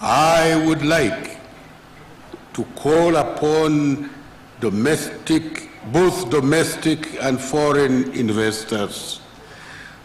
I would like to call upon domestic, both domestic and foreign investors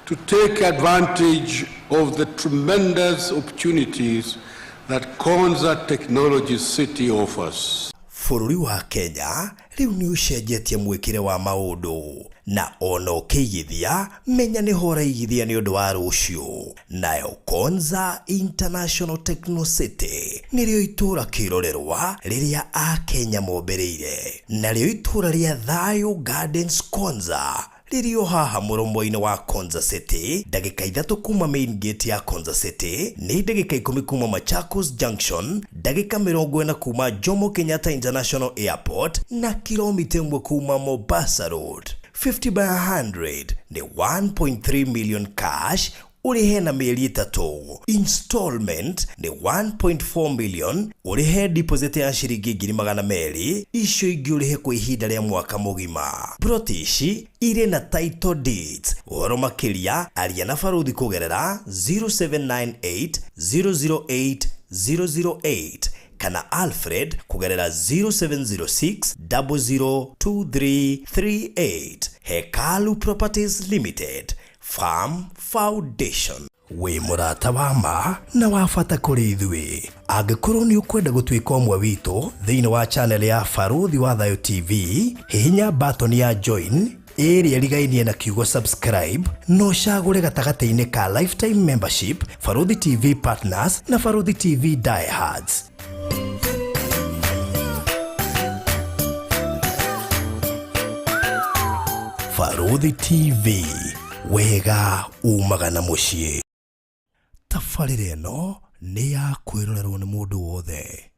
to take advantage of the tremendous opportunities that Konza Technology City offers. Bũrũri wa Kenya rĩu nĩ ũcenjetie mwĩkĩre wa maũndũ na ona ũkĩigithia menya nĩho ũraigithia nĩ ũndũ wa rũciũ. Nayo Konza International Techno City nĩrĩo itũũra kĩrorerwa rĩrĩa Akenya mombĩrĩire, narĩo itũũra rĩa Thayũ Gardens Konza rĩrĩ o haha mũromo-inĩ wa Konza City, ndagĩka 3 kuma main gate ya Konza City, nĩ ndagĩka 10 kuma Machakos Junction, ndagĩka 40 kuma Jomo Kenyatta International Airport na kilomita 1 kuma Mombasa Road. 50 by 100 nĩ 1.3 million cash ũrĩhe na mĩeri 3, installment nĩ 1.4 million ũrĩhe deposit ya ciringi 200,000, icio ingĩ ũrĩhe kwa ihinda rĩa mwaka mũgima. Plot ici irĩ na title deeds. Ũhoro makĩria aria na Barũthi kũgerera 0798 008 008 kana Alfred kũgerera 0706 002338. Hekalu Properties Limited, Farm Foundation. Wĩ mũrata wa ma na wa bata kũrĩ ithuĩ. Angĩkorwo nĩ ũkwenda gũtuĩka ũmwe witũ thĩinĩ wa channel ya Barũthi wa Thayũ TV, hihinya button ya join ĩrĩa ĩrigainie na kiugo subscribe na ũcagũre gatagatĩ-inĩ ka lifetime membership, Barũthi TV Partners na Barũthi TV Diehards. Barũthi TV, wega umaga na mũciĩ. Tabarĩra ĩno nĩ ya kwĩrorerwo nĩ mũndũ wothe.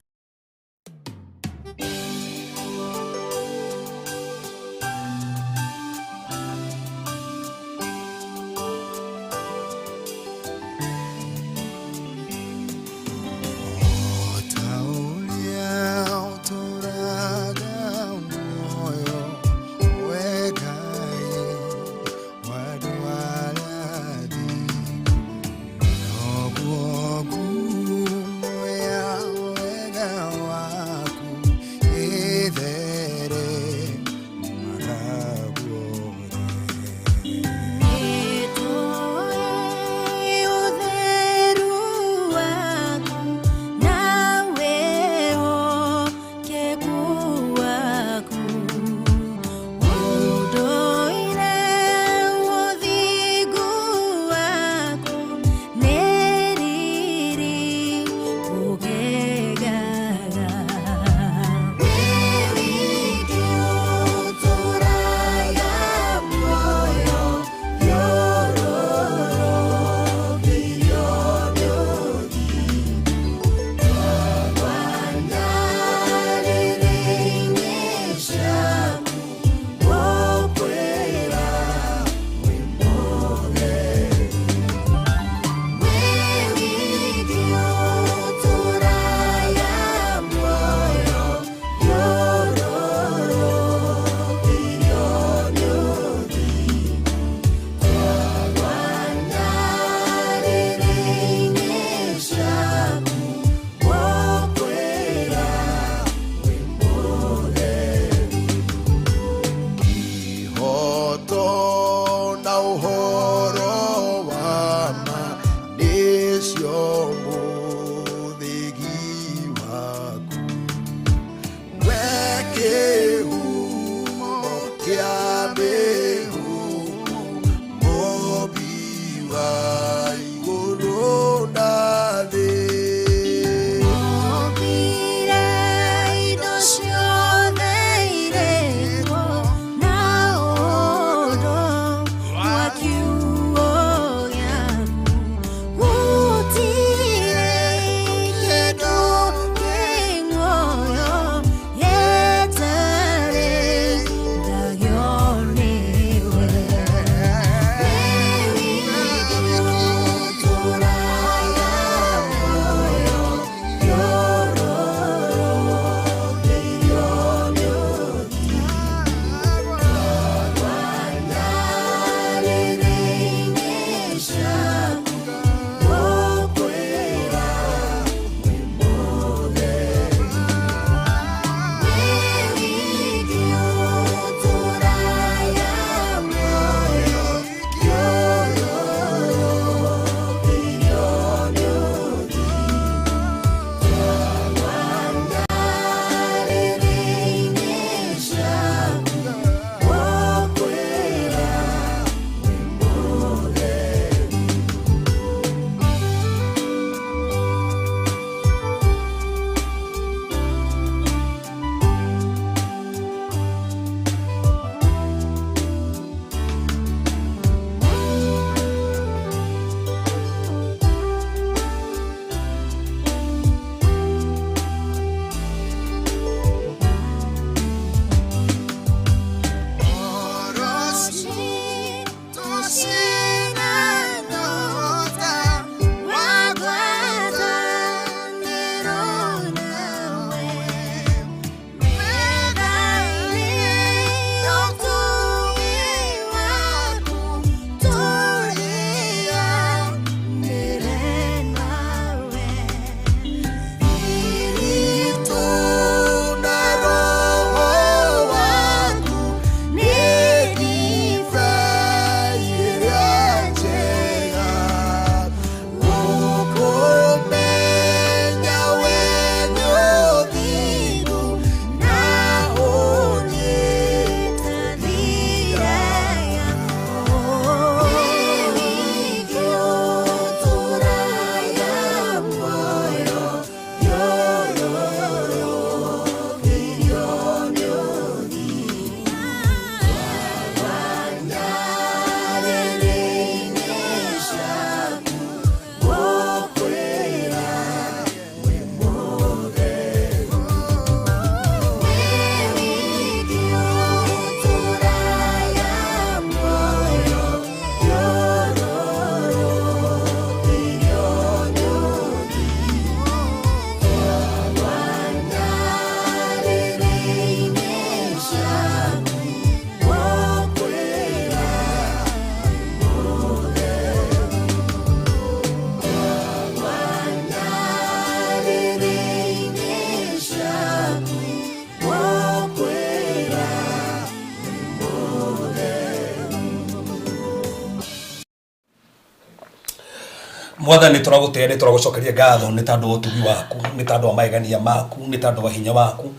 Mwathani, tũragũtĩĩa, nĩ tũragũcokeria ngatho nĩ tondũ wa ũtugi waku, nĩ tondũ wa magegania maku, nĩ tondũ wa hinya waku.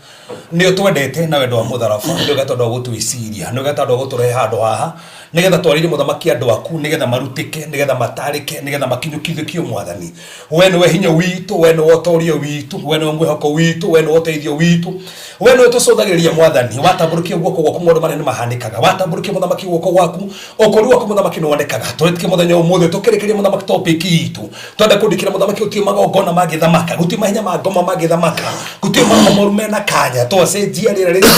Nĩ ũtwendete na wendo wa mũtharaba, nĩ wega tondũ wa gũtwĩciria, nĩ wega tondũ wa gũtũrehe handũ haha nĩgetha twarĩrie mũthamaki andũ aku, nĩgetha marutĩke, nĩgetha matarĩke, nĩgetha makinyũkithĩkio. Mwathani, we nĩwe hinya witũ, we nĩwe ũtorio witũ, we nĩwe mwĩhoko witũ, we nĩwe ũteithio witũ, we nĩwe tũcũthagĩrĩria. Mwathani, watambũrũkia guoko gwaku, maũndũ marĩa nĩ mahanĩkaga. Watambũrũkia, mũthamaki, guoko gwaku, ũkũri waku, mũthamaki, nĩ wonekaga. Twĩtĩkie mũthenya ũmũthĩ tũkĩrĩkĩria, mũthamaki, topic itũ twenda kũndikĩra, mũthamaki, gũtirĩ magongona mangĩthamaka, gũtirĩ mahinya ma ngoma mangĩthamaka, gũtirĩ maroho moru mena kanya. Twacenjia rĩera rĩrĩ,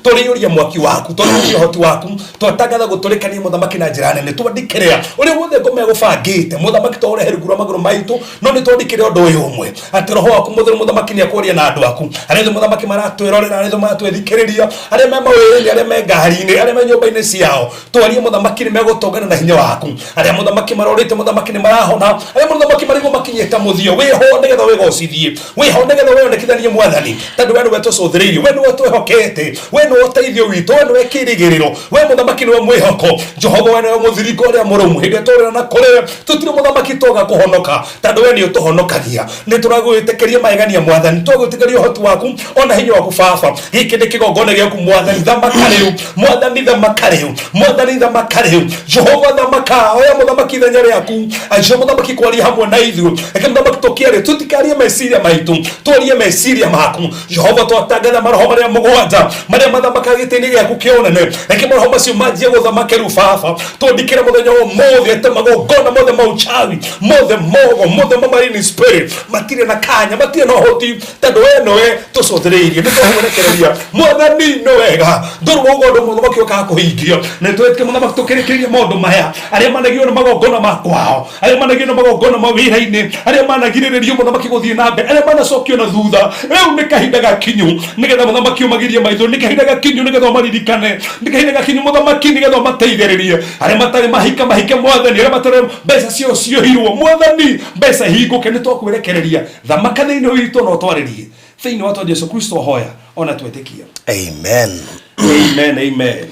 tũrĩiyũria mwaki waku, twarĩria ũhoti waku, twatangatha gũtũrĩkania, mũthamaki, na njĩra nene. Twandikĩrĩa ũrĩa wothe ngoma ĩgũbangĩte, mũthamaki, twaũrehe rungu rwa magũrũ maitũ. No nĩ twandikĩre ũndũ ũyũ ũmwe, atĩ roho waku mũtheru, mũthamaki, nĩ akwaria na andũ aku arĩa othe, mũthamaki, maratwĩrorera, arĩa othe maratwĩthikĩrĩria, arĩa me mawĩra-inĩ, arĩa me ngari-inĩ, arĩa me nyũmba-inĩ ciao. Twarie, mũthamaki, nĩ megũtongana na hinya waku. Arĩa, mũthamaki, marorĩte, mũthamaki, nĩ marahona. Arĩa, mũthamaki, marigwo makinyĩte mũthio, wĩho nĩgetha wĩgocithie, wĩho nĩgetha wĩonekithanie, Mwathani, tondũ we nĩwe tũcũthĩrĩirie, we nĩwe twĩhokete, we nĩwe ũteithio witũ, we nĩwe kĩrĩgĩrĩro, we, mũthamaki, nĩwe mwĩhoko. Jehova, we nĩwe mũthiringo ũrĩa mũrũmu. Hĩndĩ ĩrĩa tũrĩra na kũrĩwe, tũtirĩ, mũthamaki, twaga kũhonoka, tondũ we nĩ ũtũhonokagia. Nĩ tũragwĩtĩkĩria magegania, Mwathani, twagwĩtĩkĩria ũhoti waku ona hinya waku. Baba, gĩkĩ nĩ kĩgongona gĩaku. Mwathani, thamaka rĩu. Mwathani, thamaka rĩu. Mwathani, thamaka rĩu. Jehova, thamaka. Oya, mũthamaki, ithenya rĩaku. Acio, mũthamaki, kwaria hamwe na ithuĩ. Reke, mũthamaki, tũkĩaria tũtikarie meciria maitũ, twarie meciria maku, Jehova. Twatangatha maroho marĩa mũgwanja marĩa mathamakaga gĩtĩ-inĩ gĩaku kĩa ũnene. Reke maroho macio manjie gũthamake rĩu. Baba, twandikĩre mũthenya wa ũmũthĩ atĩ magongona mothe ma uchawi, mothe mogo, mothe ma marine spirit matirĩ na kanya, matirĩ na ũhoti, tondũ we nowe tũcũthĩrĩirie. Nĩ twakwerekereria, Mwathani, nĩ wega ndũrĩ wauga ũndũ, mũthamaki, ũkaga kũhingia. Nĩ twĩtĩke, mũthamaki, tũkĩrĩkĩrĩria maũndũ maya, arĩa managio nĩ magongona ma kwao, arĩa managio nĩ magongona ma wĩra-inĩ, arĩa managirĩrĩrio, mũthamaki, gũthiĩ na mbere, arĩa manacokio na thutha. Rĩu nĩ kahinda gakinyu nĩgetha, mũthamaki, ũmagirie maitho. Nĩ kahinda gakinyu nĩgetha ũmaririkane. Nĩ kahinda gakinyu, mũthamaki, nĩgetha ũmateithĩrĩrie. Arĩa matarĩ mahika mahike, Mwathani. Arĩa matarĩ mbeca ciao ciohirwo, Mwathani, mbeca hingũke. Nĩ twakwerekereria, thamaka thĩinĩ witũ na ũtwarĩrie thĩinĩ wa twa Jesu Kristo hoya ona twetĩkia. Amen. Amen, amen.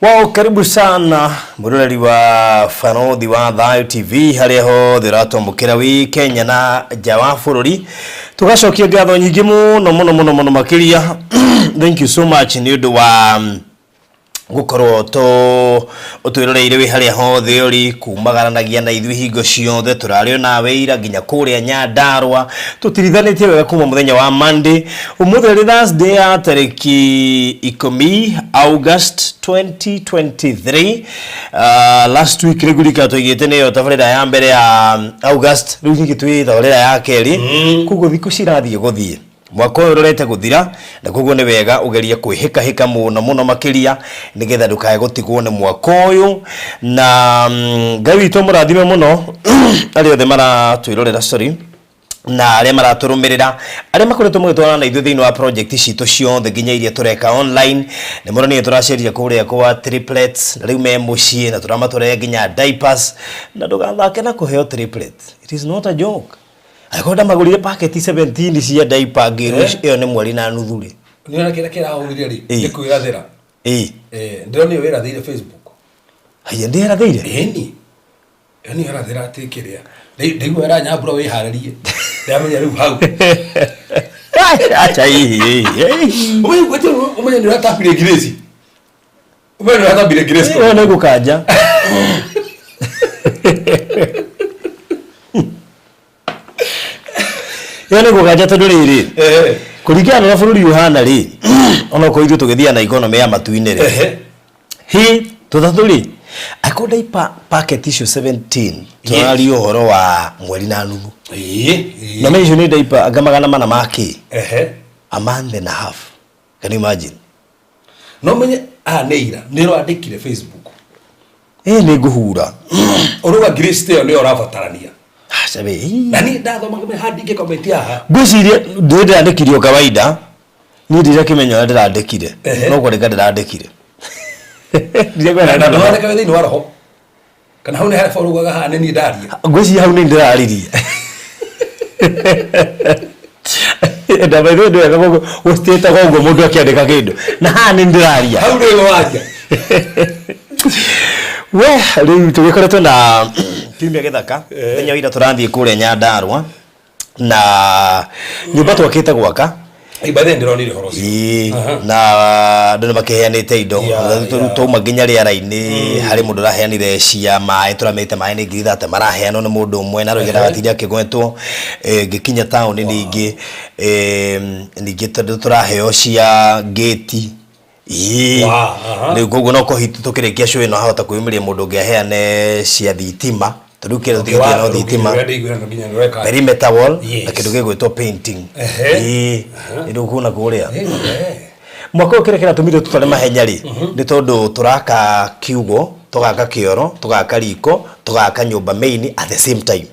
Wow, karibu sana mũroreri wa Barothi wa Thayo TV harĩa hothe ũratwamũkĩra wĩ Kenya na nja wa bũrũri. Tũgacokia ngatho nyingĩ mũno mũno mũno mũno makĩria. Thank you so much nĩ ũndũ wa gũkorwo tũ ũtwĩroreire wĩ harĩa hothe ũrĩ, kumagaranagia na ithuĩ hingo ciothe. Tũrarĩ ona wĩira nginya kũrĩa Nyandarũa, tũtirithanĩtie wega kuma mũthenya wa Monday. Ũmũthĩ rĩ Thursday ya tarĩki 10 August 2023. Last week rĩu ngũririkana twaigĩte nĩyo tabarĩra ya mbere ya August, rĩu ningĩ twĩ tabarĩra ya kerĩ, koguo thikũ cirathiĩ gũthiĩ, mwaka ũyũ ũrorete gũthira, na koguo nĩ wega ũgerie kwĩhĩkahĩka mũno mũno makĩria nĩgetha ndũkae gũtigwo nĩ mwaka ũyũ. Na Ngai witũ mũrathime mũno arĩa othe maratwĩrorera, sorry, na arĩa maratũrũmĩrĩra, arĩa makoretwo magĩtwarana na ithuĩ thĩinĩ wa project citũ ciothe, nginya iria tũreka online. Nĩ mũronire tũraceria kũrĩa kwa triplets, na rĩu me mũciĩ, na tũramatwarĩra nginya diapers. Na ndũgathake na kũheo triplet, it is not a joke. Angĩkorwo ndamagũrire packet 17 cia diaper, ngĩrwo ĩyo nĩ mweri na nuthu rĩ. Nĩ kĩrĩa kĩrahũrire rĩ? Ĩĩ. Nĩ kwĩrathĩra. Ĩĩ. Ndĩronire wĩrathĩire Facebook. Haiya, ndĩrathĩire? Ĩni, ĩyo nĩ ĩrathĩra atĩ kĩrĩa ndaigua ĩranyambura wĩharĩrie, ndamenya rĩu hau. Acha, hihi hihi. Ũmenye nĩ ũratambire ngirĩci, ũmenye nĩ ũratambire ngirĩci. Ĩyo nĩ gũkanja. Ĩyo nĩ gũkanja, tondũ rĩrĩ, kũringana na ũrĩa bũrũri ũhana rĩ, onokorwo ithuĩ tũgĩthiaga na economy ya matu-inĩ rĩ, hi tũtatũ rĩ, angĩkorwo ndaipa packet icio 17, tũraria ũhoro wa mweri na nuthu. Na menya icio nĩ ndaipa anga 400 ma kĩ, a month and a half. Can you imagine? No menye aya nĩ ira nĩ ũrandĩkire Facebook. Ĩ, nĩ ngũhura. Ũrauga ngirĩci ĩyo nĩyo ũrabatarania. Aca we. Na niĩ ndathoma handingĩ comment haha. Ngwĩciria ndĩ ndĩrandĩkire o kawaida, niĩ ndirakĩmenya ũrĩa ndĩrandĩkire. No kwandĩka ndĩrandĩkire. Na ndũrandĩka wĩ thĩinĩ wa roho, kana hau nĩ harĩa ũraugaga haha nĩ niĩ ndaria? Ngwĩciria hau nĩ ndĩraririe. Na by the way, nĩ wega gũcitĩtaga ũguo mũndũ akĩandĩka kĩndũ na haha nĩ ndĩraria. Hau nĩwe waria. We rĩu tũgĩkoretwo na kiumia gĩthaka mũthenya wa ira tũrathiĩ kũrĩa Nyandarũa na nyũmba twakĩte gwaka. Ĩ, by then ndĩronire ũhoro ũcio. Ĩĩ, na andũ nĩ makĩheanĩte indo. Twauma nginya rĩera-inĩ harĩ mũndũ ũraheanire cia maĩ, tũramĩte maĩ nĩ 30,000 maraheanwo nĩ mũndũ ũmwe na rũigĩra gatinde akĩgwetwo. Ngĩkinya taũni ningĩ, ningĩ tondũ tũraheo cia ngĩti. Ĩĩ. Wow, aha. Rĩu koguo no kũhiti tũkĩrĩkia show ĩno hahota kwĩyumĩria mũndũ ũngĩ aheane cia thitima, tondũ rĩu kĩrĩa tũtigĩtie no thitima. Ũrĩa ndĩiguĩra no nginya nĩũreka. Perimeter wall na kĩndũ gĩgwĩtwo painting. Ĩĩ, rĩu kuona kũrĩa mwaka ũyũ kĩrĩa kĩratũmire tũtware mahenya rĩ, nĩ tondũ tũraka kiugo, tũgaka kĩoro, tũgaka riko, tũgaka nyũmba main at the same time.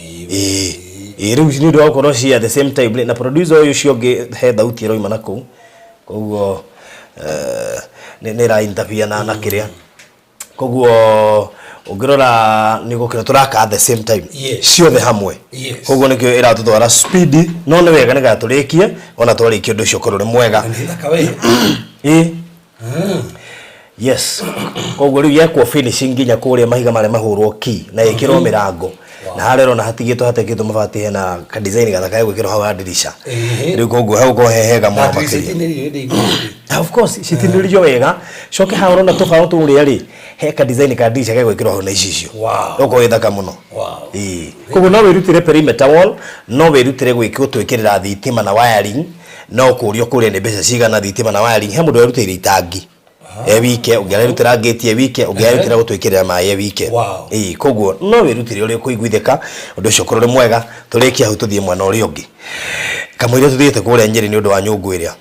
Ĩĩ. Ĩĩ, rĩu nĩ ũndũ wa gũkorwo ci at the same time rĩ, na producer ũyũ ũcio ũngĩ he thauti ĩroima na kũu, koguo nĩ ĩra interfere na kĩrĩa, koguo ũngĩrora nĩ gũkĩra tũraka at the same time ciothe hamwe. Koguo nĩkĩo ĩratũtwara speed, no nĩ wega nĩgetha tũrĩkie, ona twarĩkia ũndũ ũcio ũkorwo ũrĩ mwega. Nĩ thaka we. Ĩĩ, yes, koguo rĩu yekwo finishing nginya kũrĩa mahiga marĩa mahũrwo key na ĩkĩrwo mĩrango, na harĩa ũrona hatigĩtwo hatekĩtwo mabati, hena ka design gathaka gegwĩkĩrwo hau ha ndirica. Rĩu koguo hegũkorwo he hega mũno makĩria. Ah, of course citinĩrĩrio wega, coke haha ũrona tũbaũ tũrĩa rĩ, he ka design ka ndirica gegwĩkĩrwo hau na icicio. Ũkorwo ĩthaka mũno. Ĩĩ, koguo no wĩrutĩre perimeter wall, no wĩrutĩre gwĩkwo twĩkĩrĩra thitima na wiring, no kũrio kũrĩa nĩ mbeca cigana thitima na wiring. He mũndũ werutĩire itangi e wike, ũngĩ arerutĩra ngĩti e wike, ũngĩ arerutĩra gũtwĩkĩrĩra maĩ e wike. Ĩĩ, koguo no wĩrutĩre ũrĩa ũkũiguithĩka, ũndũ ũcio ũkorwo ũrĩ mwega. Tũrĩkie hau tũthiĩ mwena ũrĩa ũngĩ kamũira tũthiĩte kũrĩa Nyĩrĩ nĩ ũndũ wa nyũngũ ĩrĩa.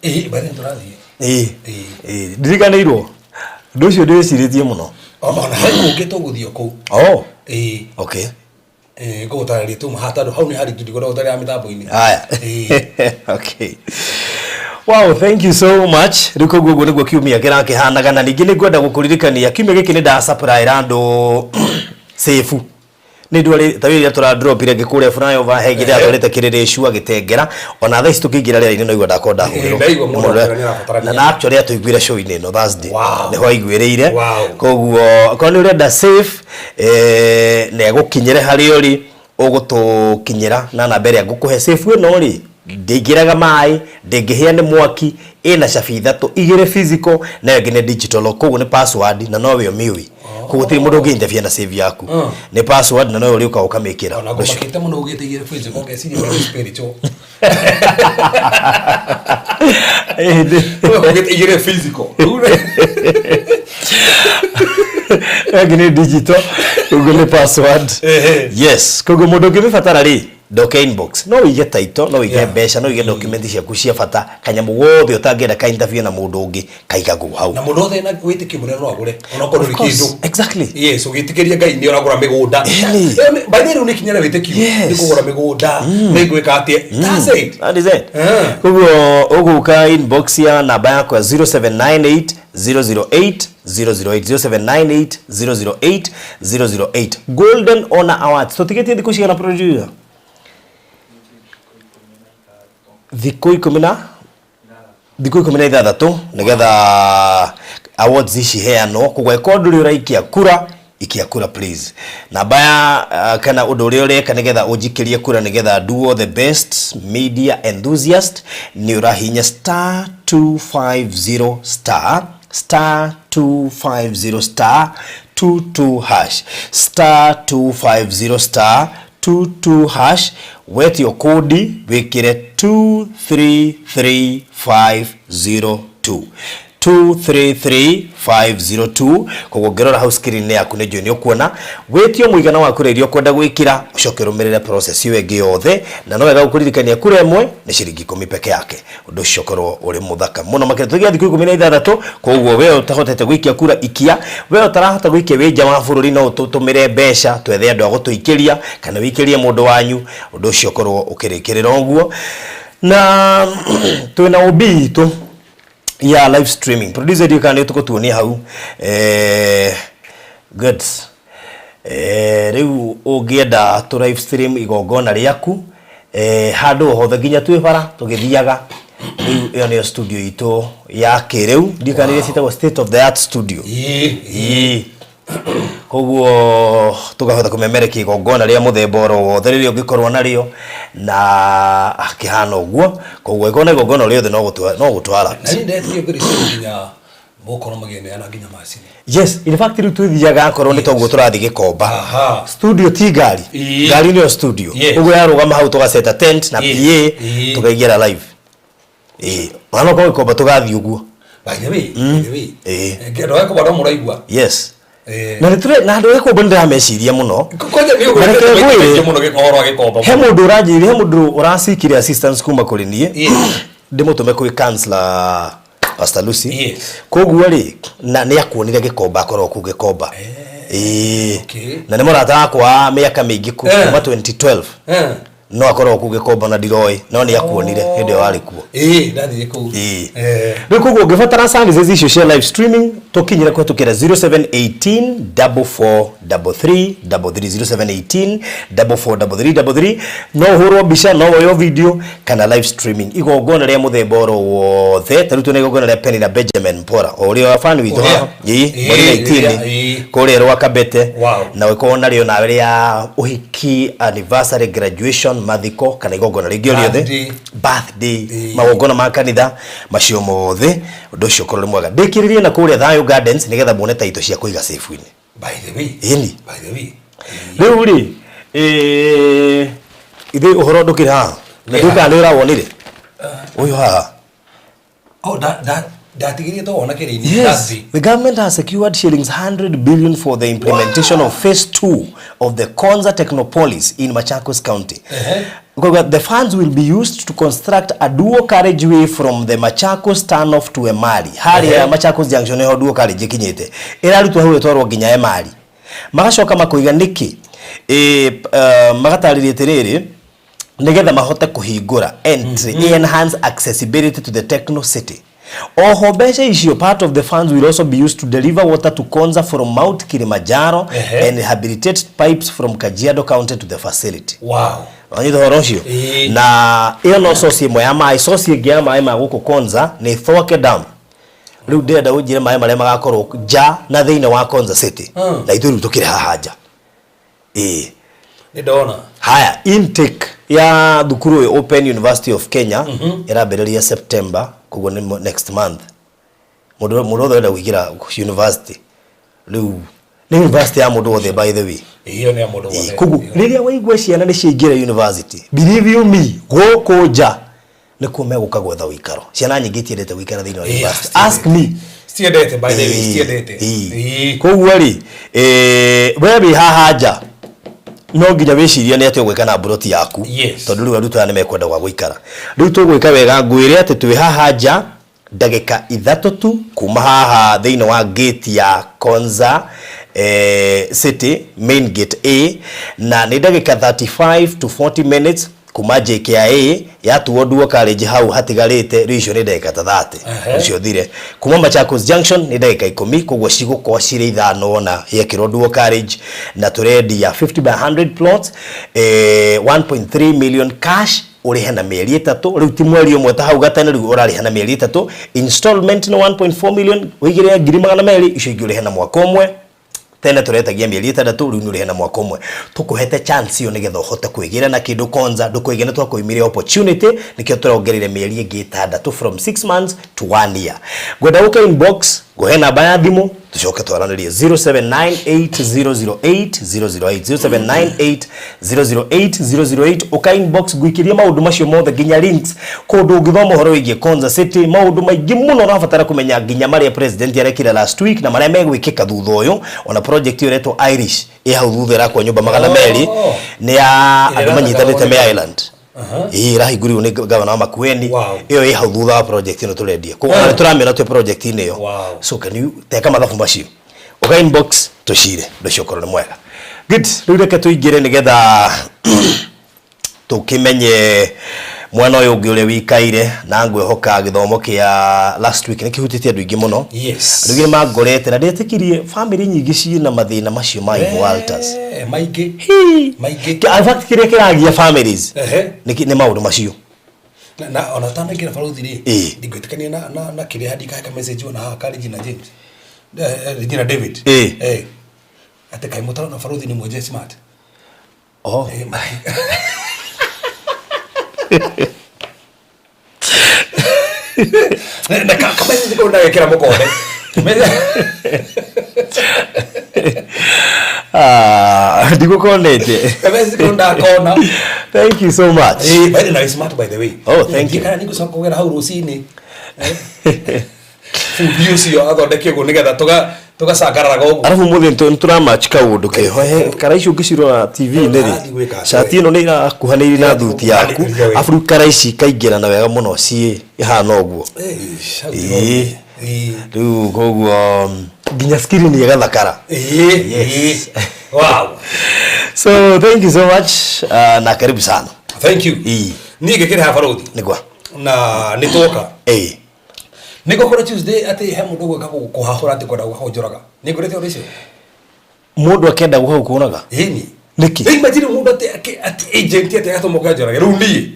Ĩĩ, by then tũrathiĩ. Ĩĩ. Ĩĩ, ndiriganĩirwo ũndũ ũcio ndĩwĩcirĩtie mũno. Ona he kũngĩ tũgũthiĩ o kũu. Oh. Ĩĩ. Okay. Ngũgũtarĩria tuma haha tondũ hau nĩ haritũ, ndikwenda gũtarĩra mĩtambo-inĩ. Haya. Ĩĩ. Okay. Wow, thank you so much. Rĩu koguo ũguo nĩguo kiumia kĩrakĩhanaga, na ningĩ nĩ ngwenda gũkũririkania kiumia gĩkĩ nĩ ndacapraĩra andũ safe. Nĩ ndwari ta rĩrĩa tũradropire ngĩkũrĩa flyover, he ngĩrĩa atwarĩte kĩrĩrĩcu agĩtengera, ona thaa ici tũkĩingĩra rĩera-inĩ no igua ndakorwo ndahũrĩrwo. Ndaigua mũndũ akĩra nĩarabatarania. Na actually atũiguire show-inĩ ĩno Thursday. Nĩho aiguĩrĩire. Koguo okorwo nĩ ũrenda safe, na ĩgũkinyĩre harĩa ũrĩ, ũgũtũkinyĩra na namba ĩrĩa ngũkũhe. Safe ĩno rĩ, ndĩingĩraga maĩ, ndĩngĩhĩa nĩ mwaki, ĩna cabi ithatũ, igĩrĩ physical na ĩyo ĩngĩ nĩ digital lock, koguo nĩ password na nowe ũmĩũĩ, koguo gũtirĩ mũndũ ũngĩ interfere na save yaku, nĩ password na nowe ũrĩũkaga ũkamĩkĩra. Ona ngũmakĩte mũno ugĩte igĩrĩ physical, ngeciria nĩ spiritual. Ugĩte igĩrĩ physical. Ĩngĩ nĩ digital, koguo nĩ password. Yes, koguo mũndũ ũngĩmĩbatara rĩ, ndoke inbox, no wĩige title, no wĩige mbeca, no wĩige document ciaku cia bata, kanyamũ gothe ũtangĩenda ka interview na mũndũ ũngĩ kaigagwo hau. Na mũndũ wothe na wĩtĩkio mũnene no agũre onakorwo ndũrĩ Of course, kĩndũ. Exactly. Yes, ũgĩtĩkĩria Ngai nĩ ũragũra mĩgũnda. Ĩni. By the way, rĩu nĩ ikinya rĩa wĩtĩkio. Nĩ kũgũra mĩgũnda, nĩ gwĩka atĩa, that's it. That is it. Koguo ũgũka inbox ya namba yakwa 0798 008 008, 0798 008 008. Golden Honor Awards tũtigĩtie thikũ cigana, producer? Thikũ ikũmi na thikũ 16 nĩgetha awards ici heanwo. Koguo angĩkorwo ndũrĩ ũraikia kura, ikia kura please. Namba ya kana ũndũ ũrĩa ũreka nĩgetha ũnjikĩrie kura nĩgetha duo the best media enthusiast, nĩ ũrahinya star 250 star star 250 star 22 hash, star 250 star 22 hash, wetio kodi wĩkĩre 233502, 233502. Koguo ngĩrora hau screen yaku nĩ njũĩ nĩ ũkuona wĩtio mũigana wa kura iria ũkwenda gwĩkĩra, ũcoke ũrũmĩrĩre process ĩyo ĩngĩ yothe. Na no wega gũkũririkania kura ĩmwe nĩ ciringi 10 peke yake. Ũndũ ũcio ũkorwo ũrĩ mũthaka mũno makĩria tũgĩa thikũ 16. Koguo we ũtahotete gũikia kura, ikia. We ũtarahota gũikia wĩ nja wa bũrũri, no ũtũtũmĩre mbeca twethe andũ a gũtũikĩria kana wĩikĩrie mũndũ wanyu, ũndũ ũcio ũkorwo ũkĩrĩkĩrĩra ũguo. Na twĩna ũmbi itũ ya live streaming, producer, ndiũĩ kana nĩ tũgũtuonia hau. Good. Rĩu ũngĩenda tũ live stream igongona rĩaku, handũ o hothe nginya twĩ bara tũgĩthiaga. Rĩu ĩyo nĩyo studio itũ ya kĩrĩu, ndiũĩ iria ciĩtagwo state of the art studio. Ĩĩ. Koguo tũkahota kũmemerekia igongona rĩa mũthemba oro wothe rĩrĩa ũngĩkorwo narĩo na akĩhana ũguo. Koguo ĩkorwo na igongona o rĩothe no gũtwara. Na niĩ ndetirie very soon nginya mũgũkorwo mũgĩneana nginya macini. Yes, in fact rĩu twĩthiaga akorwo nĩ toguo tũrathiĩ Gĩkomba. Studio ti ngari. Ngari nĩyo studio. Ũguo yarũgama hau tũgaceta tent na PA tũkaingĩra live. Ĩĩ, ona no korwo Gĩkomba tũgathiĩ ũguo. By the way, by the way. Andũ a Gĩkomba no mũraigua. Yes. Na nĩ na andũ a Gĩkomba nĩ ndĩrameciria mũno. Kwanja nĩ Na reke ũgwĩte ngwĩre, mũno ũhoro wa Gĩkomba. He mũndũ ũranjĩrire, he mũndũ ũracikire assistance kuma kũrĩ niĩ. Ndĩmũtũme kwĩ counselor Pastor Lucy. Koguo rĩ, na nĩ akuonire Gĩkomba, akorwo kũu Gĩkomba. Ĩĩ. Na nĩ mũrata wakwa wa mĩaka mĩingĩ kuma 2012. No akorwo kũu Gĩkomba na ndiroĩ, no nĩ akuonire hĩndĩ ĩyo arĩ kuo. Ĩĩ, ndathiĩ kũu. Ĩĩ. Rĩu koguo ũngĩbatara services icio cia live streaming, tũkinyĩre kũhetũkĩra 0718 44 33 33, 0718 44 33 33. No ũhũrwo mbica, no woywo video kana live streaming, igongona rĩa mũthemba oro wothe. Ta rĩu twĩna igongona rĩa Penny na Benjamin Mpora, o ũrĩa fan witũ Ũrĩa? haha. Ĩĩ, mweri Ĩĩ, 19 ĩĩ. kũrĩa Rwakabete. Na ũkorwo narĩo nawe rĩa ũhiki, anniversary, graduation, mathiko kana igongona rĩngĩ o rĩothe. Birthday. Birthday, magongona ma kanitha macio mothe, ũndũ ũcio ũkorwo ũrĩ mwega. Ndĩkĩrĩrie na kũrĩa Thayũ Gardens nĩgetha muone taito cia kũiga safe-inĩ. By the way. Ĩni. By the way. Rĩu rĩ, ithuĩ ũhoro ndũkĩrĩ haha na Wĩ ndiũĩ kana nĩ ũrawonire ũyũ haha. Oh, ndatigĩrie to wona kĩrĩ-inĩ. Yes, Ndathi. the government has secured shillings 100 billion for the implementation of phase 2 of the Konza Technopolis in Machakos County. Koguo, the funds will be used to construct a dual carriageway from the Machakos turnoff to Emali. Harĩa Machakos Junction nĩho dual carriage ĩkinyĩte. Ĩrarutwo hau ĩtwarwo nginya Emali. Magacoka makoiga nĩkĩ? Magatarĩria atĩrĩrĩ, nĩgetha mahote kũhingũra entry, enhance accessibility to the Techno City. Oho mbeca icio, part of the funds will also be used to deliver water to Konza from Mount Kilimanjaro and rehabilitate pipes from Kajiado County to the facility. Wanyita ũhoro ũcio? Na ĩyo no source ĩmwe ya maĩ. Source ĩngĩ ya maĩ ma gũkũ Konza nĩ Thwake Dam. Rĩu ndĩrenda ũnjĩre maĩ marĩa magakorwo nja na thĩinĩ wa Konza City. Na ithuĩ rĩu tũkĩrĩ haha nja. Ĩĩ. Nĩ ndona. Haya, intake ya thukuru ũyũ Open University of Kenya ĩrambĩrĩria September, koguo nĩ next month. Mũndũ wothe ũrenda kũingĩra university. Rĩu nĩ university ya mũndũ wothe, by the way. Ĩyo nĩ ya mũndũ wothe. Koguo rĩrĩa waigua ciana nĩ ciaingĩra university, believe you me, gũkũ nja nĩkuo megũka gwetha ũikaro. Ciana nyingĩ itiendete gũikara thĩinĩ wa university. Ask me. Citiendete, by the way, citiendete. Koguo rĩ, we wĩ haha nja no nginya wĩcirie nĩ atĩa ũgwĩka na mburoti yaku. Tondũ rĩu arutwo aya nĩ mekwenda gwa gũikara. Rĩu tũgwĩka wega, ngwĩre atĩ twĩ haha nja ndagĩka ithatũ tu kuma haha thĩinĩ wa gate ya Konza City main gate A, na nĩ ndagĩka 35 to 40 minutes kuma JKIA yatuo duo college hau hatigarĩte, rĩu icio nĩ ndagĩka ta 30. Ũcio thire. Kuma Machakos Junction nĩ ndagĩka 10, koguo cigũkorwo cirĩ ithano na yekĩrwo duo college, na tũrendia 50 by 100 plots, 1.3 million cash, ũrĩhe na mĩeri ĩtatũ. Rĩu ti mweri ũmwe ta hau gatene, rĩu ũrarĩha na mĩeri ĩtatũ. Installment nĩ 1.4 million, ũigĩrĩre ngiri magana merĩ, icio ingĩ ũrĩhe na mwaka ũmwe. Tene tũretagia mĩeri ĩtandatũ, rĩu nĩ ũrĩhe na mwaka ũmwe. Tũkũhete chance ĩyo nĩgetha ũhote kwĩgĩra na kĩndũ Konza, ndũkoige nĩ twakũimire opportunity, nĩkĩo tũrongereire mĩeri ĩngĩ ĩtandatũ from 6 months to 1 year. Ngwenda ũke inbox, ngũhe namba ya thimũ, tũcoke twaranĩrie 0798008008, 0798008008. Ũka inbox ngũikĩrie maũndũ macio mothe nginya links kũndũ ũngĩthoma ũhoro wĩgiĩ Konza City, maũndũ maingĩ mũno ũrabatara kũmenya, nginya marĩa president arekire last week na marĩa megwĩkĩka thutha ũyũ. Ona project ĩyo ĩretwo Irish ĩ hau thutha ĩrakwo nyũmba magana merĩ, nĩ ya andũ manyitanĩte me Island. Ĩĩ, ĩrahingũrirwo nĩ gavana wa Makueni. Ĩyo ĩ hau thutha wa project ĩno tũrendia. Koguo nĩ tũramĩona twĩ project-inĩ ĩyo. So can you teka mathabu macio, ũka inbox tũcire, ũndũ ũcio ũkorwo nĩ mwega. Good. Rĩu reke tũingĩre nĩgetha tũkĩmenye mwena ũyũ ũngĩ ũrĩa wĩikaire, na ngwĩhoka gĩthomo kĩa last week nĩ kĩhutĩtie andũ aingĩ mũno. Andũ aingĩ nĩ mangorete na ndetĩkirie family nyingĩ ciĩna mathĩna macio ma evil altars. Maingĩ. Hii. Maingĩ. In fact, kĩrĩa kĩragia families nĩ maũndũ macio. Na ona ũtanaingĩra barothi rĩ, Ĩĩ. ndingwĩtĩkania na kĩrĩa handikaga message ona haha ka Regina James. Regina David. Ĩĩ. Atĩ kaĩ mũtarona barothi nĩ mwenje smart. Oh. Na ka message kau ndagekĩra mũkonde. Ah, ndigukonete. Ka message kau ndakona. Thank you so much. By the way, smart by the way. Oh, thank you. Kana nĩngũcoka kũgera hau rũcinĩ. Fundi ũcio athondeke ũguo nĩgetha tũgacangararaga ũguo. Arabu mũthĩ nĩtũramatch kaũndũ keho. Kara ici ũngĩcirora TV-inĩ rĩ, Arathiĩ gwĩka atĩa? cati ĩno nĩ ĩrakuhanĩrĩria na thuti yaku, Ĩrakuhanĩrĩria wega. arabu rĩu kara ici ikaingĩrana wega mũno ciĩ ihana ũguo. Hau Ĩĩ. ndĩrona. Ĩĩ. Rĩu koguo nginya screen ĩgathakara. Ĩĩ, ĩĩ. Wow. So thank you so much, na karibu sana. Thank you. Ĩĩ. Niĩ ngĩkĩrĩ haha barothi. Nĩgwa. Na nĩ twoka. Ĩĩ. Nĩ ngũkora Tuesday atĩ he mũndũ ũgwĩka kũhahũra atĩ kwenda gũka kũnjũraga. Nĩ ngũrĩte ũndũ ũcio? Mũndũ akĩenda gũka gũkũraga? Ĩni. Nĩkĩ? Rĩu imagine mũndũ atĩ agent atĩ agatũmwo kanjũrage. Rĩu niĩ.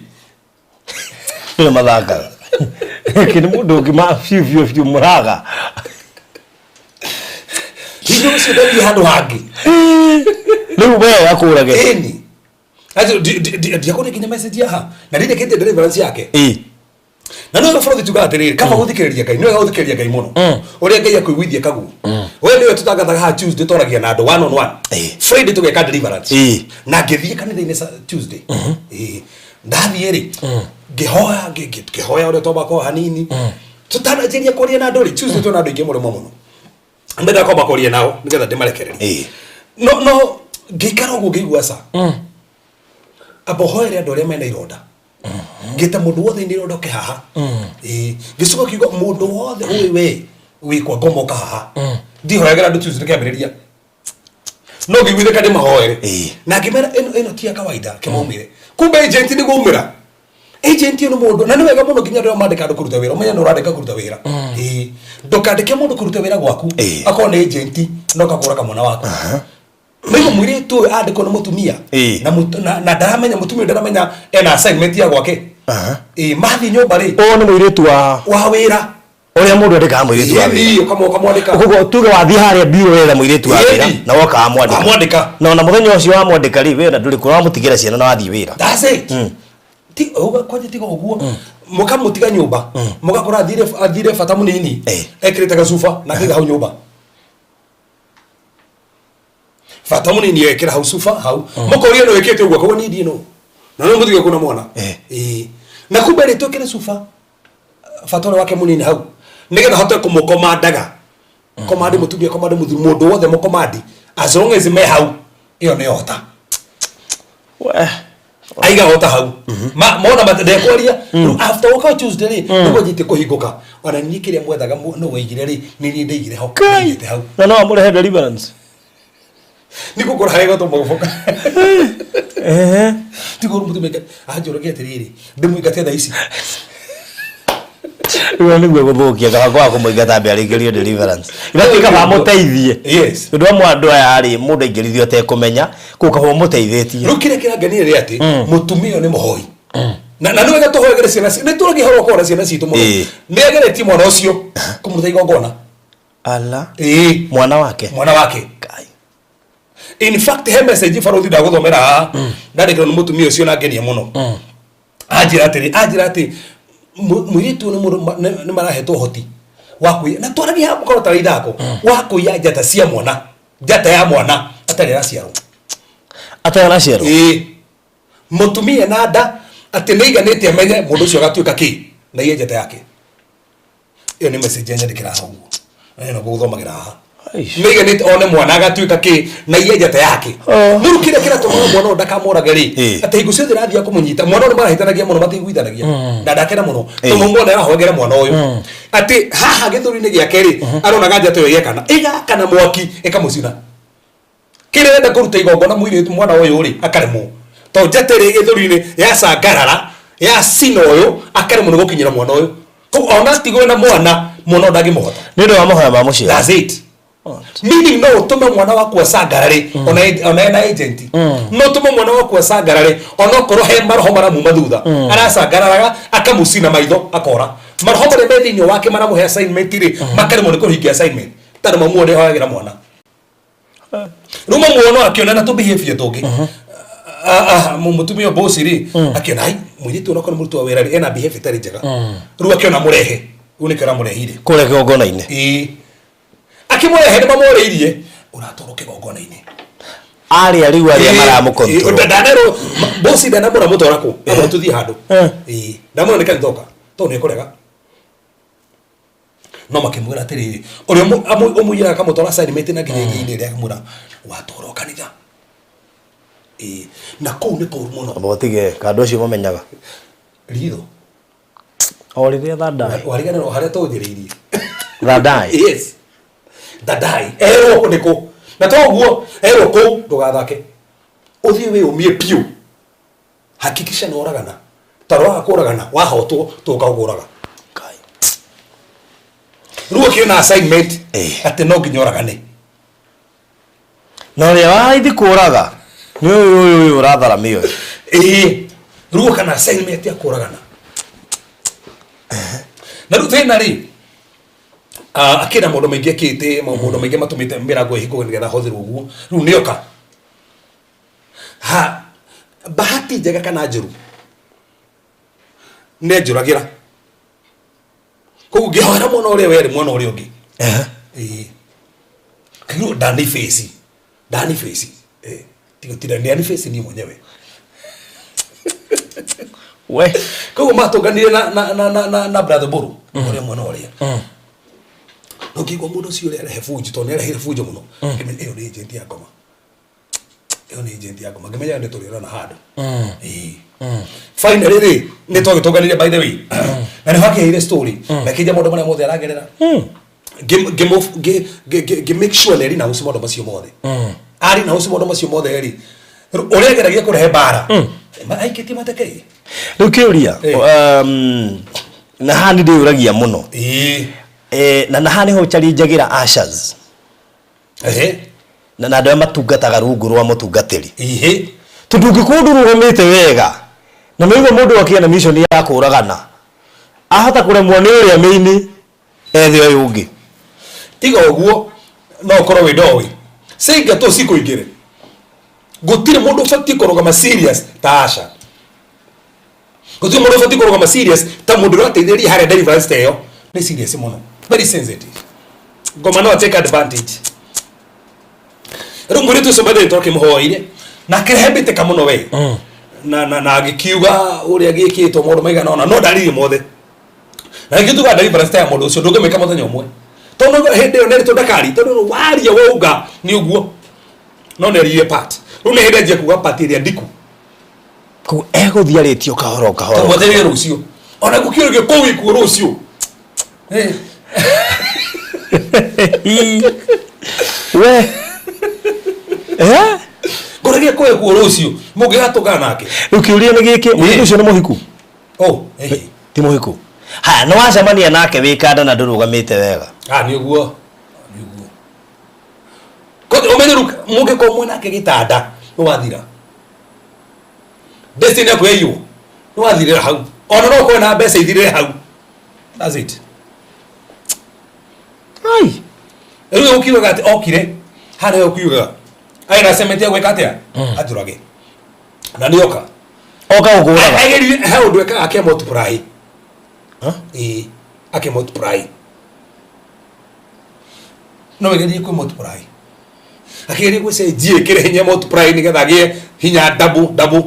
Nĩwe mathakaga. Kĩ nĩ mũndũ ũngĩ ma biũ biũ biũ mũraga. Hihi ũcio ndathiĩ handũ hangĩ. Rĩu we akũrage. Ĩni. Acio ndiakũrĩ nginya message haha. Na ndindĩkĩtie deliverance yake. Ĩĩ. Na nĩ wega bũrũri tugaga atĩrĩrĩ, kaba gũthikĩrĩria Ngai, nĩ wega gũthikĩrĩria Ngai mũno. Ũrĩa Ngai akũiguithia kaguo. We nĩwe tũtangathaga haha Tuesday twaragia na andũ one on one. Friday tũgeka deliverance. Na ngĩthiĩ kanitha-inĩ Tuesday. Ndathiĩ rĩ, ngĩhoya, ngĩhoya ũrĩa twamba kũhoya hanini. Tũtananjĩria kwaria na andũ rĩ, Tuesday twĩna andũ aingĩ mũrĩmo mũno. Ndendaga kwamba kwaria nao nĩgetha ndĩmarekererie. No ngĩikara ũguo ngĩigua ca. Amba ũhoere andũ arĩa mena ironda. Ngĩta mũndũ wothe nĩ ironda ũke haha. Ngĩcoka ngiuga mũndũ wothe ũĩ we wĩ kwa ngoma ũka haha. Ndihoyagĩra andũ Tuesday kĩambĩrĩria. No ngĩiguithĩka ndĩmahoere. Na ngĩmera ĩno ti ya kawaida kĩmaumĩre. Kumbe agent nĩ gũumĩra. Agent ĩyo nĩ mũndũ, na nĩ wega mũno nginya andũ arĩa mandĩka andũ kũruta wĩra, ũmenye nĩ ũrandĩka kũruta wĩra. Ndũkandĩke mũndũ kũruta wĩra gwaku, akorwo nĩ agent, no kakũraga mwana waku. Maigua mũirĩtu ũyũ andĩkwo nĩ mũtumia. Na ndaramenya, mũtumia ndaramenya ena assignment ya gwake. Mathiĩ nyũmba rĩ. Ũyũ nĩ mũirĩtu wa wĩra. Ũrĩa mũndũ andĩkaga mũirĩtu wa wĩra. Ĩĩ, ũkamwandĩka. Koguo tuge wathiĩ harĩa bureau wetha mũirĩtu wa wĩra, na woka wamwandĩka. Wamwandĩka. Na ona mũthenya ũcio wamwandĩka rĩ, we ona ndũrĩ kũrĩa wamũtigĩra ciana na wathiĩ wĩra. That's it. Ti, ũguo, kwanja tiga ũguo. Mũkamũtiga nyũmba. Mũgakora athire bata mũnini. Ekĩrĩte gacuba na akaiga hau nyũmba. Bata mũnini ekĩra hau cuba hau. Mũkoria nĩ wĩkĩte ũguo, koguo niĩ ndiĩ nũ. Na no mũtige kuona mwana. Na kumbe rĩ, twĩkĩre cuba bata ũrĩa wake mũnini hau. Nĩgetha hote kũmũkomandaga. Komandi mũtumia, komandi mũthuri, mũndũ wothe mũkomandi. As long as me hau, ĩyo nĩ ota. We. Aiga ota hau. Mona ndekwaria. Rĩu after woka Tuesday rĩ, nĩguo njĩtie kũhingũka. Ona niĩ kĩrĩa mwethaga nĩ waigire rĩ, nĩ niĩ ndaigire ho. Kai. Ndaigĩte hau. Na no amũrehe deliverance. Nĩ gũkũra harĩa gatũma gũboka. Tiga ũrũ mũtumia anjũragia atĩrĩrĩ, ndĩmũingate thaa ici. Rĩu nĩguo gũthũkia kaba kwaga kũmũingata ambe arĩkĩrie deliverance. Ira ti kaba amũteithie. Yes. Tondũ amwe andũ aya rĩ, mũndũ aingĩrithio atekũmenya, kũu kaba ũmũteithĩtie. Rĩu kĩrĩa kĩrangenia nĩ atĩ, mũtumia ũyũ nĩ mũhoi. Na nĩ wega tũhoyagĩre ciana citũ. Nĩ tũragia ũhoro wa kũhora ciana citũ mũno. Nĩ ageretie mwana ũcio kũmũruta igongona. Ala. Mwana wake. Mwana wake. Ngai. In fact, he message barothi ndagũthomera haha. Ndandĩkĩrwo nĩ mũtumia ũcio na ngenia mũno. Anjĩra atĩrĩ, anjĩra atĩ, mũirĩtu ũyũ nĩ marahetwo ũhoti wa kũiya. Na twaragia haha mũkorwo tarĩ ithako, wa kũiya njata cia mwana, njata ya mwana atarĩ araciarwo. Atarĩ araciarwo? Ĩĩ. Mũtumia na nda atĩ nĩ aiganĩte amenye mũndũ ũcio agatuĩka kĩ na iye njata yake. Ĩyo nĩ message yanyandĩkĩra haha ũguo. Na ĩno ngũgũthomagĩra haha. Aish. Nĩ aiganĩte one mwana agatuĩka kĩ na iye njata yake. Rĩu kĩrĩa kĩratũmaga mwana ũyũ ndakamũrage rĩ, atĩ hingo ciothe ĩrathiĩ kũmũnyita, mwana ũyũ nĩmarahĩtanagia mũno, matiiguithanagia. Na ndakena mũno. Tondũ mwana arahogera mwana ũyũ. Atĩ haha gĩthũri-inĩ gĩake rĩ, aronaga njata ĩyo ĩgĩakana. Ĩgakana mwaki, ĩkamũcina. Kĩrĩa arenda kũruta igongona mũirĩtu mwana ũyũ rĩ, akaremwo. Tondũ njata ĩrĩa gĩthũri-inĩ yacangarara, yacina ũyũ, akaremwo nĩ gũkinyĩra mwana ũyũ. Koguo ona atigwo na mwana, mwana ũyũ ndangĩmũhota. Nĩ ũndũ wa mahoya ma mũciari. That's it. Meaning no ũtũme mwana waku acangarare ona ena agent, no ũtũme mwana waku acangarare ona okorwo he maroho maramuma thutha, aracangararaga akamucina maitho akora maroho marĩa me thĩinĩ wake maramũhe assignment rĩ, makaremwo nĩ kũhingia assignment tondũ mamu ũrĩa hoyagĩra mwana. Rĩu mamu ono akĩona na tũ-behavior tũngĩ. Mũtumia boss rĩ akĩona ai mũirĩtu onokorwo nĩ mũruti wa wĩra rĩ ena behavior ĩtarĩ njega, rĩu akĩona mũrehe, rĩu nĩkĩo aramũrehire kũrĩa kĩgongona-inĩ. Ĩĩ, akĩmũrehe nĩ mamũrĩirie ũratwarwo kĩgongona-inĩ. Arĩa rĩu arĩa maramũ-control. Ndanerwo boss ndanamũra mũtwara kũ amwe tũthiĩ handũ. Ĩĩ, ndamũra nĩ kanitha oka tondũ nĩ ekũrega, no makĩmwĩra atĩrĩrĩ, ũrĩa ũmũiyĩraga akamũtwara assignment na nginya iria-inĩ rĩa akamwĩra watwarwo kanitha. Ĩĩ, na kũu nĩ kũru mũno. Amba ũtige kandũ acio mamenyaga ritho o rĩrĩa thandai. Wariganĩrwo harĩa tũnjĩrĩirie. Thandai. Yes, ndandai erwo kũ nĩ kũ na toguo erwo kũu ndũgathake, ũthiĩ wĩyũmie biũ, hakikisha nĩ woragana, tondũ waga kũragana wahotwo tũka gũkũraga. Kai. Rĩu ũkĩona assignment atĩ no nginya ũragane. Na ũrĩa waraithi kũraga nĩ ũyũ ũyũ ũyũ ũrathara mĩoyo. Ĩĩ, rĩu ũkana assignment ya kũragana na rĩu thĩna rĩ akĩna maũndũ maingĩ ekĩte, maũndũ maingĩ matũmĩte mĩrango ĩhingũke nĩgetha ahũthĩrwo ũguo. Rĩu nĩoka ha bahati njega kana njũru nĩanjũragĩra, koguo ngĩhoera mwana ũrĩa werĩ mwana ũrĩa ũngĩ. Ĩĩ, kĩguo ndani face, ndani face, eh, tigũtinda ndani face niĩ mwenyewe. We. Koguo matũnganire na brother Mburu ũrĩa mwana ũrĩa no ngĩigua mũndũ ũcio ũrĩa arehe bunjo, tondũ nĩ arehire bunjo mũno, ngĩmenya ĩyo nĩ agent ya ngoma, ĩyo nĩ agent ya ngoma, ngĩmenya nĩ tũrĩorana handũ. Ĩĩ, finally rĩ nĩ twagĩtũnganire, by the way, na nĩho akĩheire story na kĩnja maũndũ marĩa mothe aragerera. Ngĩ make sure nĩ arĩ na ũcio maũndũ macio mothe, arĩ na ũcio maũndũ macio mothe rĩ, ũrĩa ageragia kũrehe mbara aikĩtie mateke. Rĩu kĩũria, na haha nĩ ndĩyũragia mũno. Na haha nĩho njarinjagĩra ushers na andũ arĩa matungataga rungu rwa mũtungatĩri, tondũ ũngĩkorwo ndũrũgamĩte wega na nĩũigua mũndũ akĩgĩa na mission ya kũragana, ahota kũremwo nĩ ũrĩa mĩini ethe ũyũ ũngĩ. Tiga ũguo no ũkorwo wĩ ndoĩ cingatwo cikũingĩre, gũtirĩ mũndũ ũbatiĩ kũrũgama serious ta Asha, gũtirĩ mũndũ ũbatiĩ kũrũgama serious ta mũndũ ũrateithĩrĩria harĩa deliverance ta ĩyo, nĩ serious mũno, very sensitive, ngoma no take advantage. Rĩu mũirĩtu ũcio by the way twakĩmũhoeire na akĩrehe mbĩtĩka mũno we na agĩkiuga ũrĩa gĩkĩtwo maũndũ maigana ũna, no ndaririe mothe na gĩkĩ tuga deliverance ta ya mũndũ ũcio ndũngĩmĩka mũthenya ũmwe, tondũ hĩndĩ ĩyo nerĩtwo ndakari, tondũ waria wauga nĩ ũguo, no neririe part, rĩu nĩ hĩndĩ anjia kuga part ĩrĩa ndiku. Koguo egũthiĩ arĩtio kahora o kahora. Kamwetereire rũciũ ona gũkĩũrĩgio kũu ikuo rũciũ. We. Eh? Ngũragia kũu ikuo rũciũ mũngĩgatũngana nake. Rĩu kĩũria nĩ gĩkĩ, mũirĩtu ũcio nĩ mũhiku? Oh, eh. Ti mũhiku. Haya, nĩ wacemania nake wĩ kanda na ndũrũgamĩte wega. Ah, nĩ ũguo, nĩ ũguo. Koguo ũmenye rĩu mũngĩkorwo mwĩ nake gĩtanda nĩ wathira, destiny yaku yaiywo, nĩ wathirĩra hau, ona no ũkorwo na mbeca ithirĩre hau, that's it. Ai. Rĩu ũkiugaga atĩ okire harĩa ũkiugaga arĩ na cement ya gwĩka atĩa, anjũrage na nĩ oka. Oka gũkũraga. Agerie he ũndũ ekaga ake multiply. Huh? Ĩĩ, ake multiply, no ĩgerie kwĩ multiply, akĩgeria gwĩcenjia ĩkĩre hinya multiply nĩgetha agĩe hinya double double,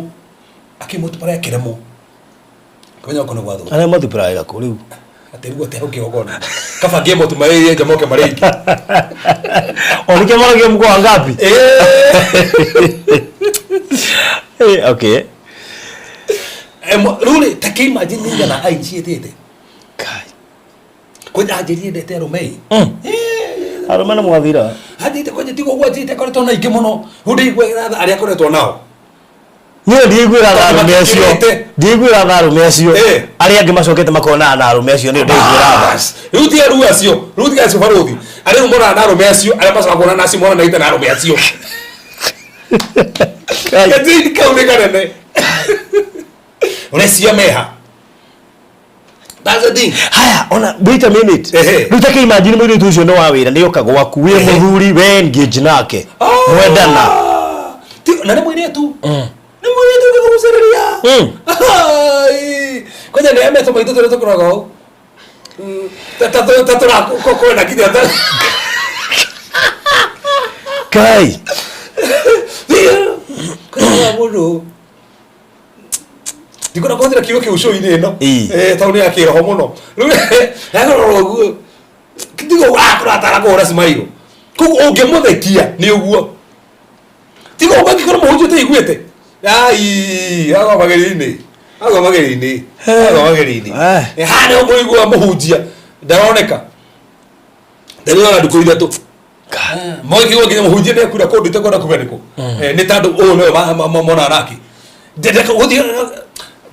akĩ multiply akĩremwo, kũmenya gũkũ nĩ gwathũka. Arĩa multiply kũ rĩu? Atĩ rĩu atĩ hau kĩgongona kaba ngĩe multiply nja moke marĩ aingĩ. O nĩkĩo moragia mko wangapi? Eh, okay. Rĩu rĩ ta kĩimagine igana ainciĩtĩte. Kai. Kwanja anjĩrire ndete arũme ĩ. Arũme nĩ mwathira. Anjĩte kwanja tiga ũguo, anjĩte akoretwo na aingĩ mũno, rĩu ndĩiguagĩra tha arĩa akoretwo nao. Niĩ ndiiguĩra tha arũme acio. Matikĩrĩte. Ndiiguĩra tha arũme acio. Eh. Arĩa angĩ macokete makonana na arũme acio nĩ ndaiguĩra tha. Bas. Rĩu ti aru acio, rĩu ti acio barũthi. Arĩa rĩu monana na arũme acio, arĩa macoka kuonana na acio monanĩte na arũme acio. Kai. Gatini kau nĩ kanene. Ũrecia meha. That's the thing. Haya, ona wait a minute. Ehe. Rĩu ta kĩimagine mũirĩtu ũcio nĩ wa wĩra nĩ oka gwaku wĩ Ehe. mũthuri we engage nake. Mwendana. Na nĩ mũirĩtu. Nĩ mũirĩtu ũngĩkũgucĩrĩria. Ai. Kwanja nĩ emetwo maitũ tũrĩa tũkoragwo hau. Ta ta ta tũrakwenda nginya ta. Kai. Kwanja mũndũ ndikona kũhũthĩra kiugo kĩu show-inĩ ĩno. Ii. Eh, tondũ nĩ ya kĩroho mũno. Rĩu yakorwo ũguo. Tigo kũratara kũhũra smile. Koguo ũngĩmũthekia nĩ ũguo. Tigo ũngĩkorwo mũhunjia ũtaiguĩte. Ai, agwa magerio-inĩ. Agwa magerio-inĩ. Agwa magerio-inĩ. Eh. Haha nĩho mũigua mũhunjia ndaroneka. Ndarĩona ndukũ ithatũ. Moigĩrwo nginya mũhunjia nĩ akura kũndũ itekwenda kuga nĩkũ. Eh, nĩ tondũ ũyũ nĩwe mona nake. Ndenda gũthiĩ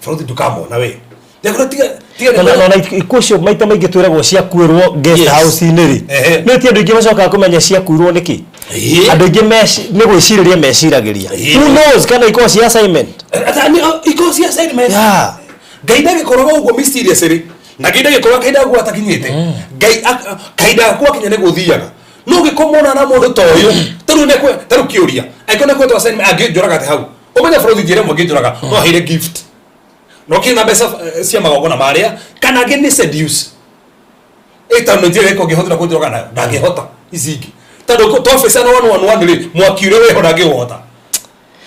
bũrũri ndũkamona we. Ndekũra tiga tiga Na na ikuũ icio maita maingĩ twĩragwo ciakuĩrwo guest Yes. house-inĩ rĩ. Ehe. Nĩ ti andũ aingĩ macokaga kũmenya ciakuirwo nĩkĩ. Ĩĩ. Andũ aingĩ nĩ gwĩcirĩria meciragĩria. Ĩĩ. Who knows kana ikorwo cia assignment. Ikorwo cia assignment. Yeah. Ngai ndagĩkoragwo ũguo mysterious rĩ. Na Ngai ndagĩkoragwo kahinda gaku atakinyĩte. Ngai kahinda gaku gakinya nĩ gũthiaga. No ũngĩkorwo mona na mũndũ ta ũyũ, ta rĩu nĩekwe ta rĩu kĩũria. Angĩkorwo nĩekwetwo assignment angĩnjũraga atĩ hau. Ũmenye bũrũri njĩra ĩmwe angĩnjũraga, no aheire gift. No kĩ na mbeca cia magongona marĩa kana angĩ nĩ seduce. Ĩtano njĩra ĩrĩkũ ũngĩhũthĩra kũnjũraga nayo ndangĩhota ici ingĩ. Tondũ twabĩcana one one one rĩ, mwaki ũrĩa wĩho ndangĩũhota.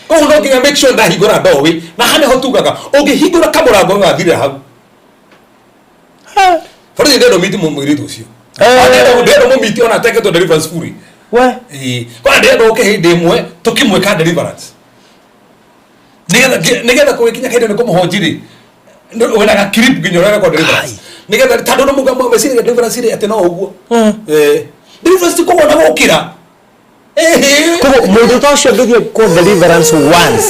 Koguo no nginya make sure ndahingũra doorway na haha nĩho tugaga ũngĩhingũra kamũrango gagathirĩra hau. Borithi ndĩrenda ũmiti mũirĩtu ũcio. Eh. Ndĩrenda mũmiti ona ateketwo deliverance fully. We. Ĩĩ. Kwana ndĩrenda ũke hĩndĩ ĩmwe tũkĩmwĩka deliverance. Nĩgetha nĩgetha kũgĩkinya kahinda nĩ kũmũhonji rĩ wĩna ga clip nginya ũrĩa kwa deliverance. Nĩgetha tondũ no mũgambo meciria deliverance rĩ atĩ no ũguo. Eh. Deliverance ti kũgwa na gũkĩra. Ĩhĩ. Koguo mũndũ ta ũcio angĩthiĩ kwa deliverance once.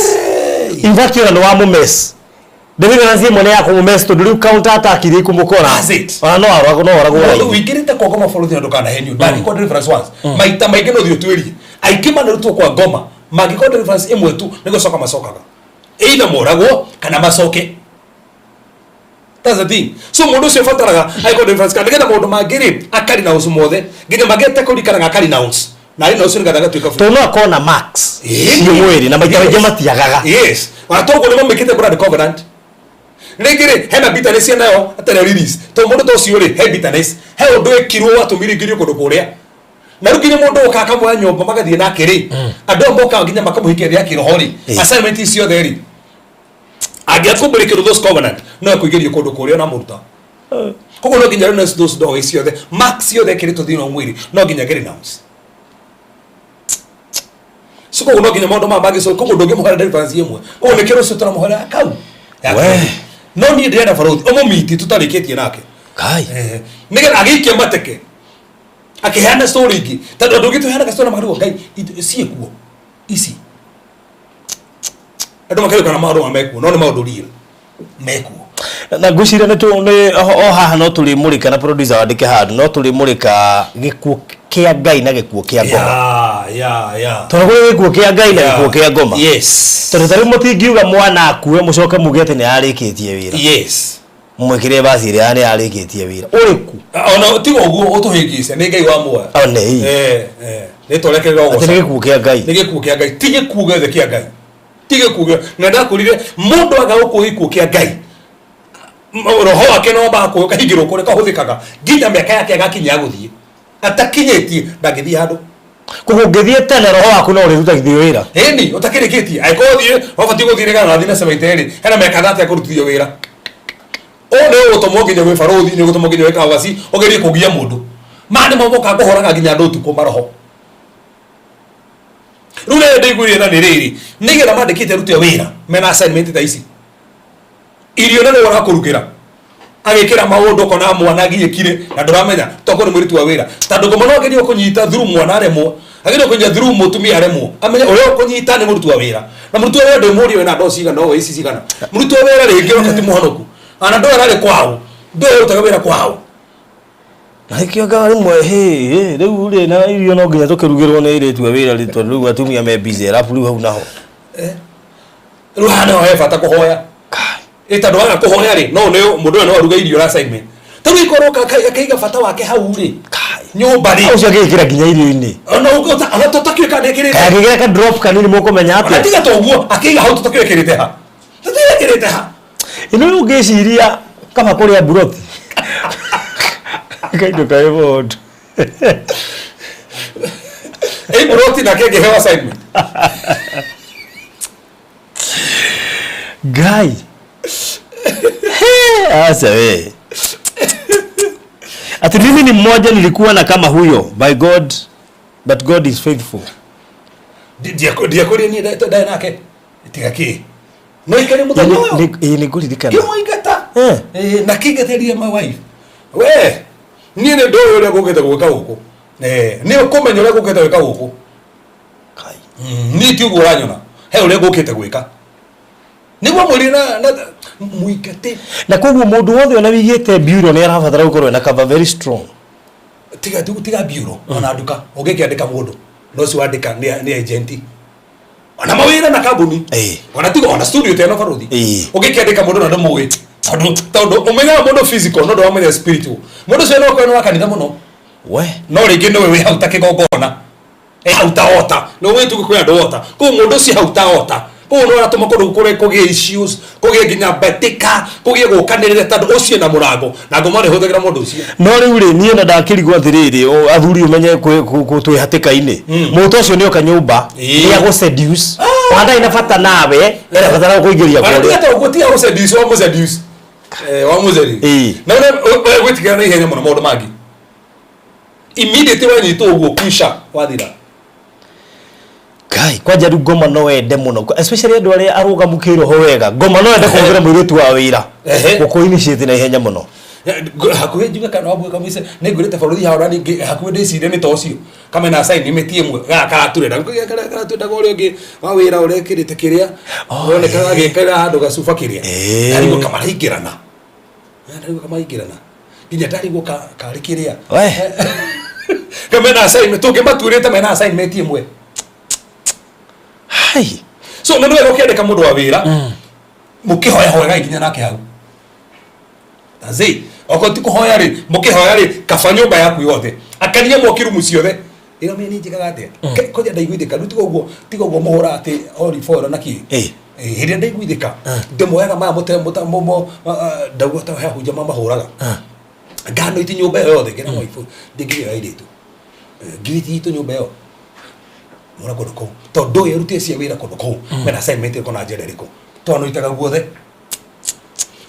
In fact ona nĩ wamũmess. Deliverance ĩmwe nĩ ya kũmũmess tondũ rĩu counter attack iria ikũmũkora. That's it. Ona no oragwo no oragwo Mũndũ raithi. wĩingĩrĩte kwa ngoma bũrũri na ndũkanahenio ndangĩkorwo deliverance once maita maingĩ no thiĩ ũtuĩrie aingĩ manarutwo kwa ngoma mangĩkorwo deliverance ĩmwe tu nĩ gũcoka macokaga either moragwo kana macoke. That's the thing. So mũndũ ũcio ũbataraga angĩkorwo deliverance kana nĩgetha maũndũ mangĩ rĩ akarenounce mothe nginya mangĩ atekũririkanaga akarenounce na renounce nĩgetha agatuĩka Tondũ no akorwo na marks Ĩĩ. ciĩ mwĩrĩ na maita maingĩ Yes. matiagaga. Yes. Ona toguo nĩ mamĩkĩte blood covenant. Rĩngĩ rĩ hena bitterness nayo atarĩ release. To mũndũ ta ũcio rĩ he bitterness. He ũndũ wekirwo watũmire ingĩrio kũndũ kũrĩa. Na rĩu nginya mũndũ ũkaga akamuoya nyũmba magathiĩ nake rĩ. Andũ aya mokaga nginya makamũhikia thĩ ya kĩroho rĩ. Ĩĩ. Assignment ici ciothe rĩ. Angĩakũmbũrĩkĩrwo those covenant no ekũingĩrio kũndũ kũrĩa ona mũruta. Koguo no nginya renounce those doors ciothe. Marks ciothe ekĩrĩtwo thĩinĩ wa mwĩrĩ no nginya renounce. So koguo no nginya maũndũ maya mangĩ so koguo ndũngĩmũhera deliverance ĩmwe. Koguo nĩkĩo rũciũ tũramũhera kau. Ya We. kerĩ. No niĩ ndĩrenda barũthi ũmũmiti tũtarĩkĩtie nake. Kai. Eh, nĩgetha agĩikia mateke akĩheana story ingĩ tondũ andũ angĩ tũheanaga story na makarigwo ngai ciĩkuo ici andũ makarigwo kana maũndũ maya mekuo no nĩ maũndũ real mekuo. Na ngwĩciria nĩ nĩ o haha no tũrĩmũrĩka na producer wandĩke handũ no tũrĩmũrĩka gĩkuũ kĩa Ngai na gĩkuũ kĩa ngoma. Ya. Tondũ kũrĩ gĩkuũ kĩa Ngai na gĩkuũ kĩa ngoma. Yes. Tondũ ta rĩu mũtingiuga mwana akue mũcoke muge atĩ nĩ arĩkĩtie wĩra. Yes. Mwĩkĩre basi ĩrĩa nĩ arĩkĩtie wĩra. Ũrĩkũ? Ona tiga ũguo ũtũhĩngĩce nĩ Ngai wa muoya. One ii. Eh, eh. Rĩtwa rĩake Atĩ nĩ rĩrogocwo. gĩkuũ kĩa Ngai. Nĩ gĩkuũ kĩa Ngai ti gĩkuũ gĩothe kĩa Ngai ti gĩkuũ gĩothe na ndakwĩrire mũndũ aga gũkua gĩkuũ kĩa Ngai roho wake no wambaga kũyũ kahingĩrwo kũrĩa kahũthĩkaga nginya mĩaka yake agakinya ya gũthiĩ atakinyĩtie ndangĩthiĩ handũ. Koguo ũngĩthiĩ tene roho waku no ũrĩrutagithio wĩra. Ĩni ũtakĩrĩkĩtie angĩkorwo thiĩ wabatiĩ gũthiĩ nĩgetha ũrathiĩ na cemeterĩ hena mĩaka thate akũrutithio wĩra ũũ nĩ ũgũtũmwo nginya gwĩ barũthi nĩ ũgũtũmwo nginya gwĩ kawaci ũgerie kũgia mũndũ maya nĩmo mokaga kũhũraga nginya andũ ũtukũ maroho. Rĩu rĩrĩa ndĩiguire na nĩ rĩrĩ nĩgetha mandĩkĩte rute wĩra mena assignment ta ici irio na nĩwe ũrakũrugĩra agĩkĩra maũndũ ũkona mwana agiĩkire na ndũramenya tokorwo nĩ mũirĩtu wa wĩra tondũ ngoma no agerie kũnyita through mwana aremwo. Agĩrĩirwo kũnyita through mũtumia aremwo. Amenye ũrĩa ũkũnyita nĩ mũruti wa wĩra. Na mũruti wa wĩra ndũmũrie wĩna ndoo cigana ũũ ici cigana. Mũruti wa wĩra rĩngĩ oka ti mũhonoku. Ana ndoo ĩrarĩ kwao. Ndoo ĩrutaga wĩra kwao. Na nĩkĩo ngaga rĩmwe hĩ hĩ rĩu rĩ na irio no nginya tũkĩrugĩrwo nĩ airĩtu a wĩra rĩ tondũ rĩu atumia me busy arabu rĩu hau naho. Rĩu haha nĩho he bata kũhoya. Ĩ tondũ waga kũhoya rĩ no nĩ mũndũ ũyũ no aruge irio na assignment. Ta rĩu ikorwo akaiga bata wake hau rĩ. Nyũmba rĩ. Ũcio agĩkĩra nginya irio-inĩ. Ona ona tũtakĩũĩ kana nĩekĩrĩte. Kaĩ angĩgĩra ka drop kanini mũkũmenya Ona atĩa? tiga ta ũguo akĩiga hau tũtakĩũĩ ekĩrĩte ha. Tũtiũĩ ekĩrĩte ha. Ĩno rĩu ngĩciria kaba kũrĩa mburoti. Kaindo karĩ mũndũ. Ĩ mburoti nake angĩheo assignment. Ngai. He, acha we. Ati mimi ni mmoja nilikuwa na kama huyo by God but God is faithful. Ndiakũria niĩ ndarĩ nake. Tiga kĩ. No ikare mũthenya ũyũ. Ĩĩ nĩ ngũririkana. Kĩmũingata. Eh. Eh, na kĩingatĩrie my wife. We, niĩ nĩ ndũĩ ũrĩa ngũkĩte gwĩka gũkũ. Eh, nĩ ũkũmenya ũrĩa ngũkĩte gwĩka gũkũ. Ngai. Niĩ ti ũguo ũranyona. He ũrĩa ngũkĩte gwĩka. Nĩguo mwĩrĩ na na mũingate. Na koguo mũndũ wothe ona wĩigĩte bureau nĩ arabatara gũkorwo ena cover very strong. Tiga tiga bureau ona nduka ũngĩkĩandĩka mũndũ no ũcio wandĩka nĩ nĩ agent. Ona mawĩra na kambuni. Ĩĩ. Ona tiga ona studio ta ĩno barũthi. Ĩĩ. Ũngĩkĩandĩka mũndũ na ndũmũĩ. Tondũ tondũ ũmenyaga mũndũ physical no ndũramenya spiritual. Mũndũ ũcio no akorwo nĩ wa kanitha mũno. We. No rĩngĩ nĩwe wĩ hau ta kĩgongona. E hau ta ota. Nĩ ũĩ tuge kwĩ andũ ota. Koguo mũndũ ũcio hau ta ota. Koguo nĩ ũratũma kũndũ kũrĩa kũgĩe issues, kũgĩe nginya mbĩtĩka, kũgĩe gũkanĩrĩra tondũ ũcio na mũrango. Na ngoma nĩ ĩhũthagĩra mũndũ ũcio. No rĩu rĩ niĩ na ndakĩrigwo atĩrĩrĩ o, athuri ũmenye twĩ hatĩka-inĩ mũndũ ũcio nĩoka nyũmba Ĩĩ. nĩ agũ seduce ona ndarĩ na bata nawe erabatara gũkũingĩria Ona kũrĩa tiga ta ũguo tiga gũ seduce wa mũ seduce. Eh, wa mũ seduce. Ĩĩ. Na ũrĩa gwĩtigĩra na ihenya mũno maũndũ mangĩ. Immediately wanyitwo ũguo kwisha wathira. Ngai kwanja rĩu ngoma no wende mũno especially andũ arĩa arũgamu kĩroho wega ngoma no wende kũhũthĩra mũirĩtu wa wĩra Ehe. gũkũ initiate na ihenya mũno Hakuhĩ njuge kana wambuĩ kamũice nĩ ngwĩrĩte bũrũri haha ona ningĩ hakuhĩ ndĩcirie nĩ ta ũcio kamena assignment ĩmwe gaka karaturenda karatwendaga ũrĩa ũngĩ wa wĩra ũrekĩrĩte kĩrĩa ũroneka agĩkĩra handũ gacuba kĩrĩa Ĩĩ. ndarigwo kamaraingĩrana ndarigwo kamaraingĩrana nginya ndarigwo karĩ kĩrĩa We. kamena assignment tũngĩmatuĩrĩte mena assignment ĩmwe hai so nĩ wega ũkĩandĩka mũndũ wa wĩra mũkĩhoya hoyagai nginya nake hau That's okorwo ti kũhoya rĩ mũkĩhoya rĩ kaba nyũmba yaku yothe akania mwaki rumu ciothe ĩra mimi niĩ njĩkaga atĩa Kwanja ndaiguithĩka rĩu tiga ũguo tiga ũguo mũhũra atĩ olive oil na kĩ Ĩĩ. Ĩĩ, hĩndĩ ĩrĩa ndaiguithĩka ndĩmoyaga maya mũte mũta mũmo ndauga ta he ahunjia mamahũraga ngano iti nyũmba ĩyo yothe ngĩra wife ndingĩgĩra airĩtu ngiriti itũ nyũmba ĩyo mura kũndũ kũu tondũ ũyũ arutĩte cia wĩra kũndũ kũu mena assignment ĩrĩkũ na njĩra ĩrĩkũ twanoitaga guothe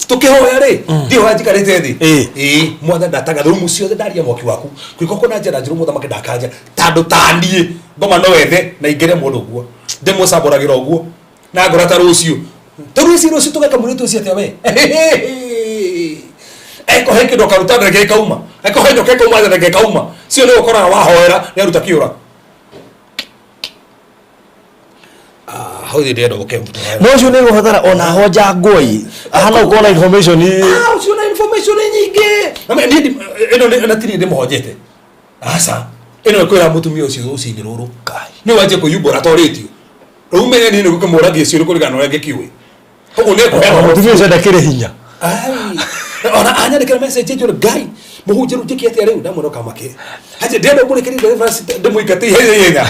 tukĩhoya rĩ ndihoya njikarĩte thĩ Ĩĩ. ĩĩ mwathani ndataga rumu ciothe ndaria mwaki waku kwĩko kũna njĩra njũru mũthamaki ndakanja tandũ taniĩ ngoma no ethe na ingĩre mũndũ ũguo ndĩmũcambũragĩra ũguo na ngora ta rũciũ ta rũciũ rũciũ tũgeka mũirĩtu ũcio atĩa we ekohe kĩndũ akaruta ndege ĩkauma ekohe nyoka ĩkauma ndege ĩkauma cio nĩ ũkoraga wahoera nĩ aruta kĩũra Ah, hau thĩ ndĩrenda gũke no ũcio nĩ gũbatara ona honja ngũi ahana gũkorwo na information Ah, ũcio na information nyingĩ Na niĩ ĩno na tiri ndĩmũhonjete aca ĩno ĩkwĩra mũtumia ũcio rũcinĩ rũrũ nĩ wanjie kwĩyumbũra torĩtio rĩu menye niĩ nĩ gũkĩmũragia ciũria kũringana na ũrĩa ngĩkiũĩ koguo nĩ ekũheana mũtumia ũcio ndakĩrĩ hinya Ai. Ona anyandĩkĩra message njũra Ngai mũhunjia rĩu njĩke atĩa rĩu ndamwĩra ũkamake aje ndĩrenda ũmũrĩkĩrie deliverance ndĩmũingate ihenya ihenya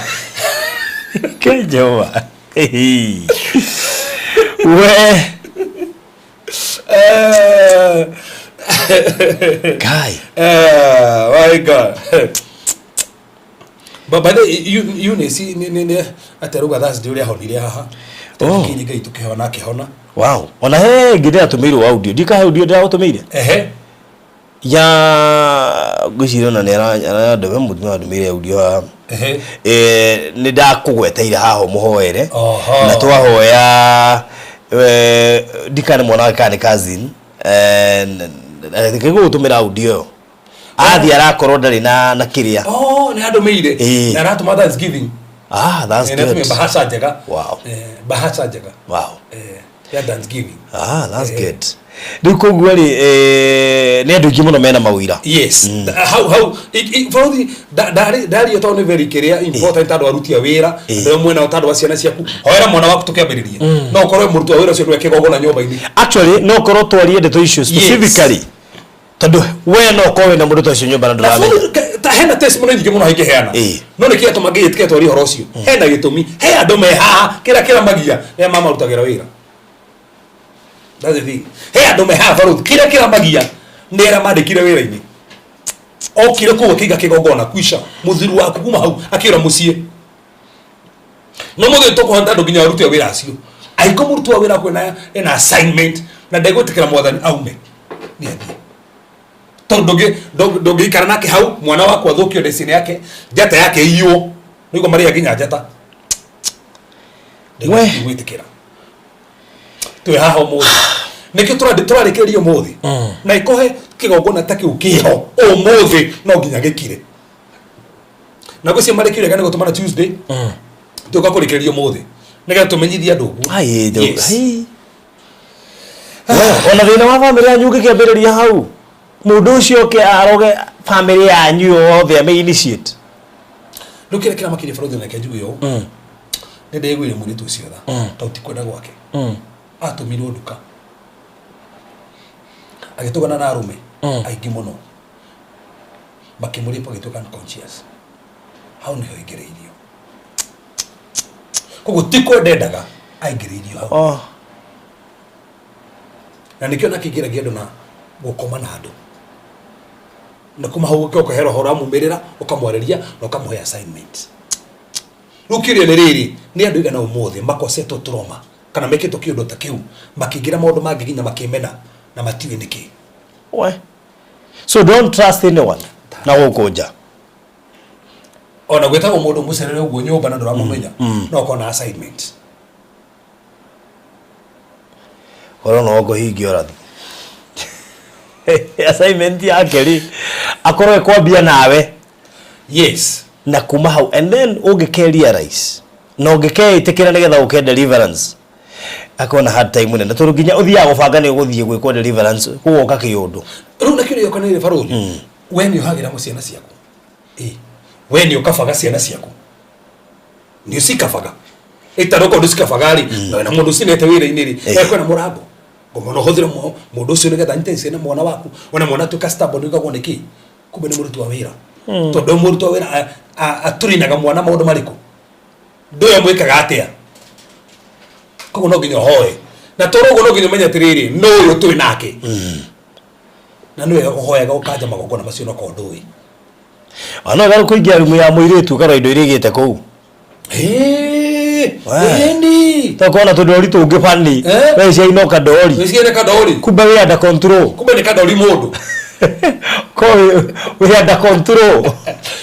Ke Jehova. We Eh, Ngai. eh, my God. But by the way, Eunice nĩ nĩ nĩ ateruga Thursday ũrĩa ahonire haha. Oh. Kinyi Ngai tukĩhona akĩhona. Wow. Ona he ngĩ ndĩratũmĩirwo audio. Ndikahe audio ndĩragũtũmĩire. Ehe. Ya ngwĩciria ona nĩ arandũme mũtumia wandũmĩire audio haha. Ehe. Eh, nĩ ndakũgweteire haha ũmũhoere Oho. na twahoya eh, ndikane mwana wake kana nĩ cousin eh, gũgũtũmĩra audio ĩyo athiĩ arakorwo ndarĩ na na kĩrĩa Oh, Oh, nĩ andũmĩire. Ĩĩ. Na aratũma Thanksgiving. Ah, that's Eh, nĩ atũmire good. bahasha njega. Wow. Eh, bahasha njega. Wow. Eh, ya Thanksgiving. Ah, that's Eh. good. Rĩu koguo rĩ, eh, nĩ andũ aingĩ mũno mena mawĩra. Yes. Hau hau bũrũri ndario tondũ nĩ very kĩrĩa important andũ aruti a wĩra Ĩĩ. andũ amwe nao tondũ wa ciana ciaku hoera mwana waku tũkĩambĩrĩria no ũkorwo mũruti wa wĩra ũcio ndweke igongona nyũmba-inĩ. Actually no korwo twarie ndeto icio specifically tondu we no korwo wina mundu ta ucio nyumba na Na nduramenya. bũrũri ta hena testimony nyingĩ mũno ingĩheana. Ĩĩ. No nĩkĩ gĩatũma ngĩgĩtĩkĩra twarie ũhoro ũcio? Hena gĩtũmi. He andũ me haha kĩrĩa kĩramagia nĩ mamarutagĩra wĩra. That's the thing. He andũ me haha barũthi kĩrĩa kĩramagia nĩ arĩa mandĩkire wĩra-inĩ. Okire kũu akĩiga kĩgongona kwisha mũthuri waku kuma hau akĩũra mũciĩ. No mũthĩ tũkũhota andũ nginya arute wĩra acio. Angĩkorwo mũruti wa wĩra kwĩna ena assignment na ndegwĩtĩkĩra mwathani aume nĩ athiĩ tondũ ndũngĩikara nake hau mwana waku athũkio destiny yake njata yake iywo nĩguo marĩa nginya njata. We. Ndĩgwĩtĩkĩra twĩ haha ũmũthĩ nĩkĩo tũrarĩkĩrĩria ũmũthĩ na ikohe kĩgongona ta kĩu kĩho ũmũthĩ no nginya gĩkire na gwĩcia marĩkĩrĩria nĩ gũtũmana Tuesday tũka kũrĩkĩrĩria ũmũthĩ nĩgetha tũmenyithie andũ ũguo. Ai, ndũ- Yes. ai. Ona thina wa bamĩrĩ yanyu ũngĩkĩambĩrĩria hau mũndũ ũcio oke aroge bamĩrĩ yanyu yothe ame initiate. Rĩu kĩrĩa kĩramakĩria bũrũri nake njuge ũũ nĩ ndĩiguire mũirĩtu ũcio tha tondũ ti kwenda gwake atũmirwo nduka agĩtũgana na arũme aingĩ mũno makĩmũrĩpa agĩtuĩka unconscious hau nĩho aingĩrĩirio koguo ti kwenda endaga aingĩrĩirio hau. Oh. Na nĩkĩo nakĩingĩragia andũ na gũkoma na andũ na kuma hau ũke ũkahera ũhoro amumĩrĩra ũkamwarĩria na ũkamũhe assignment. Rĩu kĩũria nĩ rĩrĩ nĩ andũ aigana ũmũthĩ makosetwo trauma kana mekĩtwo kĩũndũ ta kĩu makĩingĩra maũndũ mangĩ nginya makĩmena na matiũĩ nĩkĩ. We. So don't trust anyone na gũkũ nja. Ona gwĩtagwo mũndũ mũcerere ũguo nyũmba na ndũramũmenya no ũkorwo na assignment. Korwo no ngũhingia ũrathi. Assignment yake rĩ akorwo ĩkwambia nawe Yes. na kuma hau and then ũngĩke realize na ũngĩkeĩtĩkĩra nĩgetha ũke deliverance akorwo na hard time nene tondũ nginya ũthiaga gũbanga nĩ ũgũthiĩ gwĩkwo deliverance gũgoka kĩũndũ. Rĩu na kĩũria gĩoka nĩ rĩrĩ barũthi we nĩ ũhagĩra mo ciana ciaku. Ĩ we nĩ ũkabaga ciana ciaku nĩ ũcikabaga ĩtarĩ okorwo ndũcikabaga rĩ na wĩna mũndũ ũcinete wĩra-inĩ rĩ Ĩ. we kwĩna mũrango ngomona ũhũthĩre mũndũ ũcio nĩgetha anyite ciana mwana waku ona mwana atuĩka stubborn ũigagwo nĩkĩ kumbe nĩ mũruti wa wĩra tondũ mũruti wa wĩra atũrinaga mwana maũndũ marĩkũ ndũĩ amwĩkaga atĩa koguo no nginya ũhoe na toro ũguo no nginya ũmenye atĩrĩrĩ no ũyũ twĩ nake na nĩwe ũhoyaga ũkanja magongona macio no korwo ndũĩ. Ona no kũingĩra rumu ya mũirĩtu ũkarora indo iria igĩte kũu. Ĩĩ, We. ĩni. Tokona tũndori tũngĩ bani Eh? we ciaina ũkandori Wĩcirie kandori kumbe wĩ under control. kumbe nĩ kandori mũndũ Ko wĩ under control.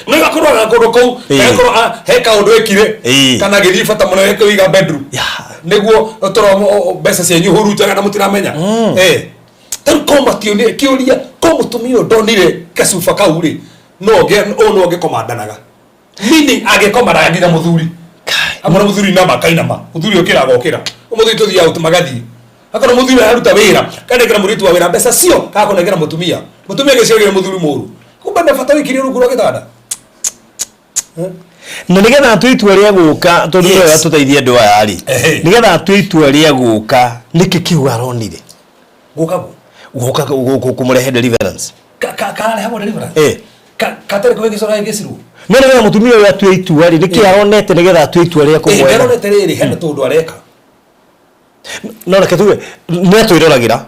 no gakorwo gakorwo kũu Ĩĩ. gakorwo he kaũndũ ekire Ĩĩ. kana agĩthiĩ bata mũno ekũiga bedroom Yeah. nĩguo toro mbeca cianyu hurunjaga na mũtiramenya. Eh, tarĩu ko mationire kĩũria ko mũtumia ũyũ ndonire gacuba kau rĩ no ũyũ no angĩkomandanaga meaning angĩkomanaga nginya mũthuri amona mũthuri nama akainama mũthuri ũkĩra agokĩra ũmũthuri tũthiaga out magathiĩ akorwo mũthuri araruta wĩra kanengera mũirĩtu wa wĩra mbeca cio kakũnengera mũtumia mũtumia agĩciagĩra mũthuri mũru kumbe nĩ bata wĩkirie rungu rwa gĩtanda. Na nĩgetha atue itua rĩa gũka tondũ Yes. nĩwe atũteithie andũ aya rĩ Ehe. nĩgetha atue itua rĩa gũka nĩkĩ kĩu aronire gũka gũ gũka kũmũrehe deliverance. Kararehagwo deliverance Eh. Katarĩ kũhĩgĩcwo gagĩcirwo. No nĩgetha mũtumia ũyũ atue itua rĩ nĩkĩ aronete nĩgetha atue itua rĩa kũmwetha? Ndaronete rĩrĩ hena tũndũ areka. No reke tuge nĩ atwĩroragĩra.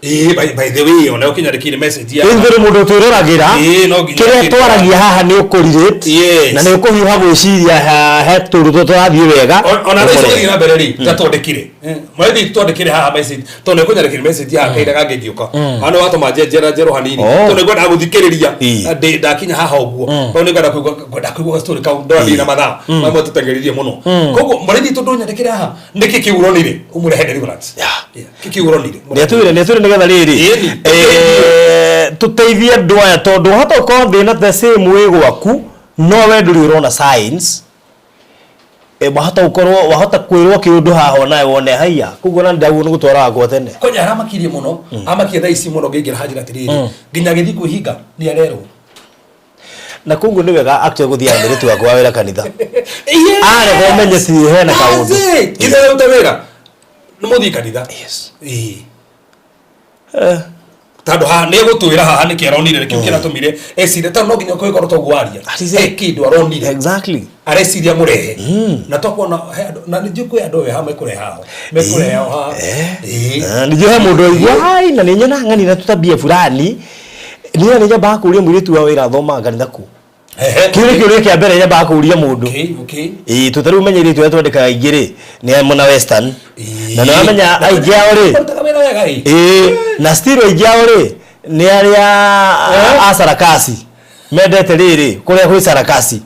Ĩĩ, by the way ona ũkĩnyandĩkĩire message ya Rĩu nĩ mũndũ ũtwĩroragĩra Ĩĩ, no nginya kĩrĩa akĩrora. twaragia haha nĩ ũkũrirĩte Yes. na nĩ ũkũhiũha gwĩciria he tũndũ tũrĩa tũrathiĩ wega. Ona rä tũgĩthiĩ na mbere rĩ tatwandĩkire mwathi twandĩkire haha message tondũ nĩ kũnyandĩkire message haha kahinda kangĩ ngĩũka haha nĩ watũma njera njerũ hanini Oh. tondũ nĩ ngwendaga gũthikĩrĩria Ĩĩ. Ndakinya haha ũguo tondũ nĩ ngwenda kũigua ngwenda kũigua story kau ndora ndĩ na mathaa mamwe tũteng'eririe mũno koguo mwathi tondũ nyandĩkire haha nĩkĩ kĩu ũronire ũmũrehe deliverance. Yeah. Yeah, kĩ kĩu ũronire? Nĩatwĩre nĩatwĩre nĩgetha rĩrĩ Ĩni. eh, tũteithie andũ aya tondũ wahota gũkorwo thĩna the same wĩ gwaku No we ndũrĩ ũrona signs. Wahota gũkorwo wahota kwĩrwo kĩũndũ haha onawe wone haiya koguo na ndaguo nĩ gũtwara wakwa tene. Kwanja aramakirie mũno, amakie thaa ici mũno ngĩingĩra hanjĩra atĩrĩrĩ, nginya agĩthiĩ kwĩhinga nĩ arerwo. Na koguo nĩ wega actually gũthiaga mũirĩtu wakwa wa wĩra kanitha. Yes! Arega ũmenye ti hena kaũndũ. That's it. Nginya ũrute wĩra nĩ mũthiĩ kanitha. Yes. Ĩĩ. Eh. Tondũ haha nĩ egũtwĩra haha nĩkĩ aronire, nĩkĩo kĩratũmire ecirie, tondũ no nginya kũgĩkorwo toguo aria. That is it. He kĩndũ aronire. Areciria mũrehe na tokuona he andũ, na nĩnjũĩ kwĩ andũ haha mekũreha ho mekũreha ho haha. Ĩĩ. Ningĩ he mũndũ aigua ai na nĩ nyonaga ng'ani na tũtabia fulani niĩ nĩ nyambaga kũria mũirĩtu wa wĩra athomaga kanitha kũ. Kĩu nĩ kĩũria kĩa mbere nyambaga kũria mũndũ. Ĩĩ tũ tarĩu ũmenye airĩtu arĩa twandĩkaga aingĩ rĩ nĩ a mwena western na nĩ wamenya aingĩ ao rĩ Marutaga wĩra wega ĩ. Ĩĩ na still aingĩ ao rĩ nĩ arĩa a sarakasi mendete rĩrĩ kũrĩa kwĩ sarakasi.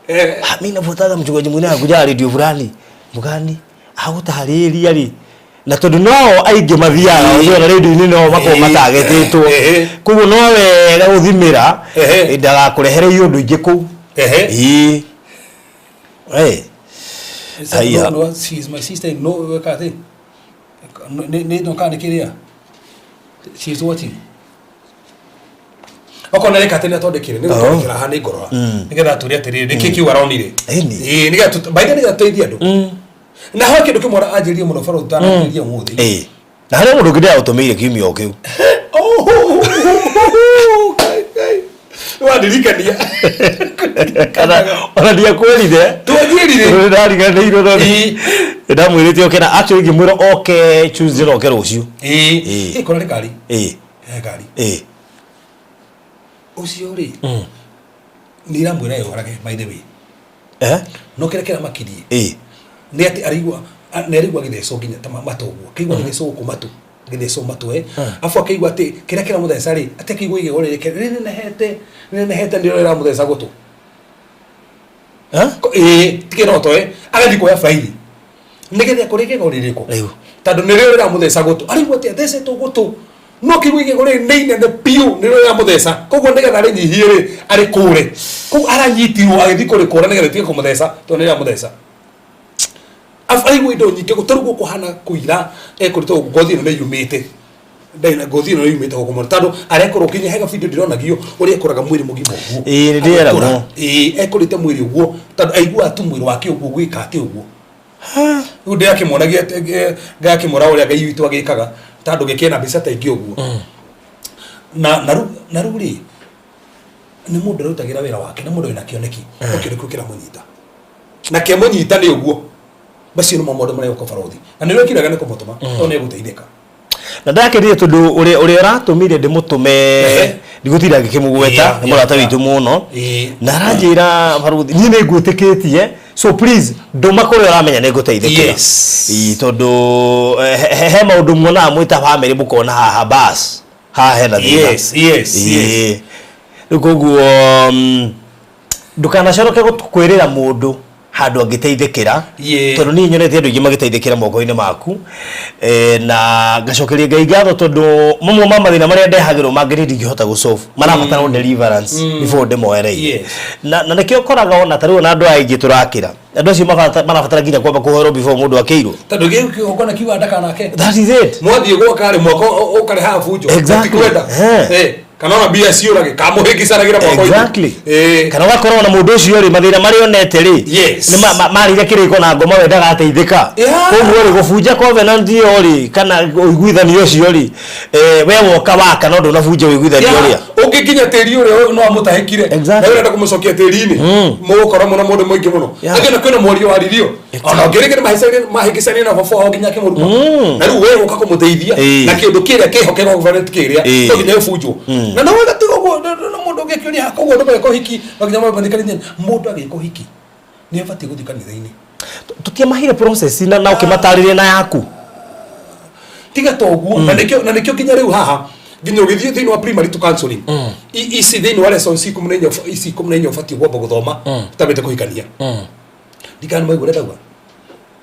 Ah, mimi nafuataga mchungaji mwingine anakuja radio fulani mgani agũtarĩria rĩ na tondũ no aingĩ mathiaga ũthiaga radio-inĩ no makoragwo matagetĩtwo koguo no wega gũthimĩra ndagakũrehere iũndũ ingĩ kũu. Ĩĩ. Eh. Haiya. No, she is my sister no weka atĩ nĩ no kana nĩ kĩrĩa she is watching okorwo nĩ reka atĩ nĩ atwandĩkĩre nĩ gũtwandĩkĩra haha nĩ ngorora nĩgetha atwĩre atĩrĩrĩ nĩkĩ kĩu aronire. Ĩni. Ĩĩ, nĩgetha by the way, nĩgetha tũteithie andũ na ho kĩndũ kĩmwe anjĩrire mũno baro tũtanambĩrĩria ũmũthĩ. Ĩĩ. Na harĩ mũndũ ũngĩ ndĩragũtũmĩire kiumia o kĩu. Wandirikania. Kana ona ndiakwĩrire. Twanjĩrire. Tondũ nĩndariganĩirwo no Ĩĩ. nĩndamwĩrĩte oke na actually ngĩmwĩra oke Tuesday na oke rũciũ. Ĩĩ. Ĩĩ. Ĩĩ, kora nĩ kari. Ĩĩ. He ngari. Ĩĩ. Ũcio rĩ nĩ iramwĩra yohorage by the way. No kĩrĩa kĩramakirie nĩ atĩ araigua nĩ araigua gĩthecwo nginya ta matũ ũguo, akĩigua gĩthecwo gũkũ matũ, gĩthecwo matũ eh, afu akĩigua atĩ kĩrĩa kĩramũtheca rĩ, atĩ akĩigua igego rĩrĩ rĩnenehete rĩnenehete nĩrĩo rĩramũtheca gũtũ. Ĩĩ ti kĩroto eh, agathiĩ kuoya bairi nĩgetha ekore igego rĩrĩkũ Rĩu. tondũ nĩrĩo rĩramũtheca gũtũ, araigua atĩ athecetwo gũtũ no kĩigua igego rĩrĩ nĩ inene biũ nĩrĩo rĩramũtheca, koguo nĩgetha arĩnyihie rĩ arĩkũre, koguo aranyitirwo agĩthiĩ kũrĩkũra nĩgetha rĩtige kũmũtheca tondũ nĩ rĩramũtheca. Afu araigua indo nyingĩ gũtũ rĩu gũkũ hana kũira ekũrĩte gũkũ ngothi ĩno nĩ yumĩte ndarĩ na ngothi ĩno yumĩte gũkũ mũno tondũ arekorwo nginya he gabidio ndĩronagio ũrĩa ekũraga mwĩrĩ mũgima ũguo. Ĩĩ, nĩ ndĩreragwo. Agakũra. Ĩĩ, ekũrĩte mwĩrĩ ũguo tondũ aiguaga tu mwĩrĩ wake ũguo gwĩka atĩ ũguo. Rĩu ndĩrakĩmuonagia ngakĩmwĩra ũrĩa Ngai witũ agĩkaga tondũ gĩkĩna mbica ta ingĩ ũguo. Na na rĩu na rĩu rĩ nĩ mũndũ ũrarutagĩra wĩra wake, nĩ mũndũ wĩna kĩoneki, no kĩoneki kĩu kĩramũnyita na kĩamũnyita nĩ ũguo macio nĩmo maũndũ marĩa gũka barothi na nĩrĩo kĩrega nĩ kũmũtũma tondũ nĩ egũteithĩka. Na ndakenire tondũ ũrĩa ũrĩa ũratũmire ndĩmũtũme ndigũtinda ngĩkĩmũgweta nĩ mũrata witũ mũno na aranjĩra baruthi niĩ nĩ ngwĩtĩkĩtie so please ndũma kũrĩa ũramenya nĩ ngũteithĩkĩra. Ĩĩ, tondũ he maũndũ muonaga mwĩ ta bamĩrĩ mũkona haha bas haha hena thĩna. Ĩĩ. Rĩu koguo ndũkanacoroke kwĩrĩra mũndũ handũ angĩteithĩkĩra tondũ niĩ nyonete andũ aingĩ magĩteithĩkĩra moko-inĩ maku na ngacokeria Ngai ngatho tondũ mamwe ma mathĩna marĩa ndehagĩrwo mangĩ niĩ ndingĩhota gũ solve marabatara mm. deliverance before ndĩmoereire na nĩkĩo ũkoraga ona ta rĩu ona andũ aya aingĩ tũrakĩra andũ acio marabatara nginya kwamba kũhoerwo before mũndũ akĩirwo Tondũ gĩu kĩgongona kiuga ndakanake. That is it. Mwathiĩ gwaka rĩ mwaka ũkarehaga bunjo. Ũtikwenda. Kana ona mbia ciũrage kamũhĩngĩcanagĩra mwaka-inĩ. Kana ũgakorwo na mũndũ ũcio rĩ mathĩna marĩa onete rĩ nĩ marĩire kĩrĩko na ngoma we ndagateithĩka. Koguo rĩ gũbunja covenant ĩyo rĩ kana ũiguithanio ũcio rĩ we woka waka no ndũnabunja ũiguithanio ũrĩa. Ũngĩkinya tĩri ũrĩa no amũtahĩkire na ũrenda kũmũcokia tĩri-inĩ mũgũkorwo mũno mũndũ mũingĩ mũno. Angĩ na kwĩna mwario waririo ona ũngĩ rĩngĩ nĩ mahĩngĩcanire na baba wao nginya akĩmũruma na rĩu we ũka kũmũteithia na kĩndũ kĩrĩa kĩhoke covenant kĩrĩa no nginya ĩbunjwo na no wega tiga ũguo na mũndũ ũngĩ akĩũria koguo andũ magĩka ũhiki no nginya mathiĩ kanitha-inĩ. Mũndũ agĩka ũhiki nĩ abatiĩ gũthiĩ kanitha-inĩ. Tũtiamahire process na ũkĩmatarĩria na yaku. Tiga ta ũguo na nĩkĩo na nĩkĩo nginya rĩu haha nginya ũgĩthiĩ thĩinĩ wa primary to counseling ici thĩinĩ wa lessons 14 ici 14 ũbatiĩ kwamba gũthoma ũtambĩte kũhikania. Ndikana maigua ndauga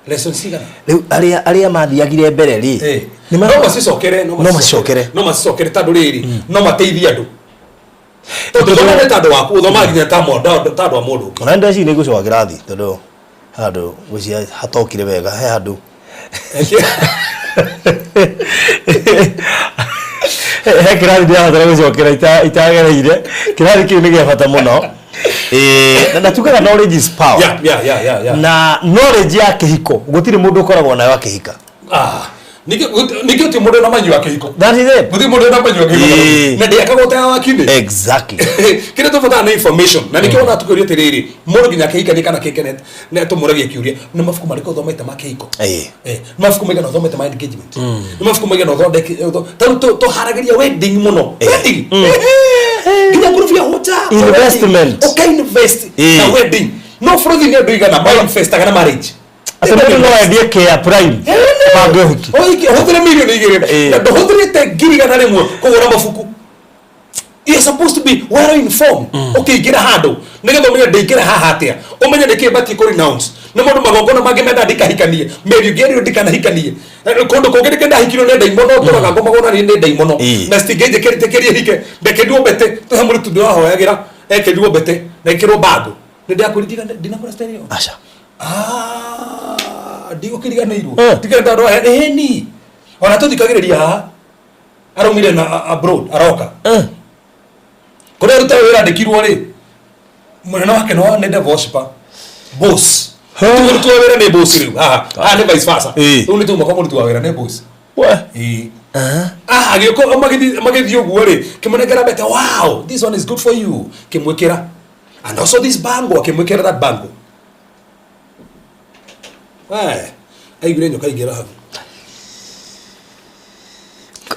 lessons cigana. Rĩu arĩa arĩa mathiagire mbere rĩ no macicokere no macicokere no macicokere tondũ rĩrĩ no mateithie andũ. Tondũ thoma nĩ tandũ waku ũthomaga nginya ta mũndũ tandũ wa mũndũ ũngĩ. Ona ndeci nĩ ngũcoka kĩrathi tondũ handũ gwĩciria hatokire wega he handũ he kĩrathi ndĩrabatara gũcokera itagereire kĩrathi kĩu nĩ gĩa bata mũno. Eh, na tugaga knowledge is power. Yeah. Na knowledge ya kĩhiko gũtirĩ mũndũ ũkoragwo nayo akĩhika. Ah, ningĩ ningĩ ũtirĩ mũndũ na manyua kĩhiko. That is it. Gũtirĩ mũndũ na manyua kĩhiko. Ĩĩ. Na ndĩakagwo ta ya wakindĩ. Exactly. Kĩrĩa tũbatara nĩ information na nĩkĩo ona tũkĩũria atĩrĩrĩ, mũndũ nginya akĩhikania kana akĩkenete nĩ tũmũragia kĩũria, nĩ mabuku marĩkũ ũthomete ma kĩhiko? Ĩĩ. Eh, nĩ mabuku maigana ũthomete ma engagement? Nĩ mabuku maigana ũthondeke ta rĩu tũharagĩria wedding mũno. Wedding. Nginya ngurubu ya WhatsApp. Investment. Ũka invest Ĩĩ. na wedding. No bũrũri nĩ andũ igana ma investaga na marriage. Atĩ mũndũ no endie care prime bange ũhiki. Ũhiki ũhũthĩre mirioni 2. Ĩĩ. Na ndũhũthĩrĩte 100,000 kũgũra mabuku. You're supposed to be well informed. Ũkĩingĩra handũ nĩgetha ũmenye ndĩingĩra haha atĩa, ũmenye nĩkĩ batiĩ kũ renounce. Nĩ maũndũ magongona mangĩ menda ndikahikanie, mĩri ĩngĩ ĩrĩa ndikanahikanie. Eh, kũndũ kũngĩ nĩkĩ ndahikirio nĩ ndaimono, tũraga ngomagwo na nĩ ndaimono. Ĩĩ. Na citingĩnjĩkĩrĩtĩkĩrie hike, ndekĩrirwo mbete, tũhe mũrĩtu ndĩrahoyagĩra, ekĩrirwo mbete na ĩkĩrwo bango. Nĩ ndakwĩrire ndinakũra story ĩyo? Aca. Ah, ndigũkĩriganĩirwo. Eh. Ndigenda andũ aya ĩni. Ona tũthikagĩrĩria haha. Araumire na abroad aroka. Eh. Kũrĩa arutaga wĩra andĩkirwo rĩ, mũnene wake no nĩ devil worshiper. Boss. Huh. Ti mũruti wa wĩra nĩ boss rĩu. Haha, haha nĩ vice versa. Ĩĩ. Rĩu nĩ tuma kwa mũruti wa wĩra nĩ boss. We. Ĩĩ. Ah, agĩũka magĩthiĩ magĩthiĩ ũguo rĩ, kĩmũnengera mbete, wow, this one is good for you. Kĩmwĩkĩra. And also this bangle, akĩmwĩkĩra that bangle. We, aiguire nyoka ingĩra hau.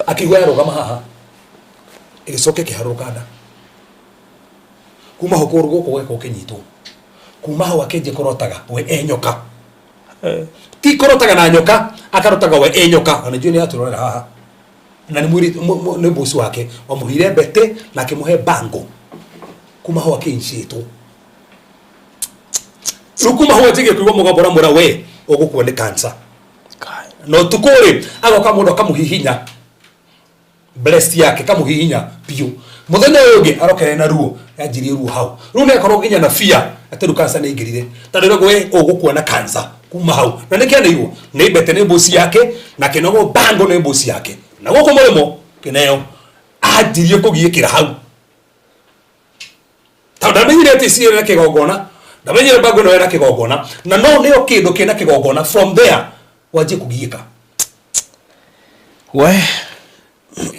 Akĩigua yarũgama haha. Ĩgĩcoka ĩkĩharũrũka nda. Kuma hau kũgũrũ gũkũ gweka ũkĩnyitwo. Kuma hau akĩnjia kũrotaga we e nyoka. Ti kũrotaga na nyoka, akarotaga we e nyoka. Ona njũĩ nĩ atũrorera haha. Na nĩ mwĩrĩ nĩ boss wake wamũheire mbete na akĩmũhe bango. Kuma hau akĩiniciĩtwo. Rĩu kuma hau anjĩgie kũigua mũgambo ũramwĩra we ũgũkua nĩ cancer. Na ũtukũ rĩ agoka mũndũ akamũhihinya breast yake kamũhihinya biũ. Mũthenya ũyũ ũngĩ arokere na ruo, yanjirie ruo hau. Rĩu nĩ akorwo nginya na fear atĩ rĩu cancer nĩ ĩingĩrire. Tondũ rĩu we ũgũkua na cancer kuma hau. Na nĩkĩ aneirwo? Nĩ mbete nĩ boss yake na akĩnogwo bango nĩ boss yake. Na gũkũ mũrĩmo kĩneo anjirie kũgiĩkĩra hau. Tondũ ndamenyire atĩ ciĩ na kĩgongona, ndamenyire bango ĩno ĩna kĩgongona, na no nĩyo kĩndũ kĩna kĩgongona from there wanjie kũgiĩka. We.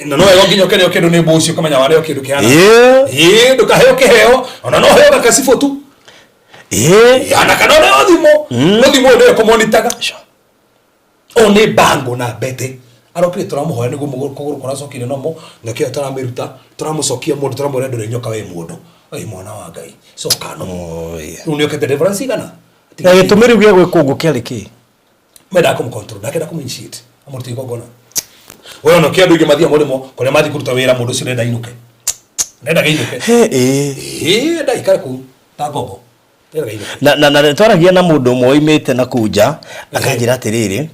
Na no wega nginya ũkĩneo kĩndũ nĩ boss ũkamenya warĩo kĩndũ kĩhana. Ĩĩ. Ĩĩ, ndũkaheo kĩheo, ona no ũheo gakacibũ tu. Ĩĩ. Ya, na kana ũneo thimũ. No thimũ ĩyo nĩyo ĩkũmonitaga. Sure. Ũyũ nĩ bango na mbete. Arokire tũramũhoya nĩguo kũgũrũ kũracokire nomo, nĩkĩo tũramĩruta, tũramũcokia mũndũ, tũramwĩra ndũrĩ nyoka we mũndũ. Oi mwana wa Ngai, coka nomo. Oh, yeah. Rĩu nĩokĩte deliverance igana. Na gĩtũmi rĩu gĩa gwĩkwo ũguo kĩarĩ kĩ? Mendaga kũmũcontrol, ndakenda kũmũ-initiate, amũrute igongona. We ona kĩ andũ aingĩ mathiaga mũrĩmo, kũrĩa mathiĩ kũruta wĩra mũndũ ũcio nenda ainũke. Nenda ainũke. He, ĩĩ. Ĩĩ, enda aikare kũu ta ngombo. Nenda ainũke. Na twaragia na mũndũ ũmwe oimĩte na kũu nja akanjĩra atĩrĩrĩ,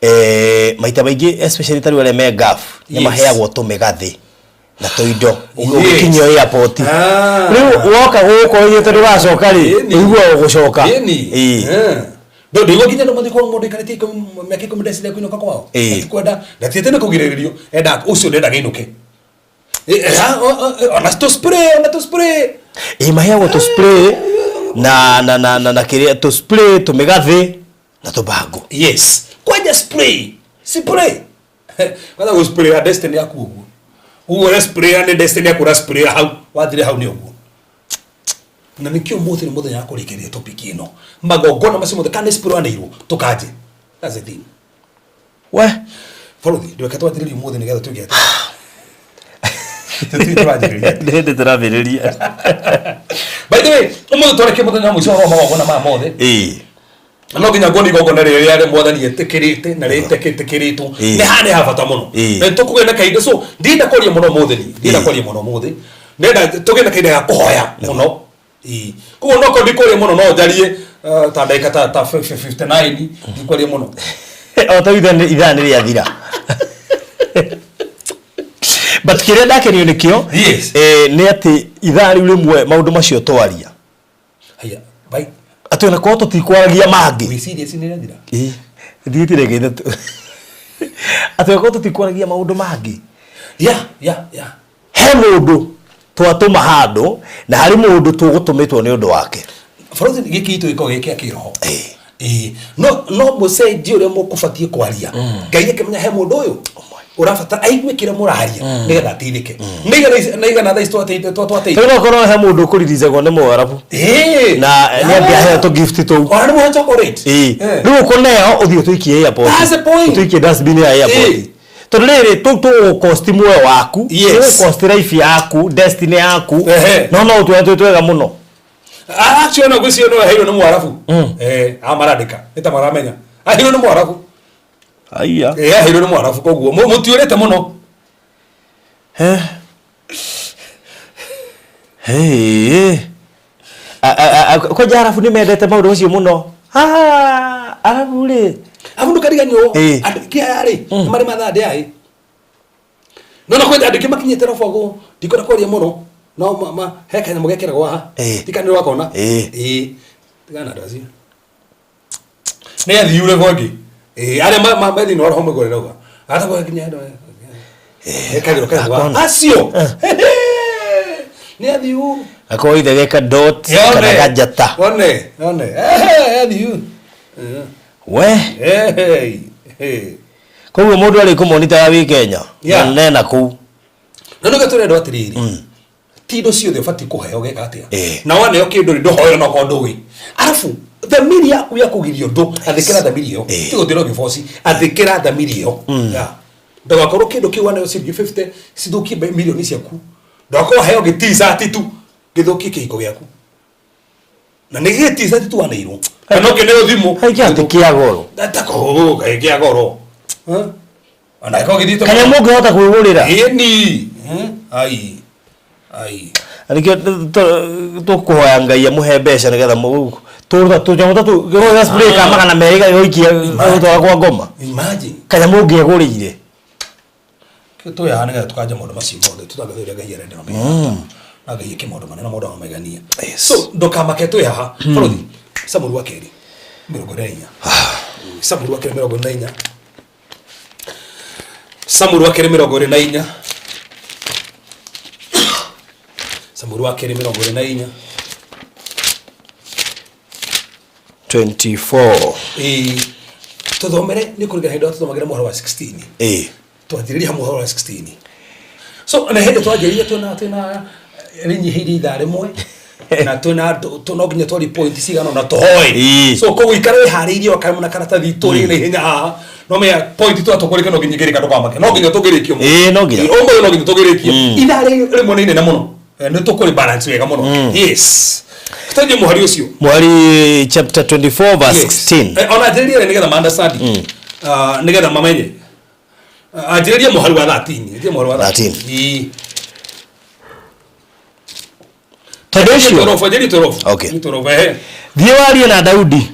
eh, maita maingĩ especially ta rĩu arĩa me Gulf nĩ maheagwo tũmĩgathĩ na tũindo ũgĩkinyio airport. Ah. Rĩu woka gũkũ ithuĩ tondũ wacoka rĩ, Ĩni. ũiguaga ũgũcoka. Ĩni. Ĩĩ. Eh. Ndũ ndĩguo nginya andũ mathiĩ kwao mũndũ aikarĩte mĩaka 10 ndeciria kũinũka kwao. Ĩĩ. Atikwenda, ndatiĩte nĩ kũgirĩrĩrio, enda ũcio ndendaga ainũke. Ona tũ spray, ona tũ spray. Ĩĩ, maheagwo tũ spray na kĩrĩa tũ spray tũmĩgathĩ na tũbango. Yes. Kwanja spray. Spray. Kwanza gũ spray ya destiny yaku ũguo. Ũguo ũrĩa spray ya nĩ destiny yaku ũra spray hau, wathire hau nĩ ũguo. Na nĩkĩo ũmũthĩ nĩ mũthenya wa kũrĩkĩrĩria topic ĩno. Magongona macio mothe kana nĩ spray waneirwo tũkanje. That's the thing. We. Bũrũthi, ndweke twanjĩrĩrie ũmũthĩ nĩgetha tuge atĩ. Tũtirĩ tũranjĩrĩria. Nĩ hĩndĩ tũrambĩrĩria. By the way, ũmũthĩ twarĩkia mũthenya wa mũico wa magongona maya mothe. Ĩĩ. Na no nginya nguona igongona rĩrĩa rĩa mwathani etĩkĩrĩte na rĩtetĩkĩrĩtwo. Ĩĩ. Nĩ haha nĩ ha bata mũno. Ĩĩ. Na tũkũgĩa na kahinda, so ndienda kwaria mũno ũmũthĩ niĩ. Ndienda Ĩĩ. kwaria mũno ũmũthĩ. Ndĩrenda tũgĩe na kahinda ga kũhoya mũno. Ĩĩ. Koguo no korwo ndikwaria mũno no njarie ta ndagĩka ta 59 ndikwaria mũno. O ta ithaa nĩ rĩathira. But kĩrĩa ndakenio nĩkĩo nĩ atĩ ithaa rĩu rĩmwe maũndũ macio twaria Haya, bye. Atĩ ona korwo tũtikwaragia mangĩ. Wĩ serious nĩ ĩrathira? Ĩĩ, thiĩte rĩngĩ ithatũ. Atĩ ona korwo tũtikwaragia maũndũ mangĩ. Yeah. He mũndũ twatũma handũ na harĩ mũndũ tũgũtũmĩtwo nĩ ũndũ wake. Balozi gĩkĩ gitũ gĩkoragwo gĩ kĩa kĩroho. Ĩĩ. No no mũcenjie ũrĩa mũkũbatiĩ kwaria. Ngai akĩmenya he mũndũ ũyũ ũrabatara aigue kĩrĩa mũraria nĩgetha ateithĩke. Nĩ igana thaa ici twateithĩka. Rĩu no korwo he mũndũ ũkũriricagwo nĩ Mũarabu. Ĩĩ. Na nĩ angĩaheo tũ gift tũu. Ona nĩ mũhe chocolate. Ĩĩ. Rĩu ũkũneo ũthiĩ ũtũikie airport. That's the point. Ũtũikie dustbin ya airport. Ĩĩ. Tondũ rĩrĩ tũu tũgũcost muoyo waku. Yes. Tũgũcost life yaku, destiny yaku. Ehe. No no ũtuone twĩ twega mũno. Acio ona ngwĩciria no aheirwo nĩ Mwarabu. Aya marandĩka nĩ ta maramenya. Aheirwo nĩ Mwarabu. Aya. Aheirwo nĩ Mwarabu koguo mũtiũrĩte mũno. Hey. Kwanja Arabu nĩ mendete maũndũ macio mũno. Ah, Arabu rĩ. Arabu ndũkariganĩrwo Ĩĩ. andũ aingĩ aya rĩ nĩ marĩ mathaa ndĩa ĩ. No na kwĩ andũ aingĩ makinyĩte robo ndikwenda kwaria mũno no he kanyamũ gekĩragwo haha. Ĩĩ. Tikana nĩ wakona. Ĩĩ. Ĩĩ. Tigana na andũ acio. Nĩ athiure kwangi. Ĩĩ arĩa me thĩinĩ wa roho mũigua ũrĩa ndauga. Atagwo nginya andũ aya. Ekagĩrwo kanyamũ haha. Akona. Acio. Nĩ athiu. Akorwo ithe geka dot kana gajata. One, one. Ehe, athiu. We. Ehe. Ehe. Koguo mũndũ arĩ kũmonitaga wĩ Kenya. Yeah. Na nena kũu. Na nĩkĩo tũrendwo atĩrĩrĩ. Ti indo ciothe ũbatiĩ kũheo geka atĩa. Ĩĩ. Na waneo kĩndũ rĩ ndũhoere no korwo ndũĩ. Arabu thamiri yaku ya kũgiria ũndũ athĩkĩra thamiri ĩyo. Ĩĩ. Ti gũtĩra ũgĩboci athĩkĩra thamiri ĩyo. Yeah. Ndũgakorwo kĩndũ kĩu waneo ciringi 50 cithũkie mirioni ciaku. Ndũgakorwo heo gĩticati tu gĩthũkie kĩhiko gĩaku. Na nĩ gĩticati tu waneirwo. Kana ũkĩneo thimũ. Kaingĩ atĩ kĩa goro. Atako kaĩ kĩa goro. Huh? Ona gĩkorwo gĩthiĩte Kanyamũ ũngĩhota kwĩgũrĩra. Ĩni. Ai. Ai. Na nĩkĩo tũkũhoya Ngai amũhe mbeca nĩgetha tũruta tũnyamũ ta tũu gĩkorwo spray ka 200 gagĩikia gagĩtwara kwa ngoma. Imagine. Kanyamũ ũngĩegũrĩire. Kĩo twĩ haha nĩgetha tũkanje maũndũ macio mothe tũtangathe ũrĩa Ngai arenda na mega. Na Ngai eke maũndũ manene maũndũ ma magegania. So ndũkamake twĩ haha. Balothi Samuel wa kerĩ 44. Samuel wa kerĩ 44. Samuel wa kerĩ 24. Samuel wa kerĩ 24. 24. Ĩĩ. Tũthomere nĩ kũringana hĩndĩ ĩrĩa tũthomagĩra mũharo wa 16. Ĩĩ. Twanjĩrĩria hamwe ũhoro wa 16. So na hĩndĩ twanjĩrĩria twĩna rĩnyihĩirie ithaa rĩmwe na twĩna no nginya twari point cigana ũna tũhoe. Ĩĩ. So koguo ikara wĩharĩirie wakarĩmũ na karatathi tũrĩ na ihenya haha. No menya point twa tũkũrĩka no nginya ingĩrĩka ndũkamake. No nginya tũngĩrĩkie ũmũthĩ. Ĩĩ, no nginya. Ĩĩ, ũmũthĩ no nginya tũngĩrĩkie. Ithaa rĩmwe nĩ inene mũno. Nĩ tũkũrĩ balance wega mũno. Yes. Tũthiĩ mũhari ũcio. Mũhari chapter 24 verse Yes. 16. Ona anjĩrĩrie nĩgetha ma understand. Nĩgetha mamenye. Anjĩrĩrie mũhari wa 13. Anjĩrĩrie mũhari wa 13. Ĩĩ. Tondũ ũcio Torofu, anjĩrĩrie torofu. Okay. Nĩ torofu, ehe. Thiĩ warie na Daudi.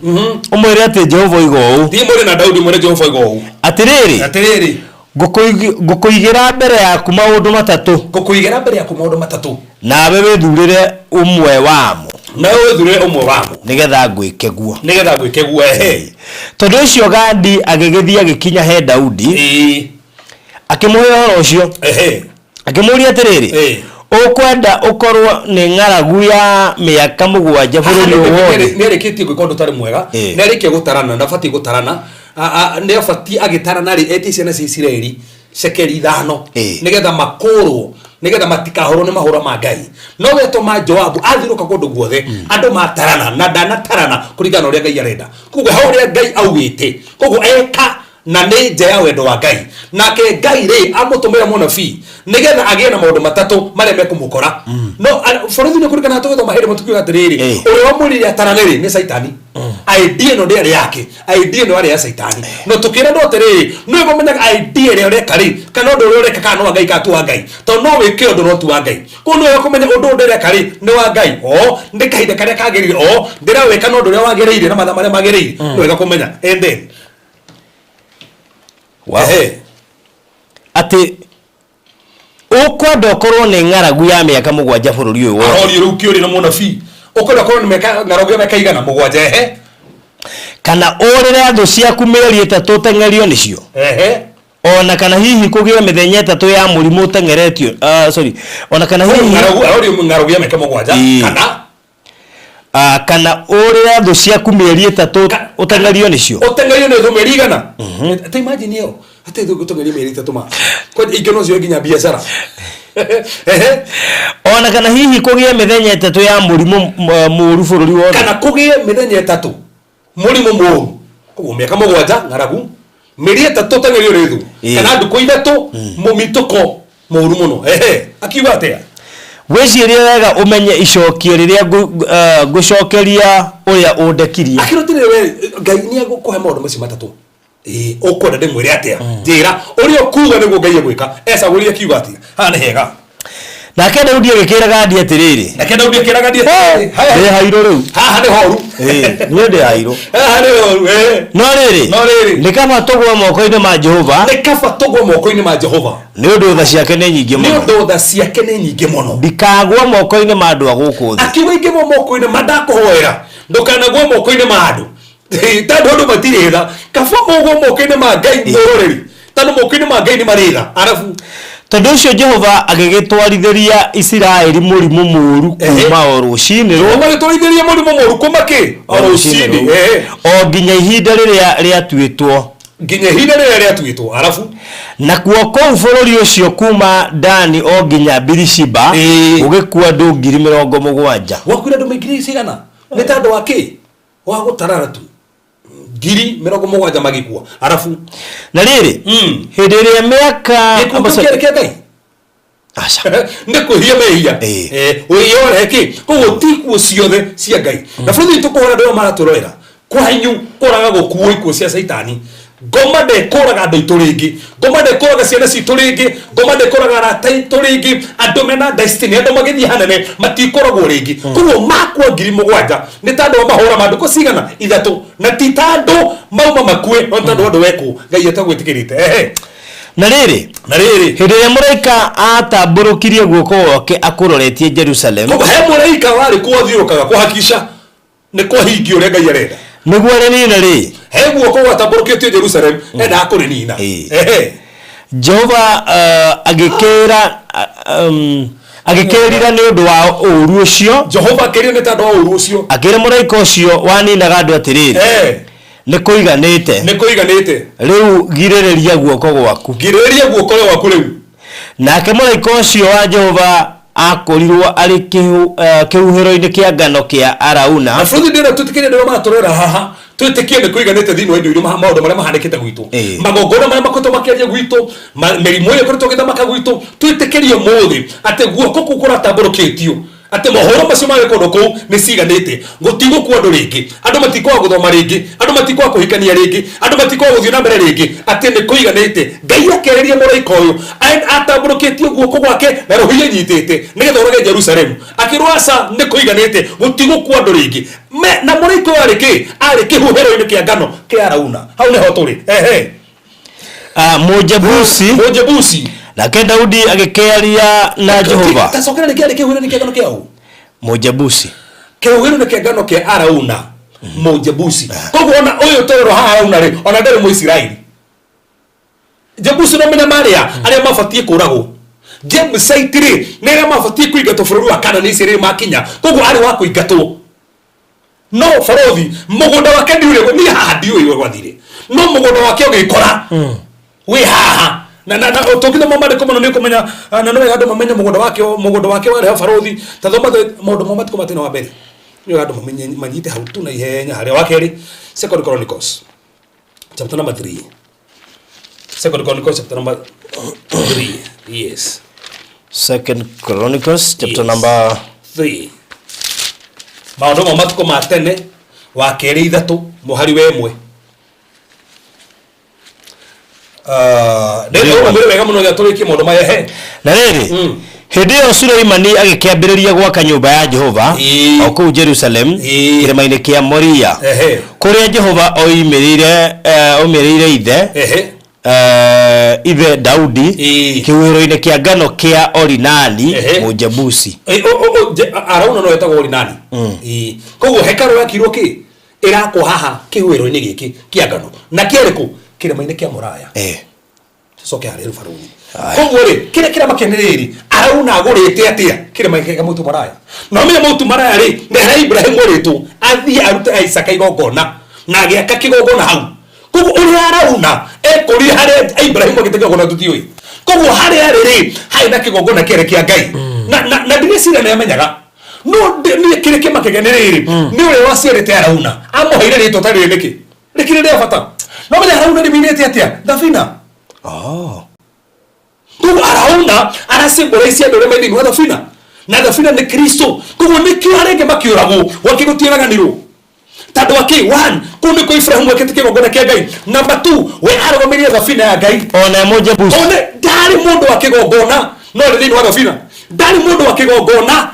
Ũmwĩre atĩ Jehova oiga ũũ. Thiĩ mwĩre na Daudi mwĩre Jehova oiga ũũ. Atĩrĩrĩ. Atĩrĩrĩ. Ngũkũigĩra mbere yaku maũndũ matatũ. Ngũkũigĩra mbere yaku maũndũ matatũ. Nawe wĩthurĩre ũmwe wamo. Nawe wĩthurĩre ũmwe wamo. Nĩgetha ngwĩke guo. Nĩgetha ngwĩke guo, ehe. Tondũ ũcio Gadi agĩgĩthiĩ agĩkinya he Daudi. Ĩĩ. Akĩmũhe ũhoro ũcio. Ehe. Akĩmũũria atĩrĩrĩ, Ĩĩ. Ũkwenda ũkorwo nĩ ng'aragu ya mĩaka mũgwanja bũrũri ũyũ wothe? Nĩ arĩkĩtie gwĩka ũndũ ũtarĩ mwega. Ĩĩ. Nĩ arĩkia gũtarana, ndabatiĩ gũtarana. Nĩ abatiĩ agĩtarana rĩ, etie ciana cia Isiraeli cekeri ithano. Ĩĩ. Nĩgetha makũrwo, nĩgetha matikahũrwo nĩ mahũra ma Ngai. No wetũma Joabu athiũrũka kũndũ guothe, andũ matarana na ndanatarana kũringana na ũrĩa Ngai arenda. Koguo hau ũrĩa Ngai augĩte, koguo eka na nĩ nja ya wendo wa Ngai. Nake Ngai rĩ amũtũmĩra mũnabii nĩgetha agĩe na maũndũ matatũ marĩa mekũmũkora. No borithi nĩ kũringana na tũgĩthoma hĩndĩ ĩmwe tũkiuga atĩrĩrĩ, ũrĩa wamwĩrire atarane rĩ nĩ Caitani. Idea ĩno ndĩarĩ yake, idea ĩno yarĩ ya Caitani. No tũkĩra andũ atĩrĩrĩ, nĩwe kũmenyaga idea ĩrĩa ũreka rĩ, kana ũndũ ũrĩa ũreka kana nĩ wa Ngai kana ti wa Ngai. Tondũ no wĩke ũndũ no ti wa Ngai. Koguo nĩwe kũmenya ũndũ ũyũ ndĩreka rĩ nĩ wa Ngai, o nĩ kahinda karĩa kagĩrĩire, o ndĩrawĩka na ũndũ ũrĩa wagĩrĩire na mathaa marĩa magĩrĩire. Nĩ wega kũmenya. And then, Wow. Ehe. Atĩ Ũkwenda ũkorwo nĩ ng'aragu ya mĩaka 7 bũrũri ũyũ wothe? Arorio rĩu kĩũria na mũnabii, ũkwenda korwo nĩ mĩaka ng'aragu ya mĩaka igana 7? Ehe. Kana ũrĩre thũ ciaku mĩeri 3 ũteng'erio nĩcio? Ehe. Ona kana hihi kũgĩe mĩthenya 3 ya mũrimũ ũteng'eretio, sorry, ona kana hihi ng'aragu, arorio ng'aragu ya mĩaka 7 kana kana ũrĩre thũ ciaku mĩeri 3 ũteng'erio nĩcio? Ũteng'erio nĩ thũ mĩeri 100? Ta imagine ĩyo, atĩ thũ gũteng'erio mĩeri 3 ma kwa ingĩ no cioe nginya biacara. Ehe. Ona kana hihi kũgĩe mĩthenya 3 ya mũrimũ mũũru bũrũri wothe? Kana kũgĩe mĩthenya 3 mũrimũ mũũru. Koguo mĩaka 7 ng'aragu, mĩeri 3 ũteng'erio nĩ thũ, kana ndukũ 3 mũmitũko mũũru mũno. Ehe, akiuga atĩa? Wĩcirie wega ũmenye icokio rĩrĩa ngũcokeria ũrĩa ũndekirie. Akĩrutire we Ngai nĩ egũkũhe maũndũ macio matatũ. Ũkwenda ndĩmwĩre atĩa? Njĩra ũrĩa ũkuga nĩguo Ngai egwĩka. Ecagũrire akiuga atĩa? Haha nĩ hega. Nake Daudi agĩkĩra Gadi atĩrĩrĩ. Nake Daudi akĩra Gadi atĩrĩrĩ. Ndĩ hairũ rĩu. Haha nĩ horu. Niĩ ndĩ hairũ. Haha nĩ horu. No rĩrĩ. No rĩrĩ. Nĩ kaba tũgwe moko-inĩ ma Jehova. Nĩ kaba tũgwe moko-inĩ ma Jehova. Nĩ ũndũ tha ciake nĩ nyingĩ mũno. Nĩ ũndũ tha ciake nĩ nyingĩ mũno. Ndikagwa moko-inĩ ma andũ a gũkũ thĩ. Akiuga ingĩgwa moko-inĩ ma ndakũhoera. Ndũkanagwe moko-inĩ ma andũ. Tondũ andũ matirĩ tha. Kaba ũgwe moko-inĩ ma Ngai mwĩroreri. Tondũ moko-inĩ ma Ngai nĩ marĩ tha. Arabu. Tondũ ũcio Jehova agĩgĩtwarithĩria Isiraeli mũrimũ mũũru kuma o rũcinĩ rũu. Jehova agĩtwarithĩria mũrimũ mũũru kuma kĩ? O rũcinĩ. O nginya ihinda rĩrĩa rĩatuĩtwo. Nginya ihinda rĩrĩa rĩatuĩtwo. Arabu. Nakuo kũu bũrũri ũcio kuma Dani o nginya Birishiba gũgĩkua andũ 70,000. Gwakuire andũ ngiri cigana? Nĩ ta andũ a kĩ? Wa gũtarara tu. 70,000 magĩkua. Arabu. Na rĩrĩ, hĩndĩ ĩrĩa mĩaka Gĩkuũ kĩu kĩarĩ kĩa Ngai? Aca. Nĩ kwĩhia mehia. Wĩhia ũrehe kĩ? Koguo ti ikuũ ciothe cia Ngai. Na bũrũri witũ kũhũra andũ arĩa maratũrorera. Kwanyu kũraga gũkuo ikuũ cia Caitani. Ngoma ndekũraga andũ aitũ rĩngĩ. Ngoma ndekũraga ciana citũ rĩngĩ. Ngoma ndekũraga arata aitũ rĩngĩ. Andũ mena destiny, andũ magĩthiĩ hanene matikũragwo rĩngĩ. Koguo makua 7,000 nĩ ta andũ a mahũra ma ndukũ cigana? 3. Na ti ta andũ mauma makue, no nĩ tondũ andũ wekwo Ngai atagwĩtĩkĩrĩte. Ehe. Na rĩrĩ, Na rĩrĩ, hĩndĩ ĩrĩa mũraika aatambũrũkirie guoko gwake akũroretie Jerusalemu, Koguo he mũraika warĩ kuo athiũrũkaga kũhakisha nĩ kwahingio ũrĩa Ngai arenda. Nĩguo arĩnina rĩ, He guoko gwatambũrũkĩtio Jerusalemu endaga kũrĩnina. Ehe. Jehova agĩkĩra agĩkĩrira nĩ ũndũ wa ũũru ũcio. Jehova akĩrira nĩ tondũ wa ũũru ũcio. Akĩra mũraika ũcio waninaga andũ atĩrĩrĩ, nĩ kũiganĩte. Nĩ kũiganĩte. Rĩu girĩrĩria guoko gwaku. Girĩrĩria guoko gwaku rĩu. Nake mũraika ũcio wa Jehova akorirwo arĩ kĩhuhĩro-inĩ kĩa ngano kĩa Arauna. Na bũrũri ndĩrenda twĩtĩkĩrie andũ arĩa maratũrora haha, twĩtĩkie nĩ kũiganĩte thĩinĩ wa indo iria maũndũ marĩa mahanĩkĩte gwitũ. Magongona marĩa makoretwo makĩaria gwitũ, mĩrimũ ĩrĩa ĩkoretwo ĩgĩthamaka gwitũ, twĩtĩkĩrie ũmũthĩ atĩ guoko kũu kũratambũrũkĩtio, atĩ mohoro macio marĩ kũndũ kũu nĩ ciganĩte. Gũtigũkua andũ rĩngĩ, andũ matikwaga gũthoma rĩngĩ, andũ matikwaga kũhikania rĩngĩ, andũ matikwaga gũthiĩ na mbere rĩngĩ, atĩ nĩ kũiganĩte. Ngai akĩarĩria mũraika ũyũ atambũrũkĩtie guoko gwake na rũhiũ anyitĩte nĩgetha orage Jerusalemu, akĩrwo aca, nĩ kũiganĩte, gũtigũkua andũ rĩngĩ. Na mũraika ũyũ arĩ kĩ? Arĩ kĩhuhĩro-inĩ kĩa ngano kĩa Arauna. Hau nĩho tũrĩ. Ehe. Mũjebusi. Mũjebusi. Nake Daudi agĩkĩaria na Jehova. Tacokera rĩngĩ, arĩ kĩhuhĩro-inĩ kĩa ngano kĩa ũ? Mũjebusi. Kĩhuhĩro-inĩ kĩa ngano kĩa Arauna, Mũjebusi. Koguo ona ũyũ tũrerwo haha Arauna rĩ, ona ndarĩ Mũisiraeli. Jebusi no menya marĩa arĩa mabatiĩ kũragwo. Jebusite rĩ, nĩ arĩa mabatiĩ kũingatwo bũrũri wa Kanani ici rĩ makinya. Koguo arĩ wa kũingatwo. No borothi mũgũnda wake ndiũĩ, niĩ haha ndiũĩ ũrĩa gwathire, no mũgũnda wake ũgĩkora wĩ haha. Na, na, na tũngĩthoma maandĩko mũno nĩ ũkũmenya, na no wega andũ mamenye mũgũnda wake, mũgũnda wake warĩ ha barothi. Ta thoma maũndũ ma matukũ ma tene wa mbere, nĩ wega andũ mamenye, manyite hau tu na ihenya harĩa. Wa kerĩ, Second Chronicles chapter number 3. Second Chronicles chapter number 3. Yes. Second Chronicles chapter Yes. number 3. Maũndũ ma matukũ ma tene wa kerĩ 3 mũhari wa 1. Ndĩrĩ wega mũno gĩa tũrĩkie maũndũ maya he. Na rĩrĩ, hĩndĩ ĩyo Suleimani agĩkĩambĩrĩria gwaka nyũmba ya Jehova o kũu Jerusalem kĩrĩma-inĩ kĩa Moria, kũrĩa Jehova oimĩrĩire ithe Ithe Daudi Ĩĩ. kĩhuhĩro-inĩ kĩa ngano kĩa Orinani Ehe. Mũjebusi. Arauna no etagwo Orinani. Ĩĩ. Koguo hekarũ yakirwo kĩ ĩrakwo haha kĩhuhĩro-inĩ gĩkĩ kĩa ngano na kĩarĩ kũ kĩrĩma-inĩ kĩa Moraya. Tucoke harĩ rũbarũthi. Koguo rĩ, kĩrĩa kĩramakia nĩ rĩrĩ, Arauna agũrĩte atĩa kĩrĩma gĩkĩ kĩa Mount Moraya? Na ũmenye Mount Moraya rĩ, nĩ harĩa Ibrahimu orĩtwo athiĩ arute Isaka igongona na agĩaka kĩgongona hau. Koguo ũrĩa Arauna ekũrire harĩa Ibrahimu agĩte kĩgongona tũtiũĩ. Koguo harĩa arĩ rĩ, harĩ na kĩgongona kĩarĩ kĩa Ngai. Na ndigwĩciria nĩ amenyaga. No niĩ kĩrĩa kĩmakagia nĩ rĩrĩ, nĩ ũrĩa waciarĩte Arauna amũheire rĩtwa ta rĩrĩ nĩkĩ? Rĩkĩrĩ rĩa bata. No menya Arauna rĩmĩrĩte atĩa? Thabina. Koguo Arauna arasymbolize andũ arĩa me thĩinĩ wa thabina. Na thabina nĩ Kristo. Koguo nĩkĩo arĩa angĩ makĩũragwo, gwake gũtiũraganirwo. Tondũ akĩ, one, kũu nĩkuo Ibrahimu ekĩte kĩgongona kĩa Ngai. Number two, we arũgamĩrĩire thabina ya Ngai. Ona Mũjebusi. One ndarĩ mũndũ wa kĩgongona, no arĩ thĩinĩ wa thabina. Ndarĩ mũndũ wa kĩgongona,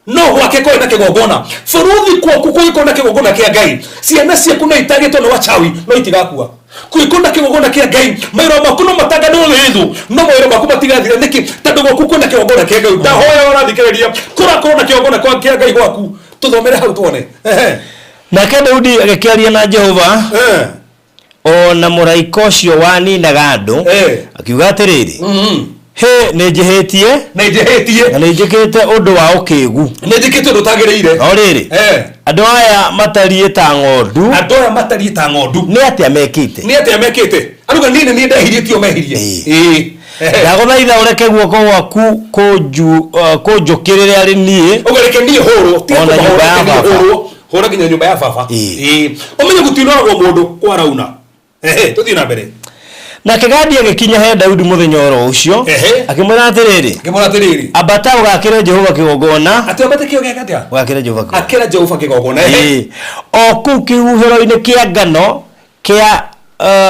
no gwake kwarĩ na kĩgongona. Bũrũthi gwaku kũngĩkorwo na kĩgongona kĩa Ngai, ciana ciaku no itagĩtwo nĩ wachawi, no itigakua. Kũngĩkorwo na kĩgongona kĩa Ngai, mawĩra maku no matanganwo nĩ thũ, no mawĩra maku matigathira. Nĩkĩ? Tondũ gwaku kwĩna kĩgongona kĩa Ngai. Ndahoya ũrathikĩrĩria, kũrakorwo na kĩgongona kĩa Ngai gwaku. Tũthomere hau tuone. Ehe. Nake Daudi agĩkĩaria na Jehova o na mũraika ũcio waninaga andũ, akiuga atĩrĩrĩ, Hĩ, nĩ njĩhĩtie Nĩ njĩhĩtie. na nĩ njĩkĩte ũndũ wa ũkĩgu. Nĩ njĩkĩte ũndũ ũtagĩrĩire. No rĩrĩ, andũ aya matariĩ ta ng'ondu. Andũ aya matariĩ ta ng'ondu. Nĩ atĩa mekĩte? Nĩ atĩa mekĩte? Aruga niĩ nĩ niĩ ndehirie tio mehirie. Ĩĩ. Ndagũthaitha ũreke guoko gwaku kũnjũkĩrĩre arĩ niĩ. Ũguo reke niĩ hũrwo, tiga Ona kũmahũra, nyũmba ya reke niĩ baba. hũrwo, hũra nginya nyũmba ya baba. Ĩĩ. Ũmenye gũtinoragwo mũndũ kwa Arauna. Ehe, tũthiĩ na mbere. Nake Gadi agĩkinya he Daudi mũthenya oro ũcio, akĩmwĩra atĩrĩrĩ, Akĩmwĩra atĩrĩrĩ, ambata ũgakĩre Jehova kĩgongona. Atĩ ambate kĩo gĩake atĩa? Ũgakĩre Jehova kĩgongona. Akĩra Jehova kĩgongona. Ehe. Ĩĩ. O kũu kĩhuhĩro-inĩ kĩa ngano kĩa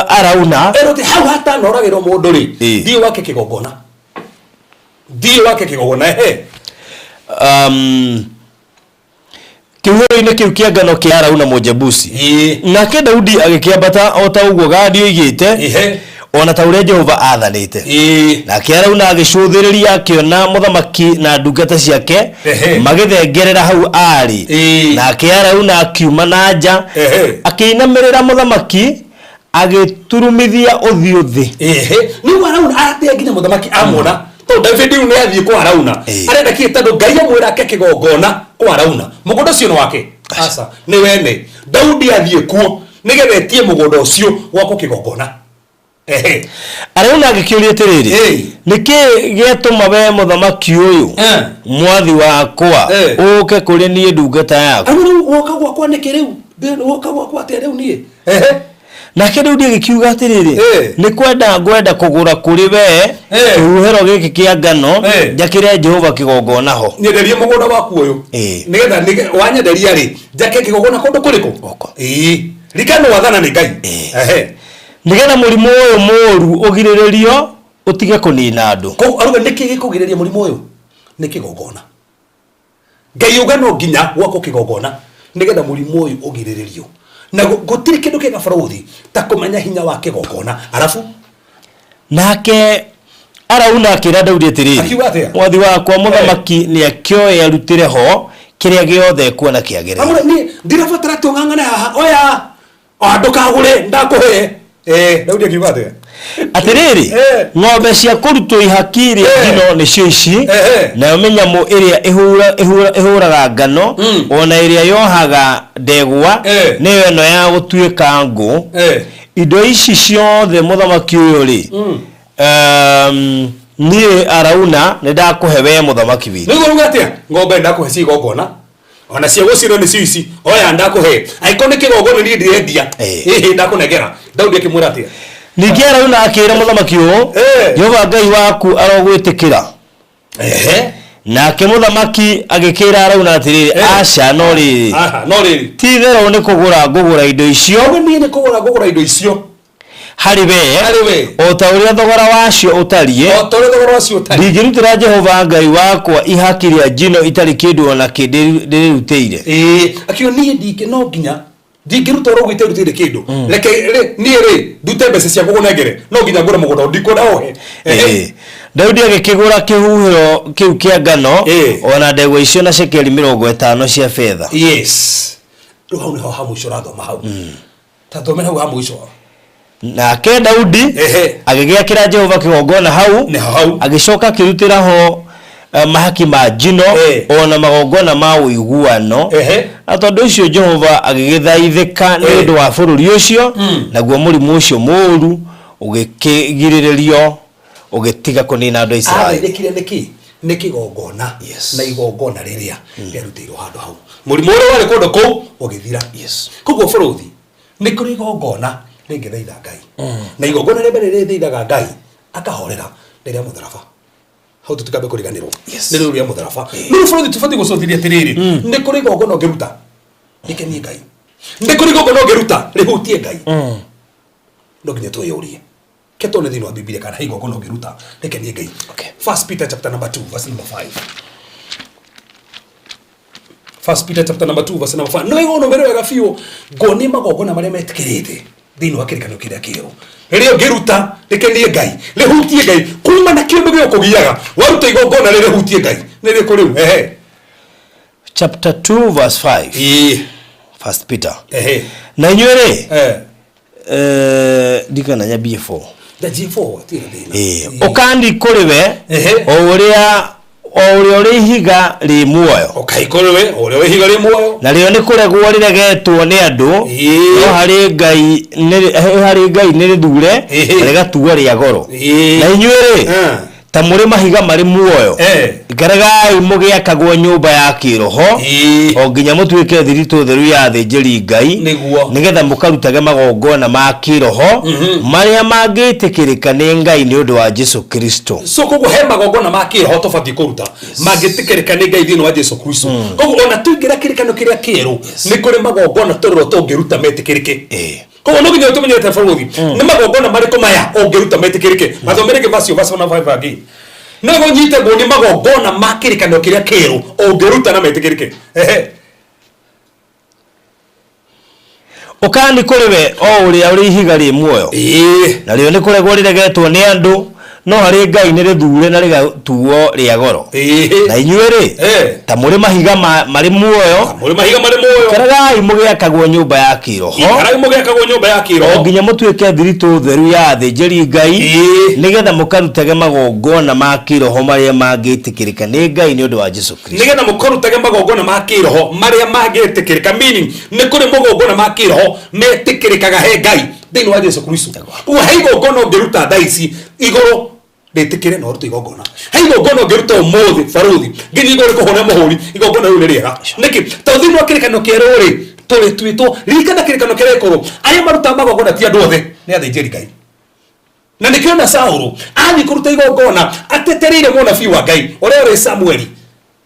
Arauna. Erwo atĩ hau hatanoragĩrwo mũndũ rĩ, thiĩ wake kĩgongona. Thiĩ wake kĩgongona. Ehe. Kĩhuhĩro-inĩ kĩu kĩa ngano kĩa Arauna Mũjebusi. Nake Daudi agĩkĩambata o ta ũguo Gadi oigĩte, o na ta ũrĩa Jehova aathanĩte. Nake Arauna agĩcũthĩrĩria akĩona mũthamaki na ndungata ciake magĩthengerera hau aarĩ. Nake Arauna akiuma na nja, akĩinamĩrĩra mũthamaki, agĩturumithia ũthiũ thĩ. Ehe, nĩguo Arauna atĩa nginya mũthamaki amwona tondũ David rĩu nĩ athiĩ kwa Arauna. Arenda kĩ? Tondũ Ngai amwĩra ake kĩgongona kwa Arauna. Mũgũnda ũcio nĩ wake? Aca, nĩ wene. Daudi athiĩ kuo nĩgetha etie mũgũnda ũcio gwakwo kĩgongona. Ehe. Arauna agĩkĩũria atĩrĩrĩ, Nĩ kĩĩ gĩatũma wee mũthamaki ũyũ, mwathi wakwa, ũũke kũrĩ niĩ ndungata yaku? Rĩu rĩu woka gwakwa nĩkĩ rĩu? Woka gwakwa atĩa rĩu niĩ? Ehe. Nake Daudi agĩkiuga atĩrĩrĩ, Nĩ kwenda ngwenda kũgũra kũrĩ wee kĩhuhĩro gĩkĩ kĩa ngano, njakĩre Jehova kĩgongona ho. Nyenderie mũgũnda waku ũyũ. Nĩgetha wanyenderia rĩ, njake kĩgongona kũndũ kũrĩkũ? Ĩĩ. Ririkana wathana nĩ Ngai. Ehe. Nĩgetha mũrimũ ũyũ mũũru ũgirĩrĩrio ũtige kũniina andũ. Koguo aruga nĩkĩ gĩkũgirĩrĩria mũrimũ ũyũ? Nĩ kĩgongona. Ngai auga no nginya gwakwo kĩgongona nĩgetha mũrimũ ũyũ ũgirĩrĩrio. Na gũtirĩ kĩndũ kĩega barũthi ta kũmenya hinya wa kĩgongona. Arabu Nake Arauna akĩra Daudi atĩrĩrĩ, Akiuga atĩa? Mwathi wakwa mũthamaki nĩakĩoe arutĩre ho kĩrĩa gĩothe ekuona kĩagĩrĩire. Amũre niĩ ndirabatara tũng'ang'ane haha oya oya ndũkagũre ndakũhe. Daudi akiuga atĩa? Atĩrĩrĩ, ng'ombe cia kũrutwo ihaki rĩa njino nĩcio ici, nayo mĩnyamũ ĩrĩa ĩhũraga ngano, o na ĩrĩa yohaga ndegwa, nĩyo ĩno ya gũtuĩka ngũ. Indo ici ciothe mũthamaki ũyũ-rĩ, niĩ Arauna nĩndakũhe wee mũthamaki witũ. Nĩguo uga atĩa? Ng'ombe ndakũhe cia igongona ona cia gũcinwo nĩcio ici oya ndakũhe angĩkorwo nĩ kĩgongona niĩ ndirendia ĩhĩ ndakũnengera. Daudi akĩmwĩra atĩa? Ningĩ Arauna akĩĩra mũthamaki ũũ, Jehova Ngai waku arogwĩtĩkĩra. Nake mũthamaki agĩkĩĩra Arauna atĩrĩrĩ, Aca, no rĩrĩ, Aha, no rĩrĩ, ti-itherũ nĩ kũgũra ngũgũra indo icio Auga niĩ nĩ kũgũra ngũgũra indo icio harĩ wee, Harĩ wee. o ta ũrĩa thogora wacio ũtariĩ, o ta ũrĩa thogora wacio ũtariĩ. Ndingĩrutĩra Jehova Ngai wakwa ihaki rĩa njino itarĩ kĩndũ o na kĩ ndĩrĩrutĩire. Ĩĩ, akiuga niĩ ndingĩ, no nginya Ndingĩruta ũrĩa ũguo iterutĩire kĩndũ. Reke rĩ niĩ rĩ ndute mbeca cia gũkũnengere, no nginya ngũre mũgũnda, ndikwenda ũhe. Ĩĩ. Daudi agĩkĩgũra kĩhuhĩro kĩu kĩa ngano ona ndegwa icio na cekeri 50 cia betha. Yes, rĩu hau nĩho ha mũico ũrathoma hau. Ta thomera hau ha mũico. Nake Daudi agĩgĩakĩra Jehova kĩgongona hau, Nĩho hau. Agĩcoka akĩrutĩra ho mahaki ma njino o na magongona ma ũiguano. Na tondũ ũcio Jehova agĩgĩthaithĩka nĩ ũndũ wa bũrũri ũcio, naguo mũrimũ ũcio mũũru ũgĩkĩgirĩrĩrio ũgĩtiga kũnina andũ a Isiraeli. Athaithĩkire nĩkĩ? Nĩ kĩgongona na igongona rĩrĩa rĩarutĩirwo handũ hau, mũrimũ ũrĩa warĩ kũndũ kũu ũgĩthira. Koguo bũrũthi nĩ kũrĩ igongona rĩngĩthaitha Ngai, na igongona rĩa mbere rĩthaithaga Ngai akahorera nĩ rĩa mũtharaba. Hau tũtikambe kũriganĩrwo nĩ rĩu rĩa mũtharaba. No rĩu bũrũthi tũbatiĩ gũcũthĩrĩria atĩrĩrĩ, nĩ kũrĩ igongona ũngĩruta rĩkenie Ngai, nĩ kũrĩ igongona ũngĩruta rĩhutie Ngai. No nginya twĩyũrie ke tuone thĩinĩ wa Bibilia kana he igongona ũngĩruta rĩkenie Ngai. First Peter chapter number 2 verse number 5. First Peter chapter number 2 verse number 5. No igongona mbere wega biũ ngonie magongona marĩa metĩkĩrĩte thĩinĩ wa kĩrĩkanĩro kĩrĩa kĩerũ, rĩrĩa ũngĩruta rĩkenie Ngai, rĩhutie Ngai, kuma na kĩndũ gĩgũkũgiaga waruta igongona rĩrĩ rĩhutie Ngai nĩ rĩkũ rĩu? Ehe. Chapter 2 verse 5. First Peter. Na inyuĩ rĩ, ndikana nyambie 4. Ndanjie 4, tirĩ thĩna. Ũkani kũrĩ we o ũrĩa ũrĩ ihiga rĩ muoyo. Ũkai kũrĩ we ũrĩa wĩ ihiga rĩ muoyo. Narĩo nĩ kũregwo rĩregetwo nĩ andũ, no harĩ Ngai nĩ rĩthure na rĩgatuo rĩa goro. Na inyuĩ rĩ, ta mũrĩ mahiga marĩ muoyo, ikaragai mũgĩakagwo nyũmba ya kĩroho, o nginya mũtuĩke thiritũ theru ya athĩnjĩri Ngai, nĩgetha mũkarutage magongona ma kĩroho marĩa mangĩtĩkĩrĩka nĩ Ngai nĩ ũndũ wa Jesu Kristo. So koguo he magongona ma kĩroho tũbatiĩ kũruta mangĩtĩkĩrĩka nĩ Ngai thĩinĩ wa Jesu Kristo. Koguo ona tũingĩra kĩrĩkano kĩrĩa kĩerũ, nĩ kũrĩ magongona tũrĩro tũngĩruta metĩkĩrĩke. Koguo no nginya tũmenyete bũrũri nĩ magongona marĩkũ maya ũngĩruta metĩkĩrĩke. Mathomere rĩngĩ verse verse 1 5 again, no nyite nguonie magongona ma kĩrĩkanĩro kĩrĩa kĩerũ ũngĩruta na metĩkĩrĩke. Ehe. Ũkani kũrĩ we o ũrĩa ũrĩ ihiga rĩ muoyo, narĩo nĩ kũregwo rĩregetwo nĩ andũ, no harĩ Ngai nĩ rĩthure na rĩgatuo rĩa goro. Na inyuĩ rĩ, ta mũrĩ mahiga marĩ muoyo, Mũrĩ mahiga marĩ muoyo, ikaragai mũgĩakagwo nyũmba ya kĩroho, ikarai mũgĩakagwo nyũmba ya o kĩroho, nginya mũtuĩke thiritũ theru ya athĩnjĩri Ngai, nĩgetha mũkarutage magongona ma kĩroho marĩa mangĩtĩkĩrĩka nĩ Ngai nĩ ũndũ wa Jesu Kristo. Nĩgetha mũkarutage magongona ma kĩroho marĩa mangĩtĩkĩrĩka, meaning nĩ kũrĩ magongona ma kĩroho metĩkĩrĩkaga he Ngai thĩinĩ wa Jesu Kristo. Koguo he igongona ũngĩruta thaa ici igũrũ rĩtĩkĩre na ũrute igongona, he igongona ũngĩruta ũmũthĩ baruthi nginya igũrũ rĩkũhũre mũhũri, igongona rĩu nĩ rĩega. Nĩkĩ? Tondũ thĩinĩ wa kĩrĩkanĩro kĩerũ rĩ, tũrĩ twĩtwo, ririkana kĩrĩkanĩro kĩrĩa gĩkũrũ, arĩa marutaga magongona ti andũ othe, nĩ athĩnjĩri Ngai. Na nĩkĩo na Saũlũ athiĩ kũruta igongona atetereire mũnabii wa Ngai ũrĩa ũrĩ Samueli,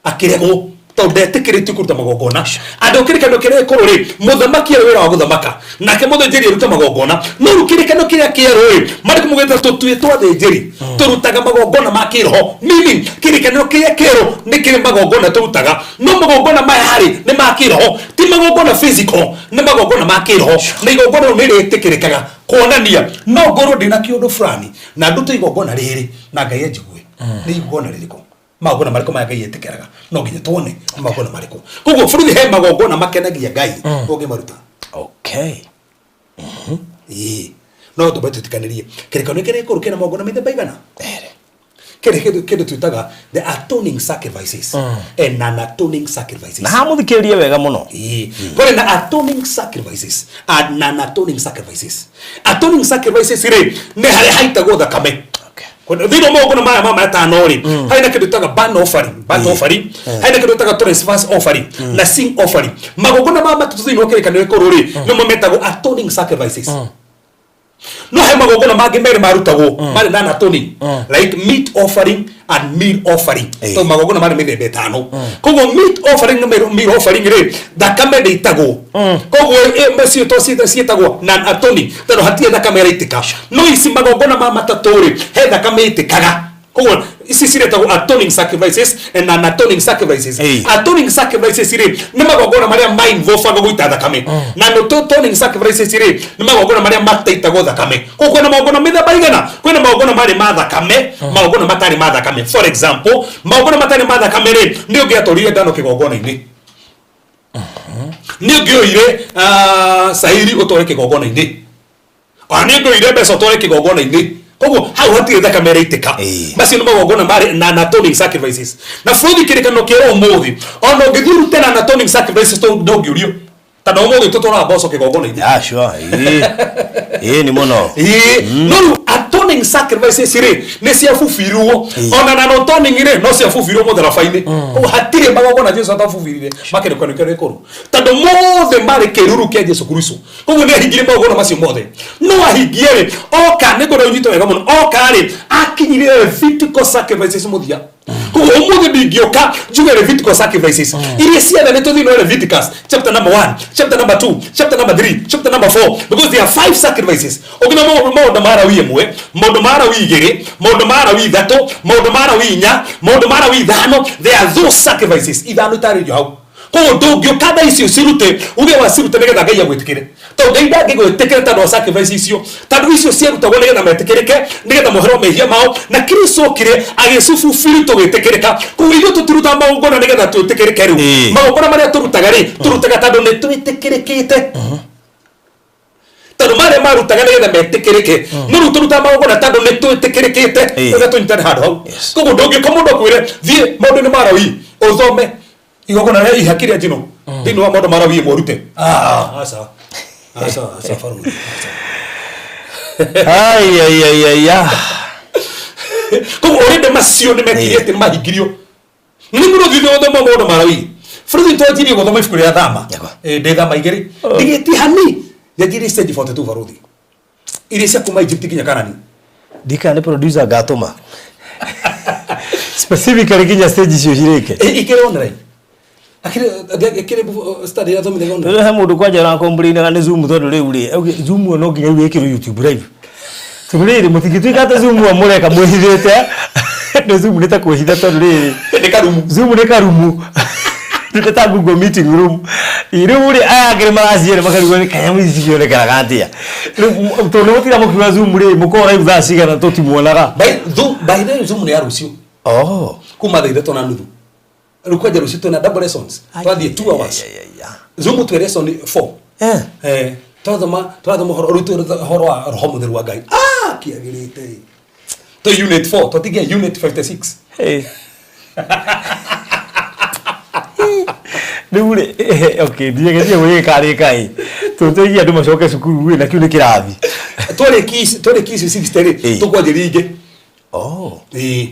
akĩregwo tondũ ndetĩkĩrĩtio kũruta magongona. Andũ kĩrĩkanĩro kĩrĩa gĩkũrũ rĩ, mũthamaki arĩ wĩra wa gũthamaka, nake mũthĩnjĩri aruta magongona. No rĩu kĩrĩkanĩro kĩrĩa kĩerũ rĩ, marĩkũ mũgĩta tũtuĩtwo athĩnjĩri, tũrutaga magongona ma kĩroho, meaning kĩrĩkanĩro kĩrĩa kĩerũ nĩ kĩrĩ magongona tũrutaga, no magongona maya rĩ nĩ ma kĩroho, ti magongona physical, nĩ magongona ma kĩroho, na igongona rĩu nĩ rĩtĩkĩrĩkaga. Kuonania no ngorwo ndĩna kĩũndũ fulani na ndute igongona rĩrĩ na Ngai anjigue. Nĩ igongona rĩrĩkũ? Magongona marĩkũ maya Ngai etĩkĩraga? No nginya tuone nĩ magongona marĩkũ. Koguo bũrũri he magongona makenagia Ngai ũngĩmaruta. Ĩĩ, no tũmbe tũtikanĩrie kĩrĩkanĩro kĩrĩa gĩkũrũ kĩna magongona mĩthemba igana. Ere. Kĩrĩ kĩndũ twĩtaga the atoning sacrifices and non-atoning sacrifices. Na hamuthikĩrĩrie wega mũno. Ĩĩ. Kũrĩ na atoning sacrifices and non-atoning sacrifices. Atoning sacrifices rĩ, nĩ harĩa haitagwo thakame. Thĩinĩ wa magongona maya ma matano rĩ, harĩ na kĩndũ twĩtaga burnt offering, burnt offering, harĩ na kĩndũ twĩtaga trespass offering na sin offering. Magongona maya matatũ thĩinĩ wa kĩrĩkanĩro gĩkũrũ rĩ, nĩmo metagwo atoning sacrifices. No he magongona mangĩ merĩ marutagwo marĩ non atoning, like meat offering and meal offering. Tondũ magongona marĩ mĩthemba ĩtano, koguo meat offering na meal offering rĩ, thakame ndĩitagwo. Koguo ciĩtwo ciĩtagwo non atoning tondũ hatirĩ thakame ĩraitĩka. No ici magongona ma matatũ rĩ, he thakame ĩitĩkaga. Koguo Ici ciretagwo atoning sacrifices and non-atoning sacrifices. Atoning sacrifices rĩ, nĩ magongona marĩa ma-involvaga gũita thakame, na non-atoning sacrifices rĩ, nĩ magongona marĩa mataitagwo thakame. Koguo kwĩna magongona mĩthemba igana, kwĩna magongona marĩ ma thakame, magongona matarĩ ma thakame. For example, magongona matarĩ ma thakame rĩ, nĩ ũngĩatwarire ngano kĩgongona-inĩ, nĩ ũngĩoire cairi ũtware kĩgongona-inĩ, ona nĩ ũngĩoire mbeca ũtware kĩgongona-inĩ. Koguo hau hatirĩ thakame ĩraitĩka. Macio nĩ magongona marĩ na atoning sacrifices. Na bũrũri kĩrĩkanĩro kĩerũ, ũmũthĩ ona ũngĩthiĩ ũrute na atoning sacrifices, ndũngĩũrio, tondũ ũmũthĩ tũtwaraga mboco kĩgongona-inĩ. Yeah, sure. Ĩĩ, nĩ mũno. Ĩĩ, no rĩu atoning sacrifices rĩ, nĩ ciabubirwo, ona na atoning rĩ, no ciabubirwo mũtharaba-inĩ. Koguo hatirĩ magongona Jesu atabubirire makĩrĩkanĩro kĩrĩa gĩkũrũ, tondũ mothe marĩ kĩruru kĩa Jesu Kristo. Koguo nĩ ahingirie magongona macio mothe. No ahingie rĩ, oka nĩ ngwenda ũnyite wega mũno, oka rĩ, akinyire Levitical sacrifices mũthia. Koguo ũmũthĩ ndingĩũka njuge Levitical sacrifices iria ciathanĩtwo thĩinĩ wa Leviticus chapter number 1, chapter number 2, chapter number 3, chapter number 4, because there are five sacrifices. Ũngĩna maũndũ ma Lawi 1, maũndũ ma Lawi 2, maũndũ ma Lawi 3, maũndũ ma Lawi 4, maũndũ ma Lawi 5, there are those sacrifices ithano itarĩrio hau. Koguo ndũngĩũka thaa icio cirute, uge wacirute nĩgetha Ngai agwĩtĩkĩre, tondũ Ngai ndangĩgwĩtĩkĩra tondũ wa sacrifice icio, tondũ icio ciarutagwo nĩgetha metĩkĩrĩke, nĩgetha moherwo mehia mao, na Kristo okire agĩcububiri tũgĩtĩkĩrĩka. Koguo ithuĩ tũtirutaga magongona nĩgetha twĩtĩkĩrĩke rĩu. Magongona marĩa tũrutaga rĩ, tũrutaga tondũ nĩ twĩtĩkĩrĩkĩte, tondũ marĩa marutaga nĩgetha metĩkĩrĩke, no rĩu tũrutaga magongona tondũ nĩ twĩtĩkĩrĩkĩte. Ũrĩa tũnyitane handũ hau. Koguo ndũngĩũka mũndũ akwĩre thiĩ maũndũ-inĩ ma Lawi ũthome igongona rĩa ihaki rĩa njino thĩinĩ wa maũndũ ma Lawi 1 ũrute. Ah, aca, aca, aca, barũthi, aca. Ai ai ai ai ah. Koguo already macio nĩ mekire atĩ nĩ mahingirio nĩ mũno. Thiĩ gũthoma maũndũ ma Lawi, bũrũri twanjirie gũthoma ibuku rĩa Thama. Ndĩ Thama 2 ndigĩtie hani, njanjirie stage 42, barũthi, iria cia kuma Egypt nginya Kanani. Ndikana nĩ producer ngatũma specifically nginya stage icio cirĩke. Ikĩrĩ online, akĩrĩ study ĩrĩa thomire online. Rĩu he mũndũ kwanja ũrakomplainaga nĩ Zoom, tondũ rĩu rĩ, Zoom ĩyo no nginya rĩu ĩkĩrwo YouTube live, tondũ rĩrĩ mũtingĩtuĩka atĩ Zoom ĩyo mũreka mwĩhithĩte. Nĩ Zoom nĩ ta kwĩhitha, tondũ rĩrĩ Nĩ karumu. Zoom nĩ karumu, nĩ ta Google meeting room. Rĩu rĩ, aya angĩ nĩ maraciere makarigwo nĩ kanyamũ ici cikĩonekanaga atĩa. Rĩu tondũ nĩ mũtira mũkiuga Zoom rĩ, mũkorwo live thaa cigana tũtimuonaga? By the way, Zoom nĩ ya rũciũ. Oh. Kuma thaa 3:30. Rĩu kwanja rũciũ twĩna double lessons, twathiĩ 2 hours Zoom, twĩ lesson 4. Twathoma ũhoro rĩu, twĩ ũhoro wa roho mũtheru wa Ngai. Ah, kĩagĩrĩte twĩ unit 4, twatigia unit 56. Hey. Rĩu rĩ, okay, ndigetie gwĩka rĩ, ĩ tũteithie andũ macoke cukuru rĩ, na kĩu nĩ kĩrathi. Twarĩkia icio 60 rĩ, tũkwanjĩria ingĩ. Oh. Ĩĩ.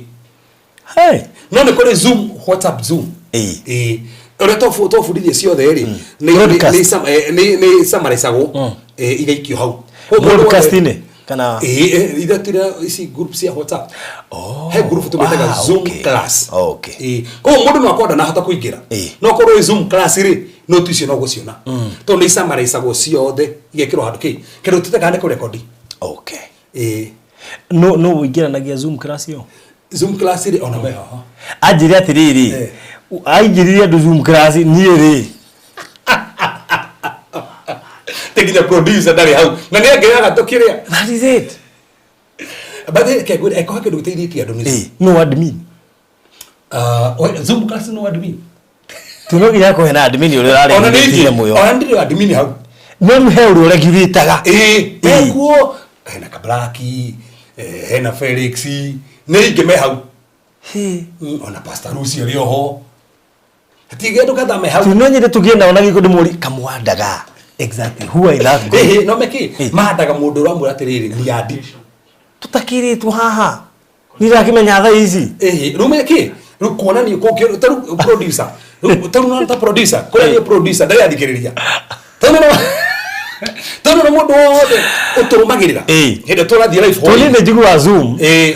Hey. No nĩ kũrĩ Zoom, WhatsApp Zoom. Ĩĩ, ũrĩa twabundithia ciothe rĩ, Broadcast. nĩ summarizagwo, igaikio hau. Koguo mũndũ wothe- Broadcast-inĩ kana? Ĩĩ, ithatira ici group cia WhatsApp. Oh. He group tũmĩtaga Zoom class. Ĩĩ, koguo mũndũ no akorwo ndanahota kũingĩra, no akorwo ĩ Zoom class rĩ, note icio no gũciona, tondũ nĩ icamaraicagwo ciothe igekĩrwo handũ kĩ kĩndũ tũtekaga nĩ kũrekondi. Ĩĩ. No ũingĩranagia Zoom class ĩyo? Zoom class rĩ, ona me haha. Anjĩre atĩrĩrĩ, aingĩririe andũ Zoom class, niĩ rĩ? Te nginya producer ndarĩ hau na nĩ angĩaga tũkĩrĩa. That is it. But reke ngwĩre, eko kĩndũ gĩteithĩtie andũ nĩ Zoom. No admin. Ah, Zoom class no admin. Tu no nginya kũhe na admin ũrĩa Ona nĩ ũrarĩ ingĩ mũyo. Ona ndĩrĩ admin hau. No rĩu he ũrĩa ũregurĩtaga. Ĩĩ, ekuo hena Kablaki, hena Felix, nĩ ingĩ me hau. Ona Pastor Lucy arĩ oho, hatirĩ andũ kathame hau. Tu no nyende tũgĩe nao na gĩko ndĩmũri kamwandaga exactly who I love God. Ĩhĩ, no meki mahandaga mũndũ ũramwĩra atĩrĩrĩ, ni andi. Tũtakĩrĩtwo haha niĩ ndakĩmenya thaa ici. Ĩhĩ, rĩu meki rĩu kuonania kũngĩ ta rĩu producer, rĩu ta rĩu ta producer kũrĩa nĩ producer ndarĩ athikĩrĩria, tondũ nĩ mũndũ wothe ũtũrũmagĩrĩra hĩndĩ ĩrĩa tũrathiĩ live. Tondũ nĩ njiguaga Zoom. Ĩĩ,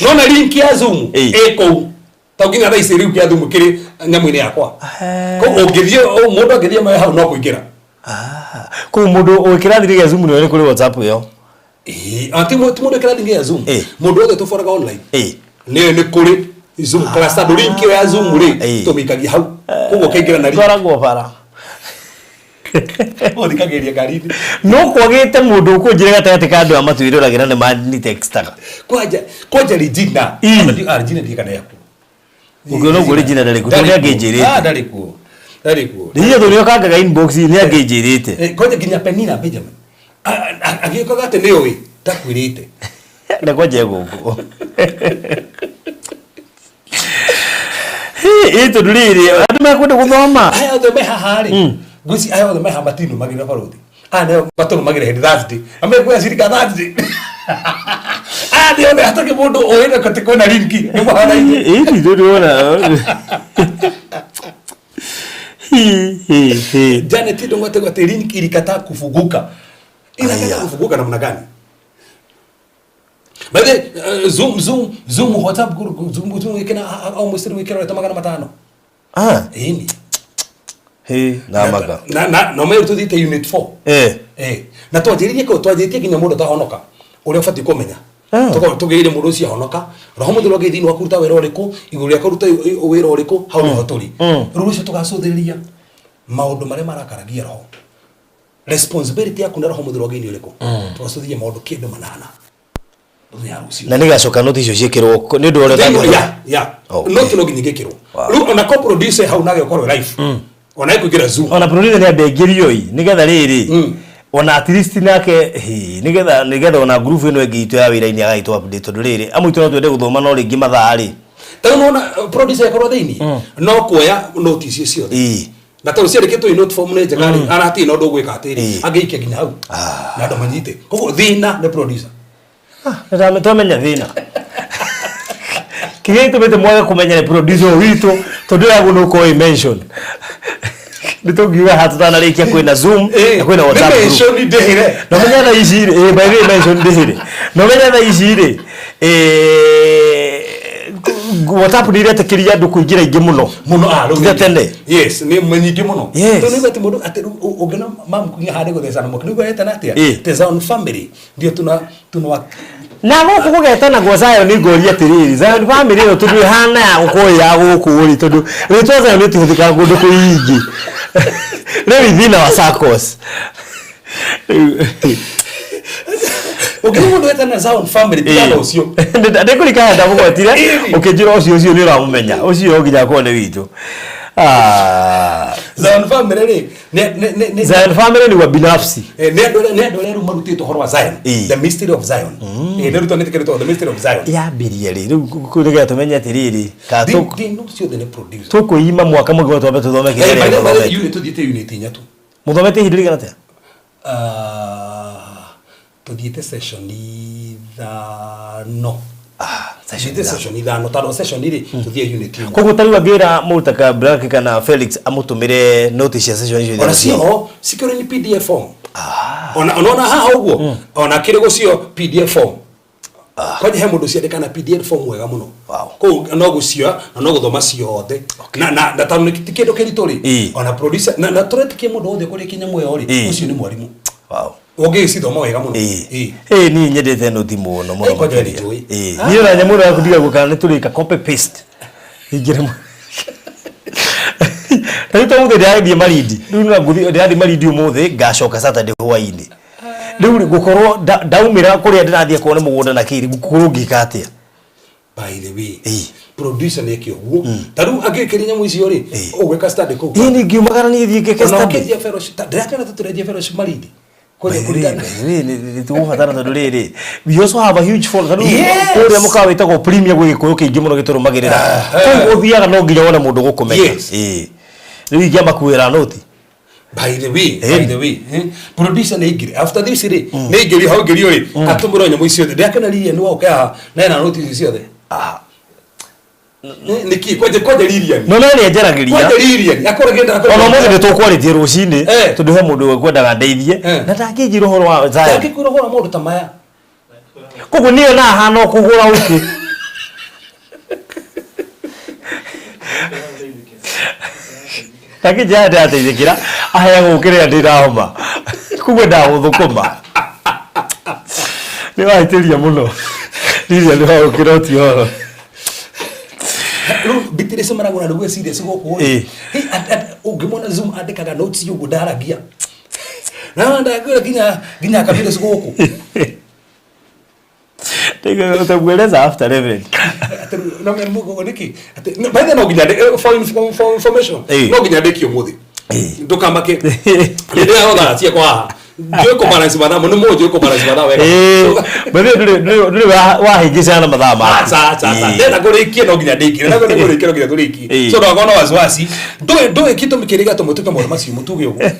nona link ya Zoom ĩ kũu, to nginya thaa ici rĩu kĩa Zoom kĩrĩ nyamũ-inĩ yakwa. Koguo ũngĩthiĩ, mũndũ angĩthiĩ me hau no kũingĩra. Ah, kũu mũndũ wĩ kĩrathi gĩa Zoom nĩ kũrĩ WhatsApp ĩyo? Ĩĩ, ti mũndũ kĩrathi gĩa Zoom, mũndũ wothe tũboraga online. Nĩ nĩ kũrĩ Zoom class tondũ link ĩyo ya Zoom rĩ Ĩĩ. tũmĩikagia hau koguo ũkaingĩra na link. Ngoragwo bara. Ũthikagĩrĩria ngari-inĩ. No kwagĩte mũndũ ũkũnjĩra gatagatĩ ka andũ aya matwĩroragĩra nĩ manitextaga. Kwanja kwanja Regina. Ĩĩ. Ona ah, Regina ndiĩ kana yaku. Ũngĩona ũguo Regina ndarĩ kuo, tondũ Ndarĩ kuo. nĩangĩnjĩrĩte. Ah, ndarĩ kuo. Ndarĩ kuo. Regina tondũ nĩokangaga inbox nĩ angĩnjĩrĩte. Eh, kwanja nginya Penina Benjamin. Agĩũkaga atĩ nĩ ũĩ ndakwĩrĩte. Na kwanja gũkũ. Ĩ tondũ rĩrĩ andũ mekwenda gũthoma. Aya othe me haha rĩ. Ngwĩci aya othe me haha matinũmagĩrĩra barũthi. Aya nĩo matũrũmagĩrĩra hĩndĩ Thursday. Na mekuoya cirika Thursday. Aya nĩ othe hatarĩ mũndũ ũĩ na atĩ kwĩna linki. Nĩ mũhanaine. Ĩ ti tondũ ona. Hi hi hi. Janet Ndung'u atĩ atĩ link ilikataa kufunguka. Inakataa Aya. kufunguka namna gani? By the way, Zoom Zoom Zoom WhatsApp group Zoom Zoom ikina almost wikira ta 500. Ah. Ĩni. Hi namaga. Na na no meru tuthiĩte unit 4. Eh. Eh. Na twanjĩrĩrie kũ twanjĩtie nginya mũndũ ũtahonoka ũrĩa ũbatiĩ kũmenya. Ah. Tũkorwo tũgĩire mũndũ ũcio ahonoka, roho mũtheru angĩ thĩinĩ waku ruta wĩra ũrĩkũ, igũrũ rĩaku ruta wĩra ũrĩkũ, hau nĩho tũrĩ. Rĩu rũciũ tũgacũthĩrĩria maũndũ marĩa marakaragia roho. Responsibility yaku na roho mũtheru wa Ngai nĩ ũrĩkũ? Tũgacũthĩrĩria maũndũ kĩndũ manana. Mũthenya wa rũciũ. Na nĩgacoka noti icio ciĩkĩrwo nĩ ũndũ wa ũrĩa Thĩinĩ- ũtangĩhota. yeah, yeah. Okay. No no nginya igĩkĩrwo. Wow. Rĩu ona co-producer hau nage ũkorwo live. Ona ekũingĩra Zoom. Ona producer nĩ ambe aingĩrio ĩ nĩgetha rĩrĩ ona at least nake hĩ, nĩgetha nĩgetha ona group ĩno ĩngĩ itũ ya wĩra-inĩ agagĩtwo update tondũ rĩrĩ amwe itũ no twende gũthoma no rĩngĩ mathaa rĩ Ta rĩu nĩwona producer akorwo thĩinĩ no kuoya note icio ciothe. Ĩĩ. Na tondũ ciandĩkĩtwo in note form nĩ njega rĩ, ara hatirĩ na ũndũ ũgwĩka atĩrĩ, Ĩĩ. angĩikia nginya hau. Na andũ manyite. Koguo thĩna nĩ producer. Nĩ twamenya thĩna kĩrĩa gĩtũmĩte mwage kũmenya nĩ producer ũyũ witũ tondũ yaguo nĩ ũkorwo ĩ mention nĩ tũngiuga haha tũtanarĩkia kwĩna Zoom na kwĩna WhatsApp Nĩ group. mention ndĩhĩre. No menya thaa ici rĩ, by the way mention ndĩhĩre. No menya thaa ici rĩ, WhatsApp nĩ iretĩkĩria andũ kũingĩra aingĩ mũno. Mũno ah rĩu. Tiga tene. Yes, nĩ nyingĩ mũno. Yes. Tondũ nĩguo atĩ mũndũ atĩ rĩu ũngĩona mamu nginya harĩ gũthecana mwaki nĩguo etana atĩa? Ĩĩ. The Zion family ndio tuna tuna Na gũkũ gũgetanagwo Zion ngũria atĩrĩrĩ, Zion family ĩno tondũ ĩhana ya gũkorwo ĩ ya gũkũ rĩ, tondũ rĩtwa Zion rĩtihũthĩkaga kũndũ kũingĩ. Rĩu ithiĩ na wa SACCOS. Rĩu- Ũngĩona mũndũ etana Zion family tigana ũcio. Ndĩkũrikana ndamũgwetire Ĩĩ. ũkĩnjĩra ũcio ũcio nĩ ũramũmenya ũcio no nginya akorwo nĩ witũ. Ah, Zion family rĩ nĩ nĩ nĩ nĩ Zion family ni wa binafsi. Eh, nĩ andũ arĩa nĩ andũ arĩa rĩu marutĩte ũhoro wa Zion Ĩĩ. the mystery of Zion Eh, nĩ rutwo nĩ kĩrĩtwo the mystery of Zion Yambirie rĩ rĩu nĩgetha tũmenye atĩrĩrĩ kana Thĩ- thĩ ciothe nĩ producer tũkwĩima mwaka mũgima twambe tũthome Eh, kĩrĩa by the way, mũthomete. unit tũthiĩte unit inya tu Mũthomete ihinda rĩigana atĩa? Ah, tũthiĩte session ithano Ah, session tũthiĩte ithano. session ithano tondũ session rĩ tũthiĩ unit ĩmwe Koguo ta rĩu angĩra mũrutaka Black kana Felix amũtũmĩre notice cia session icio ona ithano cio cikĩrwo ni PDF form ona ona haha ũguo ona kĩrĩ gũcio PDF form kwanja he mũndũ ciandĩka na PDF form wega mũno Wow. kũu no gũcioya na no gũthoma ciothe na na na tondũ ti kĩndũ kĩritũ rĩ Ĩĩ. ona producer na na tũretĩkie mũndũ wothe kũrĩa kinya muoyo rĩ Ĩĩ. ũcio nĩ mwarimũ Wow. ũngĩgĩcithoma wega mũno Ĩĩ. Ĩĩ. Ĩĩ niĩ nyendete noti mũno mũno Ĩĩ, kwanja makĩria. nĩ njũĩ. Ĩĩ. Niĩ ona nyamũ ĩno ya kũndiga kana nĩ tũrĩka copy paste. Ingĩre Rĩu to mũthĩ ndĩrathiĩ Malindi. Rĩu no ngũthiĩ ndĩrathiĩ Malindi ũmũthĩ ngacoka Saturday hwaĩ-inĩ. Rĩu rĩ, ngũkorwo ndaumĩra kũrĩa ndĩrathiĩ kuona mũgũnda na kĩrĩ ngũkorwo ngĩka atĩa? By the way, Ĩĩ. producer nĩ eke ũguo ta rĩu angĩkĩria nyamũ icio rĩ Ĩĩ. ũgwĩka study kũu Ĩĩ nĩ ngiumagara niĩ thiĩ ngĩke ona study. ũkĩenjia fellowship ndĩrakena tũtũrenjia fellowship Malindi kwanja kũringana tũgũbatara tondũ rĩrĩ we also have a huge follow tondũ Yes. kũrĩa mũkawa wĩtagwo Premier gwĩ gĩkũyũ kĩingĩ mũno gĩtũrũmagĩrĩra kũu ũthiaga no nginya wone mũndũ gũkũmenya Yes. Ĩĩ. Rĩu ingĩamakuĩra noti By the way, Eh. by the way, producer nĩ aingĩre after this rĩ nĩ aingĩrio hau aingĩrio rĩ atũmĩrwo nyamũ ici ciothe ndĩrakena Lilian wa ũke haha na ena noti ici ciothe. Nĩkĩ kwanja kwanja Lilian no no nĩ njaragĩria kwanja Lilian akorwo agĩenda ona ũmũthĩ nĩ tũkwarĩtie rũcinĩ Eh. tondũ he mũndũ ekwendaga ndeithie Eh. na ndangĩnjĩra ũhoro wa Zion ndangĩkwĩra ũhoro wa maũndũ ta maya. Koguo niĩ ona hana o kũgũra ũkĩ ndangĩnjĩra ndĩrateithĩkĩra aheagwo ũkĩ rĩrĩa ndĩna homa koguo ndagũthũkũma nĩ wahĩtĩria mũno Lilian nĩ wagũkĩra ũti ũhoro. Rĩu Beatrice Maragũra nĩguo serious gũkũ rĩ. Ĩĩ. Hey, ũngĩmwona Zoom andĩkaga notes ũguo ndaragia. Na ndakwĩra nginya nginya akabira gũkũ. Utamueleza after, Reverend. Atĩ no me mũgogo nĩkĩ? Atĩ no, by the way, no nginya for information. Ĩĩ. No nginya ndĩkie ũmũthĩ. Ĩĩ. Ndũkamake. Nĩ ndĩrahotha ciakwa haha. Njũĩ kũ balance mathaa nĩ mũĩ njũĩ kũ balance mathaa wega. Ĩĩ. By the way, ndũrĩ wahĩngĩcana na mathaa maku. Aca, aca, aca. Ĩĩ. Ndĩrenda kũrĩkie no nginya ndĩkie. Ndĩrenda kũrĩkie no nginya tũrĩkie. Ĩĩ. So ndũgakorwo na wasiwasi. Ndũĩ gĩtũmi kĩrĩa gĩatũma twĩke maũndũ macio mũtuge ũguo.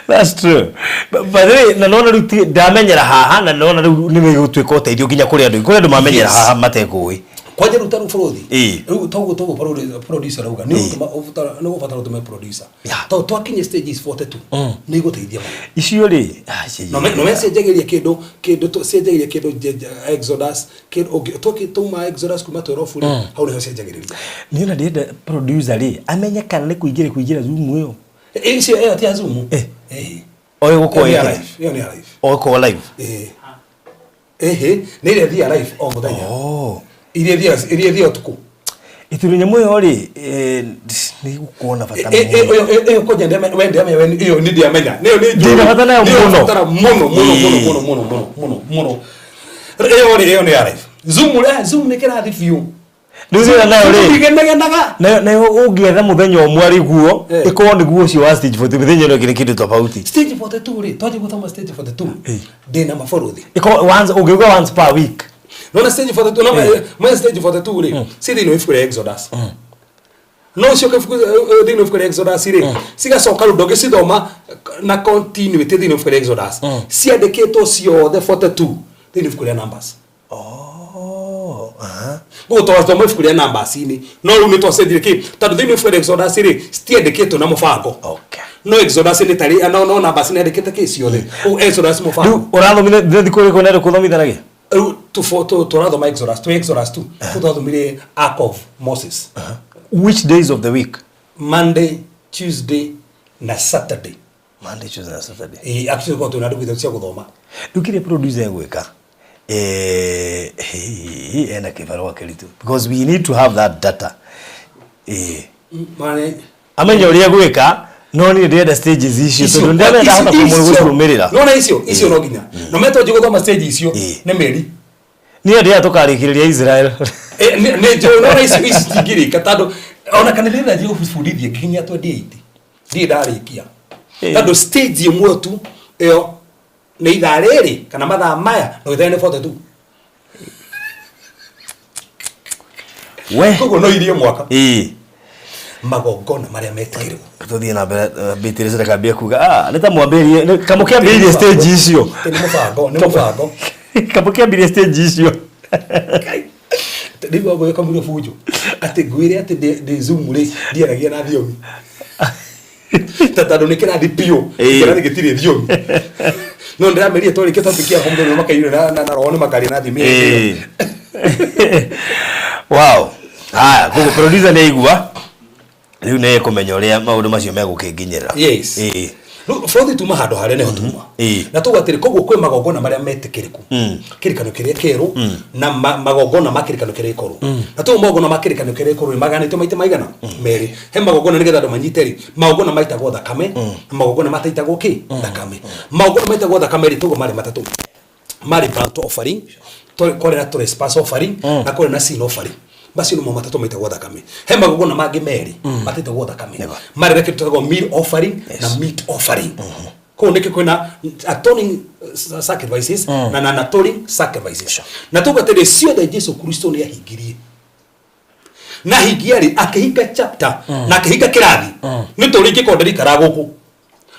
That's true. By the way, na nona rĩu ndamenyera haha na nona rĩu nĩ gũtuĩka ũteithio nginya kũrĩ andũ kũrĩ andũ mamenyera Yes. haha matekũĩ. Kwanja rĩu ta rĩu bũrũthi. Ĩĩ. Rĩu toguo toguo producer auga nĩ ũgũtũma ũbatara nĩ ũgũbatara ũtũme producer. Yeah. Tondũ twakinya stages 42 nĩ igũteithia mũno. Icio rĩ, ah, icio No me no me cianjagĩria kĩndũ kĩndũ cianjagĩria kĩndũ Exodus kĩndũ ũngĩ twaki tuma Exodus kuma 12 rĩ hau nĩho cianjagĩrĩria. Niĩ ona ndĩrenda producer rĩ amenye kana nĩ kũingĩra kũingĩra Zoom ĩyo. Icio ĩyo ti ya Zoom. Eh. Eh. O ĩgũkorwo Ĩyo nĩ ya ĩkĩra. live. Ĩyo nĩ ya live. O ĩkorwo live. Eh. Ehe, nĩ ĩrĩa ĩthiaga live o mũthenya. Oh. Iria ĩthiaga iria ĩthiaga ũtukũ. Ĩtũrĩ nyamũ ĩyo rĩ, nĩ gũkorwo na bata Ĩ- ĩ- mũno. ĩyo ĩyo kwanja ndĩamenya we ndĩamenya we ĩyo nĩ ndĩamenya. Nĩyo nĩ njũĩ. Ndĩna bata nayo Nĩyo mũno. batara mũno mũno mũno Ĩĩ. mũno mũno mũno mũno mũno. Ĩyo rĩ ĩyo nĩ ya live. Zoom rĩ Zoom nĩ kĩrathi biũ. Rĩu thĩna nayo rĩ, Ndigenegenaga. nayo nayo ũngĩetha mũthenya ũmwe arĩ guo, Eh. ĩkorwo nĩguo ũcio wa stage 40 mĩthenya ĩno ĩngĩ nĩ kĩndũ tofauti. Stage 42 rĩ twanjia gũthoma stage 42 Ĩĩ. ndĩna mabarũthi. Ĩkorwo once ũngĩuga once per week. Nona stage 42 no Ĩĩ. ma stage 42 rĩ ci thĩinĩ wa ibuku rĩa Exodus. No ũcoke ibuku thĩinĩ wa ibuku rĩa Exodus rĩ cigacoka rĩu ndũngĩcithoma na continuity thĩinĩ wa ibuku rĩa Exodus. Ciandĩkĩtwo ciothe 42 thĩinĩ wa ibuku rĩa Numbers. Oh, aha. Koguo twathoma ibuku rĩa Numbers-inĩ no rĩu nĩ twacenjirie kĩ tondũ thĩinĩ wa ibuku rĩa Exodus rĩ citiandĩkĩtwo na mũbango. Okay. No Exodus nĩ tarĩ no no Numbers nĩ yandĩkĩte kĩ ciothe. Koguo Exodus mũbango. Rĩu ũrathomithia thikũ ĩrĩkũ na ĩrĩkũ ũthomithanagia? Rĩu tũrathoma Exodus twĩ Exodus tu tu twathomire Ark of Moses. Which days of the week? Monday, Tuesday na Saturday. Monday, Tuesday na Saturday. Ĩĩ actually korwo twĩna ndũgũ ithatũ cia gũthoma. Rĩu kĩrĩa producer egwĩka ena kĩbarũa kĩritũ because we need to have that data. Mane Amenye ũrĩa egwĩka no niĩ ndĩrenda stages icio tondũ ndĩramenya ndahota gũcirũmĩrĩra. Nona icio icio no nginya. No metwo gũthoma stage icio Ĩĩ. nĩ mĩeri. Niĩ ndĩrenda tũkarĩkĩrĩria Israel. Nĩ njũĩ nona icio ici citingĩrĩka tondũ ona kana ndĩrathiĩ gũbundithia nginya 28 ndirĩ ndarĩkia. Tondũ stage ĩmwe tu ĩyo nĩ ithaa rĩrĩ kana mathaa maya no ithaa nĩ 42. We. Koguo no irie mwaka. Ĩĩ. Magongona marĩa metĩkĩrwo. Tũthiĩ na mbere Beatrice rekambie kuga ah nĩ ta mwambĩrĩrie kamũkĩambĩrĩirie stage icio. Nĩ mũbango, nĩ mũbango. Kamũkĩambĩrĩirie stage icio. Rĩu wagũĩ kamũira bunjo atĩ ngwĩre atĩ ndĩ Zoom rĩ ndiaragia na thiomi. Ta tondũ nĩ kĩrathi biũ Ĩĩ. kĩrathi gĩtirĩ thiomi. No ndĩrameria twarĩkia topic ya mũthenya makaiyũra na roho nĩ makaria na thiomi. Ĩĩ. Wow. Haya, koguo producer nĩ aigua rĩu nĩ ekũmenya ũrĩa maũndũ macio megũkĩnginyĩra. Yes. Ĩĩ. Rĩu bũrũri tuma handũ harĩa nĩho tuma. Ĩĩ. Na tuga atĩrĩ koguo kwĩ magongona marĩa metĩkĩrĩku. Kĩrĩkanĩro kĩrĩa kĩerũ na magongona ma kĩrĩkanĩro kĩrĩa gĩkũrũ. Na tuga magongona ma kĩrĩkanĩro kĩrĩa gĩkũrũ nĩ maganĩtio maita maigana merĩ. He magongona nĩgetha andũ manyite rĩ, magongona maitagwo thakame na magongona mataitagwo kĩ thakame. Magongona maitagwo thakame rĩ tuga marĩ matatũ. Marĩ burnt offering, kwarĩ na trespass offering na kwarĩ na sin offering. Macio nĩmo matatũ maitagwo thakame. He magongona mangĩ merĩ mataitagwo thakame. Marĩ na kĩndũ twĩtagwo meal offering na meat offering. Koguo nĩkĩo kwĩna atoning sacrifices na non atoning sacrifices. Na tuga atĩrĩ ciothe Jesu Kristo nĩ ahingirie. Na hingia rĩ akĩhinga chapter na akĩhinga kĩrathi. Nĩ tũrĩ ingĩkorwo ndĩrikaraga gũkũ.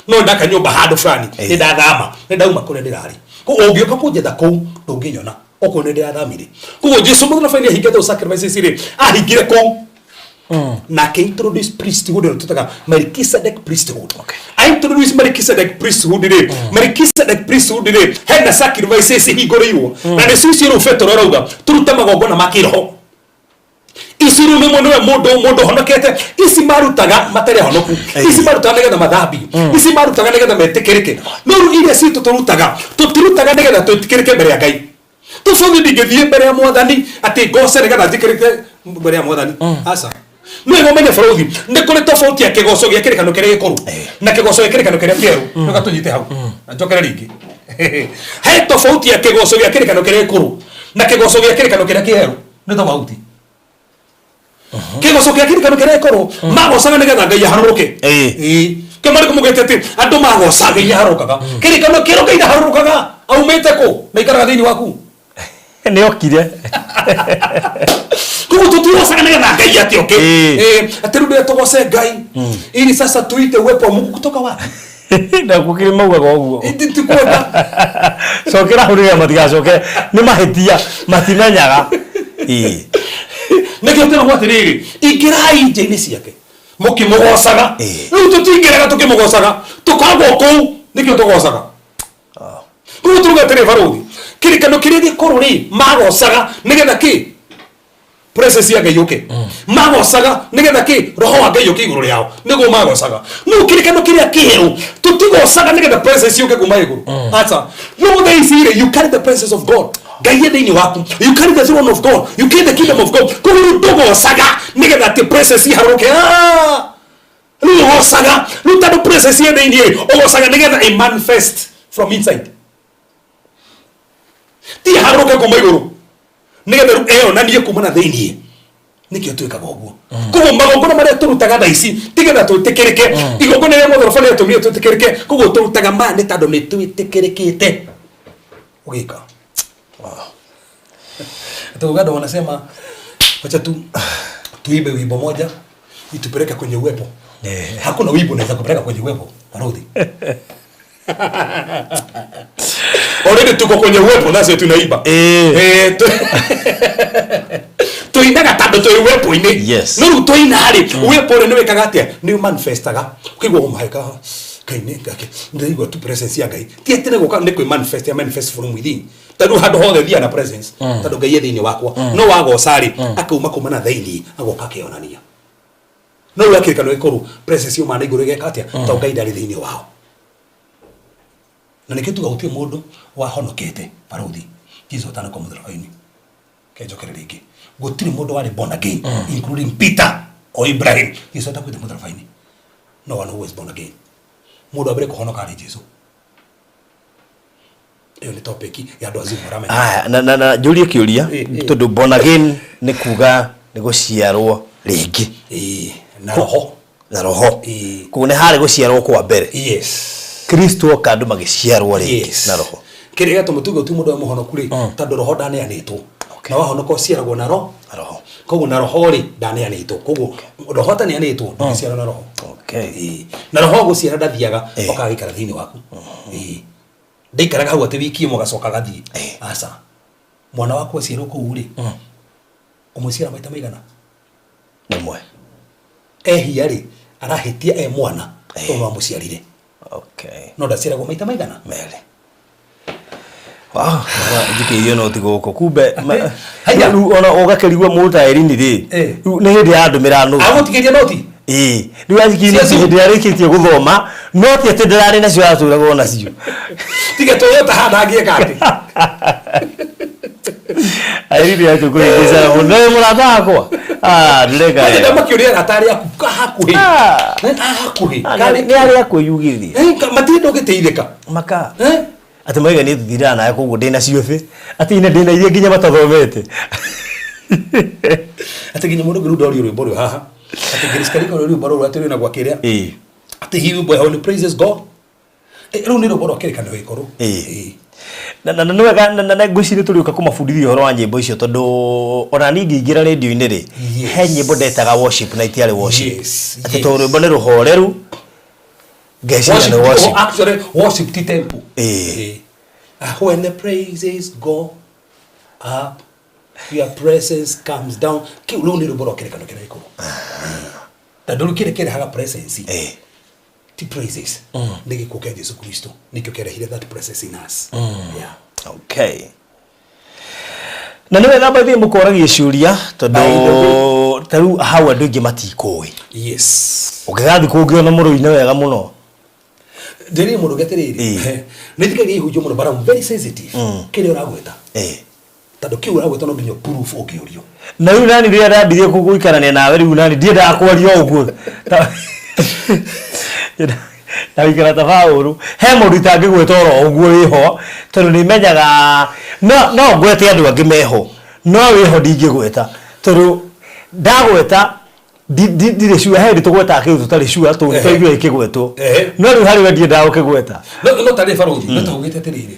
No ndaka nyũmba handũ fulani nĩ ndathama nĩ ndauma kũrĩa ndĩrarĩ. Koguo ũngĩũka kũnjetha kũu ndũngĩnyona okorwo nĩ ndĩrathamire. Koguo Jesu mũtharaba-inĩ ahingĩte sacrifices rĩ ahingire kũu. Na akĩ introduce priesthood ĩno tũtaga Melchizedek priesthood. A introduce Melchizedek priesthood rĩ Melchizedek priesthood rĩ hena sacrifices ihingũrĩirwo na nĩcio icio rĩu Petero arauga tũrute magongona ma kĩroho. Ici rĩu nĩ nĩwe mũndũ ũhonokete. Ici marutaga matarĩ ahonoku. Ici marutaga nĩgetha mathambio. Ici marutaga nĩgetha metĩkĩrĩke. No rĩu iria citũ tũrutaga tũtirutaga nĩgetha twĩtĩkĩrĩke mbere ya Ngai. Tũcothi ndingĩthiĩ mbere ya mwathani atĩ ngoce nĩgetha njĩkĩrĩte mbere ya mwathani. Aca. Nĩ ũmenye bũrũthi nĩ kũrĩ tofauti ya kĩgoco gĩa kĩrĩkano kĩrĩa gĩkũrũ na kĩgoco gĩa kĩrĩkano kĩrĩa kĩerũ. Rĩu tũnyite hau na njokere rĩngĩ. He tofauti ya kĩgoco gĩa kĩrĩkano kĩrĩa gĩkũrũ na kĩgoco gĩa kĩrĩkano kĩrĩa kĩerũ, nĩ tofauti. Kĩgoco gĩa kĩrĩkano kĩrĩa gĩkũrũ magocaga nĩgetha Ngai aharũrũke. Ĩĩ. Kĩo marĩkũ mugĩte atĩ andũ magoca Ngai aharũrũkaga? Kĩrĩkano kĩerũ Ngai ndaharũrũkaga, aumĩte kũ na ikaraga thĩinĩ waku? Nĩ okire. Koguo tũtigocaga nĩgetha Ngai atĩ oke. Atĩ rĩu ndĩrĩa tũgoce Ngai ili sasa tuite uwepo wa Mungu kutoka wapi? Na gũkĩrĩ maugaga ũguo. Tikuenda. Cokera hau nĩgetha matigacokere nĩ mahĩtia matimenyaga. Ĩĩ. Nĩkĩo tũragwo atĩrĩrĩ, ingĩrai nja-inĩ ciake mũkĩmũgocaga. Rĩu tũtingĩraga tũkĩmũgocaga, tũkoragwo kũu nĩkĩo tũgocaga. Koguo turuga atĩrĩ barũthi, kĩrĩkano kĩrĩa gĩkũrũ rĩ, magocaga nĩgetha kĩ presence ya Ngai yũke, magocaga nĩgetha kĩ roho wa Ngai yũke igũrũ rĩao, nĩguo magocaga. No kĩrĩkano kĩrĩa kĩerũ tũtigocaga nĩgetha presence yũke kuma igũrũ, aca. No thaa ici rĩ, you carry the presence of God, Ngai e thĩinĩ waku, you carry the throne of God, you carry the kingdom of God. Koguo rĩu ndũgocaga nĩgetha atĩ presence iharũrũke. Ah! Rĩu ũgocaga rĩu tondũ presence ĩ thĩinĩ rĩ, ũgocaga nĩgetha ĩ manifest from inside, ti ĩharũrũke kuma igũrũ, nĩgetha rĩu eyonanie kuma na thĩinĩ. Nĩkĩo twĩkaga ũguo. Koguo magongona marĩa tũrutaga thaa ici tigetha twĩtĩkĩrĩke. Igongona rĩa mũtharaba rĩatũmire twĩtĩkĩrĩke, koguo tũrutaga maya nĩ tondũ nĩ twĩtĩkĩrĩkĩte ũgĩka. Hata Uganda wanasema wacha tu tuimbe wimbo moja itupeleke kwenye uwepo. Hakuna wimbo unaweza kupeleka kwenye uwepo. Barudi. Already tuko kwenye uwepo, that's why tunaimba. Tuinaga tondũ twĩ uwepo-inĩ. No rĩu twaina rĩ, uwepo ũrĩa nĩ wĩkaga atĩa? Nĩ manifestaga. Ũkaigua, oh my God. Ngai nĩ Ngai. Ndĩraigua tu presence ya Ngai. Ti atĩ nĩ gũka, nĩ kwĩ manifest, ya manifest from within. Tondũ handũ hothe thiaga na presence. Tondũ Ngai e thĩinĩ wakwa. No wagoca rĩ, akauma kuma na thĩinĩ, agoka akeyonania. No rĩu akĩrĩkano gĩkũrũ, presence yuma na igũrũ ĩgeka atĩa? Tondũ Ngai ndarĩ thĩinĩ wao. Na nĩkĩo tuga gũtirĩ mũndũ wahonokete barũthi Jesu atanakua mũtharaba-inĩ. Kenjokere rĩngĩ, gũtirĩ mũndũ warĩ born again, including Peter or Ibrahim, Jesu atakuĩte mũtharaba-inĩ. No one who was born again, mũndũ wa mbere kũhonoka arĩ Jesu. Ĩyo nĩ topic ya andũ azimu maramenya. Aya, na njũrie kĩũria, tondũ born again nĩ kuga nĩ gũciarwo rĩngĩ. Ĩĩ, na roho. Na roho. Koguo nĩ harĩ gũciarwo kwa mbere. Kristo oka andũ magĩciarwo rĩngĩ na roho. Kĩrĩa gĩatũma tuge ti mũndũ ũrĩa mũhonoku rĩ, tondũ roho ndaneanĩtwo. Na wahonoka ũciaragwo na roho. Na roho. Koguo na roho rĩ, ndaneanĩtwo. Koguo roho ataneanĩtwo ndũngĩciarwo na roho. Ĩĩ. Na roho gũciara ndathiaga, okaga gũikara thĩinĩ waku. Ĩĩ. Ndaikaraga hau atĩ wiki ĩmwe agacoka agathiĩ. Aca. Mwana waku aciarwo kũu rĩ, ũmũciara maita maigana? Rĩmwe. Ehia rĩ, arahĩtia e mwana, tondũ wamũciarire. No ndaciaragwo maita maigana? Merĩ. Wow, njikĩirio noti gũkũ kumbe Haya. Rĩu ona ũgakĩrigwo mũndũ ta Erini rĩ, rĩu nĩ hĩndĩ yandũmĩra nũti. Agũtigĩria noti? Ĩĩ, rĩu anjikirie Cia noti Zoom? hĩndĩ ĩrĩa arĩkĩtie gũthoma, no ti atĩ ndĩrarĩ nacio atũragwo nacio. Tiga Toyota haha ndangĩeka atĩ. Irene atũkũhĩngĩcana mũno. Nĩ mũrata wakwa. Ah, ndĩreka Kwani wega. ndamakĩũria arata arĩa aku ka hakuhĩ. Ah. Eh, a hakuhĩ. Ah, Karĩ- nĩ arĩa kwĩyugithia. Eh, matirĩ ũgĩteithĩka. Maka. Eh? Atĩ maiga niĩ tũtindanaga nawe koguo ndĩna ciothe. Atĩ ine ndĩna iria nginya matathomete. Atĩ nginya mũndũ ũngĩ rĩu ndorio rwĩmbo rwĩ haha. Atĩ Grace Karika rwĩmbo rũrũ atĩ rwĩna gwa kĩrĩa. Ĩĩ. Atĩ he wimbo when praises go. Rĩu nĩ rwĩmbo rwa kĩrĩkanĩro gĩkũrũ. Ĩĩ. Na nĩ wega na ngwĩciria tũrĩũka kũmabundithia ũhoro wa nyĩmbo icio tondũ ona niĩ ngĩingĩra rĩndio-inĩ rĩ, he nyĩmbo ndetaga worship na itiarĩ worship. Atĩ tondũ rwĩmbo nĩ rũhoreru ngeciria nĩ worship. Actually, worship ti tempo. Ĩĩ. Ĩĩ. Ah, when the praises go up, your presence comes down. Kĩu rĩu nĩ rwĩmbo rwa kĩrĩkanĩro kĩrĩa gĩkũrũ. Tondũ rĩu kĩrĩa kĩrehaga presence Ĩĩ. ti praises, nĩ gĩkuũ kĩa Jesu Kristo nĩkĩo kĩarehire that presence in us. Yeah. Okay. Na nĩ wega baithe mũkoragia ciũria By the tondũ ta rĩu hau andũ aingĩ matikũĩ. Ũngĩgathiĩ kũngĩ ona mũrũine wega mũno. Ndĩrĩ mũndũ ũngĩ atĩrĩrĩ, Ĩĩ. nĩ thikagĩrĩria ihunjio mũno, but I'm very sensitive kĩrĩa ũragweta. Ĩĩ. Tondũ kĩu ũragwĩta no nginya proof ũngĩũrio. Na rĩu nani rĩrĩa ndambirie gũikarania nawe rĩu nani ndiendaga kwaria ũguo. Na gũikara ta Paũlũ he mũndũ itangĩgweta oro ũguo wĩho tondũ nĩ menyaga no ngwete andũ angĩ meho no wĩho ndingĩgweta tondũ ndagweta ndirĩ sure he hĩndĩ tũgwetaga kĩndũ tũtarĩ sure tondũ nĩ twaigua gĩkĩgwetwo no rĩu harĩ we ndiendaga gũkĩgweta. No tarĩ barũthi no taugĩte atĩrĩrĩ,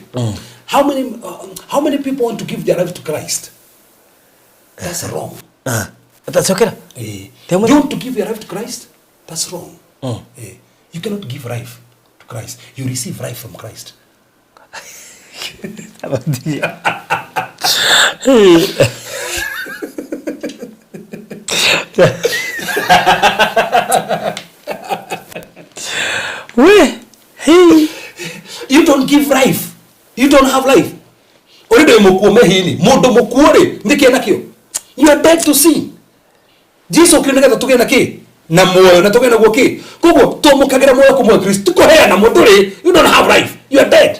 how many people want to give their life to Christ? That's wrong. Cokera. You want to give your life to Christ? That's wrong. You cannot give life to Christ. You receive life from Christ. Hey. We, hey. You don't give life. You don't have life. Uri ndĩ mũkuo mehini. Mũndũ mũkuo rĩ, nĩ kĩ nakĩo? You are dead to sin. Jesu okire nĩgetha tũgĩe na kĩ? Na muoyo na tũgĩe naguo kĩ? Koguo twamũkagĩra muoyo kuma Kristo. Tũkũheana mũndũ rĩ, you don't have life. You are dead.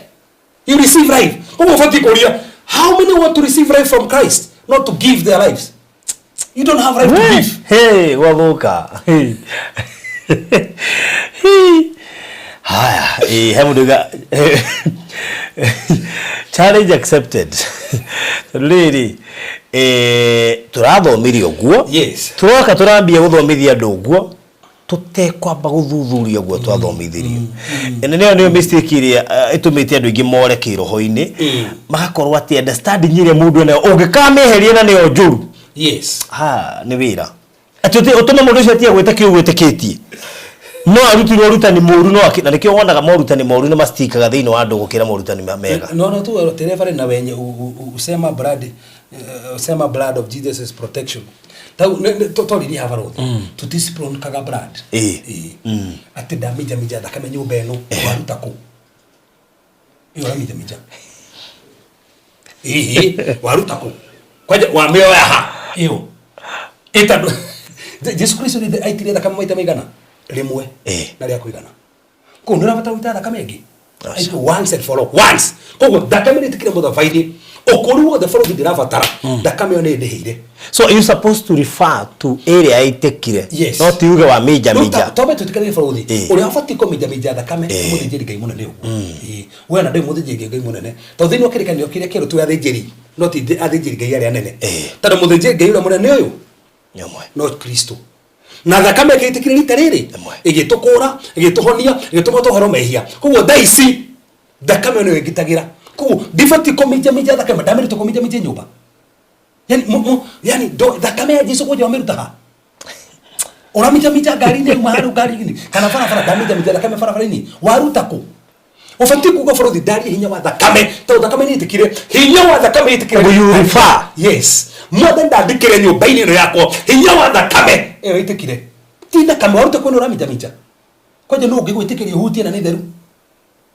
You receive life. Koguo ũbatiĩ kũũria, how many want to receive life from Christ, not to give their lives? You don't have life to give. Hey, gwathuka. Hey. Hey. Haya, he mũndũ uga challenge accepted. Tondũ rĩrĩ, tũrathomire ũguo. Yes. Tũroka tũrambia gũthomithia andũ ũguo tũtekwamba gũthuthuria ũguo twathomithirio. Na nĩyo nĩyo mistake ĩrĩa ĩtũmĩte andũ aingĩ more kĩroho-inĩ, magakorwo atĩ understanding ĩrĩa mũndũ enayo ũngĩkamĩeheria na nĩyo njũru. Yes. Ha, nĩ wĩra. Atĩ ũtũme mũndũ ũcio atige gwĩtĩkia ũguo wĩtĩkĩtie. No arutirwo ũrutani mũru no na nĩkĩo wonaga morutani moru nĩ mastikaga thĩinĩ wa andũ gũkĩra morutani mega. No tu tereva na wenye usema blood, usema blood of Jesus is protection. Tau toririe haha barothi. Tutisiprone kaga blood. Atĩ ndamijamija thakame nyũmba ĩno waruta kũ? Ĩyo ũramijamija. Waruta kũ? Kwanja wamĩoya ha? Ĩyo. Ĩtandũ Jesu Kristo nĩ aitire thakame maita maigana? Rĩmwe. Na rĩa kũigana. Koguo nĩ ũrabatara gũita thakame ĩngĩ? Aitwo once and for all. Once. Koguo thakame nĩ ĩtĩkire mũthabai-inĩ. Ũkũrũ wothe bũrũri ndĩrabatara. Thakame ĩyo nĩ ĩndĩhĩire. So you supposed to refer to ĩrĩa ĩtĩkire. Yes. No ti uge wa minja minja. Twambe twĩtĩkanie bũrũri. Ũrĩa ũbatiĩ kũminjaminja thakame nĩ mũthĩnjĩri Ngai mũnene ũguo. We ona ndũrĩ mũthĩnjĩri Ngai mũnene. Tondũ thĩinĩ wa kĩrĩkanĩro kĩrĩa kĩerũ twĩ athĩnjĩri, no ti athĩnjĩri Ngai arĩa anene. Tondũ mũthĩnjĩri Ngai ũrĩa mũnene ũyũ Nyamwe. no Kristo. Na thakame ĩgĩtĩkire rita rĩrĩ, ĩgĩtũkũra, ĩgĩtũhonia, ĩgĩtũma tũhoro mehia. Koguo thaa ici thakame nĩyo ĩngitagĩra. Koguo ndibatiĩ kũminjaminja thakame, ndamĩruta kũminjaminja nyũmba. Yani, yani thakame ya Jesu kwanja wamĩruta ha? Ũraminjaminja ngari-inĩ yuma harĩa ngari-inĩ kana barabara, ndaminjaminja thakame barabara-inĩ, waruta kũ? Ũbatiĩ kuga bũrũri ndarie hinya wa thakame, tondũ thakame nĩ ĩtĩkire, hinya wa thakame ĩtĩkire. Will you refer? Yes. Mwathani ndandĩkĩre nyũmba-inĩ ĩno yakwa hinya wa thakame ĩyo ĩtĩkire. Ti thakame waruta kwĩna ũraminjaminja. Kwanja nũ ũngĩgwĩtĩkĩria ũhutie na nĩ theru?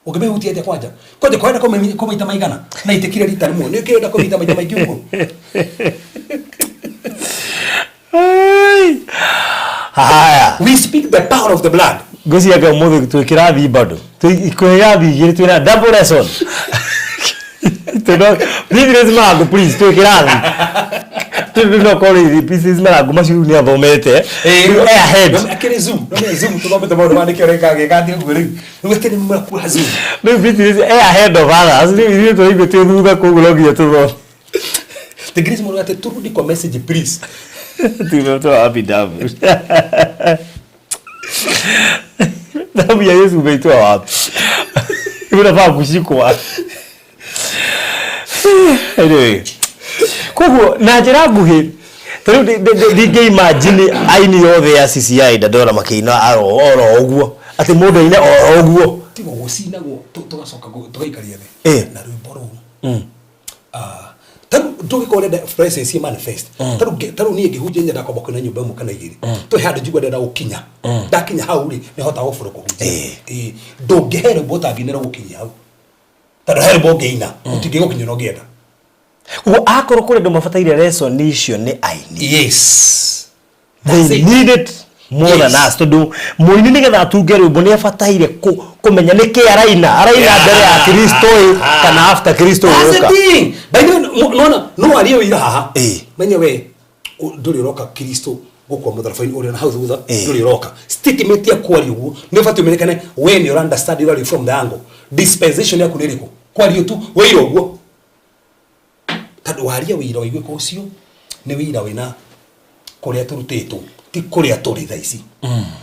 Ũngĩmĩhutia atĩa kwanja? Kwanja kwenda kũmĩita maigana na ĩtĩkire rita rĩmwe, nĩ ũkĩenda kũmĩita maita maingĩ ũguo? Haya. We speak the power of the blood. Ngwĩciria ũmũthĩ twĩ kĩrathi bado. Twĩ kĩrathi igĩrĩ twĩna double lesson. Twĩna business marangu please twĩ kĩrathi. Twĩ no korwo business marangu macio rĩu nĩ athomete. Rĩu e ahead. Akĩrĩ Zoom, no nĩ Zoom tũthomete maũndũ ma nĩkĩo reka agĩka atĩ ũguo rĩu. Rĩu akĩrĩ mũrakuha Zoom. Rĩu business e ahead of others. Rĩu ithuĩ tũraigua twĩ thutha koguo no nginya tũthome. The grace mũno atĩ turudi kwa message please. Tumetoa wapi damu? Damu ya Yesu umeitoa wapi? Unafaa kushikwa. Anyway. Koguo na njĩra nguhĩ ta rĩu ndingĩ imagine aini othe ya CCI Dandora makĩina oro ũguo atĩ mũndũ aine oro ũguo. Tiga gũcinagwo tũgacoka tũgaikaria thĩ. Na rwĩmbo rũu. Tarĩu ndũgĩkorwo ũrenda presence manifest. Tarĩu niĩ ngĩhunjia nyendaga kwamba kũina nyũmba ĩmwe kana igĩrĩ. Twĩ handũ njigua ndĩrenda gũkinya. Ndakinya hau rĩ, nĩ hotaga gũbũrũ kũhunjia. Ndũngĩhe rwĩmbo ũtangĩinĩra gũkinyia hau. Tondũ he rwĩmbo ũngĩina, ũtingĩgũkinyia ũrĩa ũngĩenda. Ũguo akorwo kũrĩ andũ mabataire lesson icio nĩ aini. Yes. They That's it. need it More than Yes. us tondũ mũini nĩgetha atunge rwĩmbo nĩ abataire kũmenya nĩkĩ araina araina Yeah. mbere ya Kristo ĩ kana after Kristo That's the gũka. thing. By the way, nona no arie wĩira haha Ĩĩ. menye we ndũrĩ ũroka kristo gũkua mũtharaba-inĩ ũrĩa na hau thutha Ĩĩ. ndũrĩ ũroka statement ya kwaria ũguo nĩ ũbatiĩ ũmenyekane we nĩ ũra understand ũraria from the angle dispensation yaku nĩ ĩrĩkũ kwaria tu wĩira ũguo tondũ waria wĩira waiguĩka ũcio nĩ wĩira wĩna kũrĩa tũrutĩtwo ti kũrĩa tũrĩ thaa ici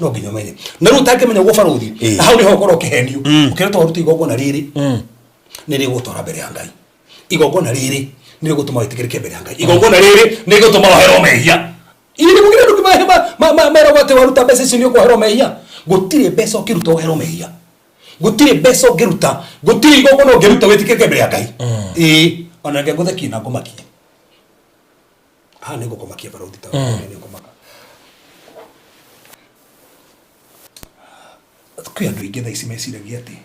no nginya ũmenye na rĩu ũtangĩmenya ũguo barũthi Ĩĩ. na hau nĩho ũkorwo ũkĩhenio ũkĩrĩa twaruta igongona rĩrĩ nĩ rĩgũtwara mbere ya ngai igongona rĩrĩ nĩ rĩgũtũma wĩtĩkĩrĩke mbere ya ngai igongona rĩrĩ nĩ rĩgũtũma woherwo mehia ini nĩ kũgĩra andũ meragwo atĩ waruta mbeca icio nĩ ũkwoherwo mehia gũtirĩ mbeca ũkĩruta woherwo mehia gũtirĩ mbeca ũngĩruta gũtirĩ igongona ũngĩruta wĩtĩkĩrĩke mbere ya ngai ĩĩ ona reke ngũthekie na ngũmakie haha nĩ ngũkũmakia barũthi ta nĩ ngũmaka kwĩ andũ aingĩ thaa ici meciragia atĩ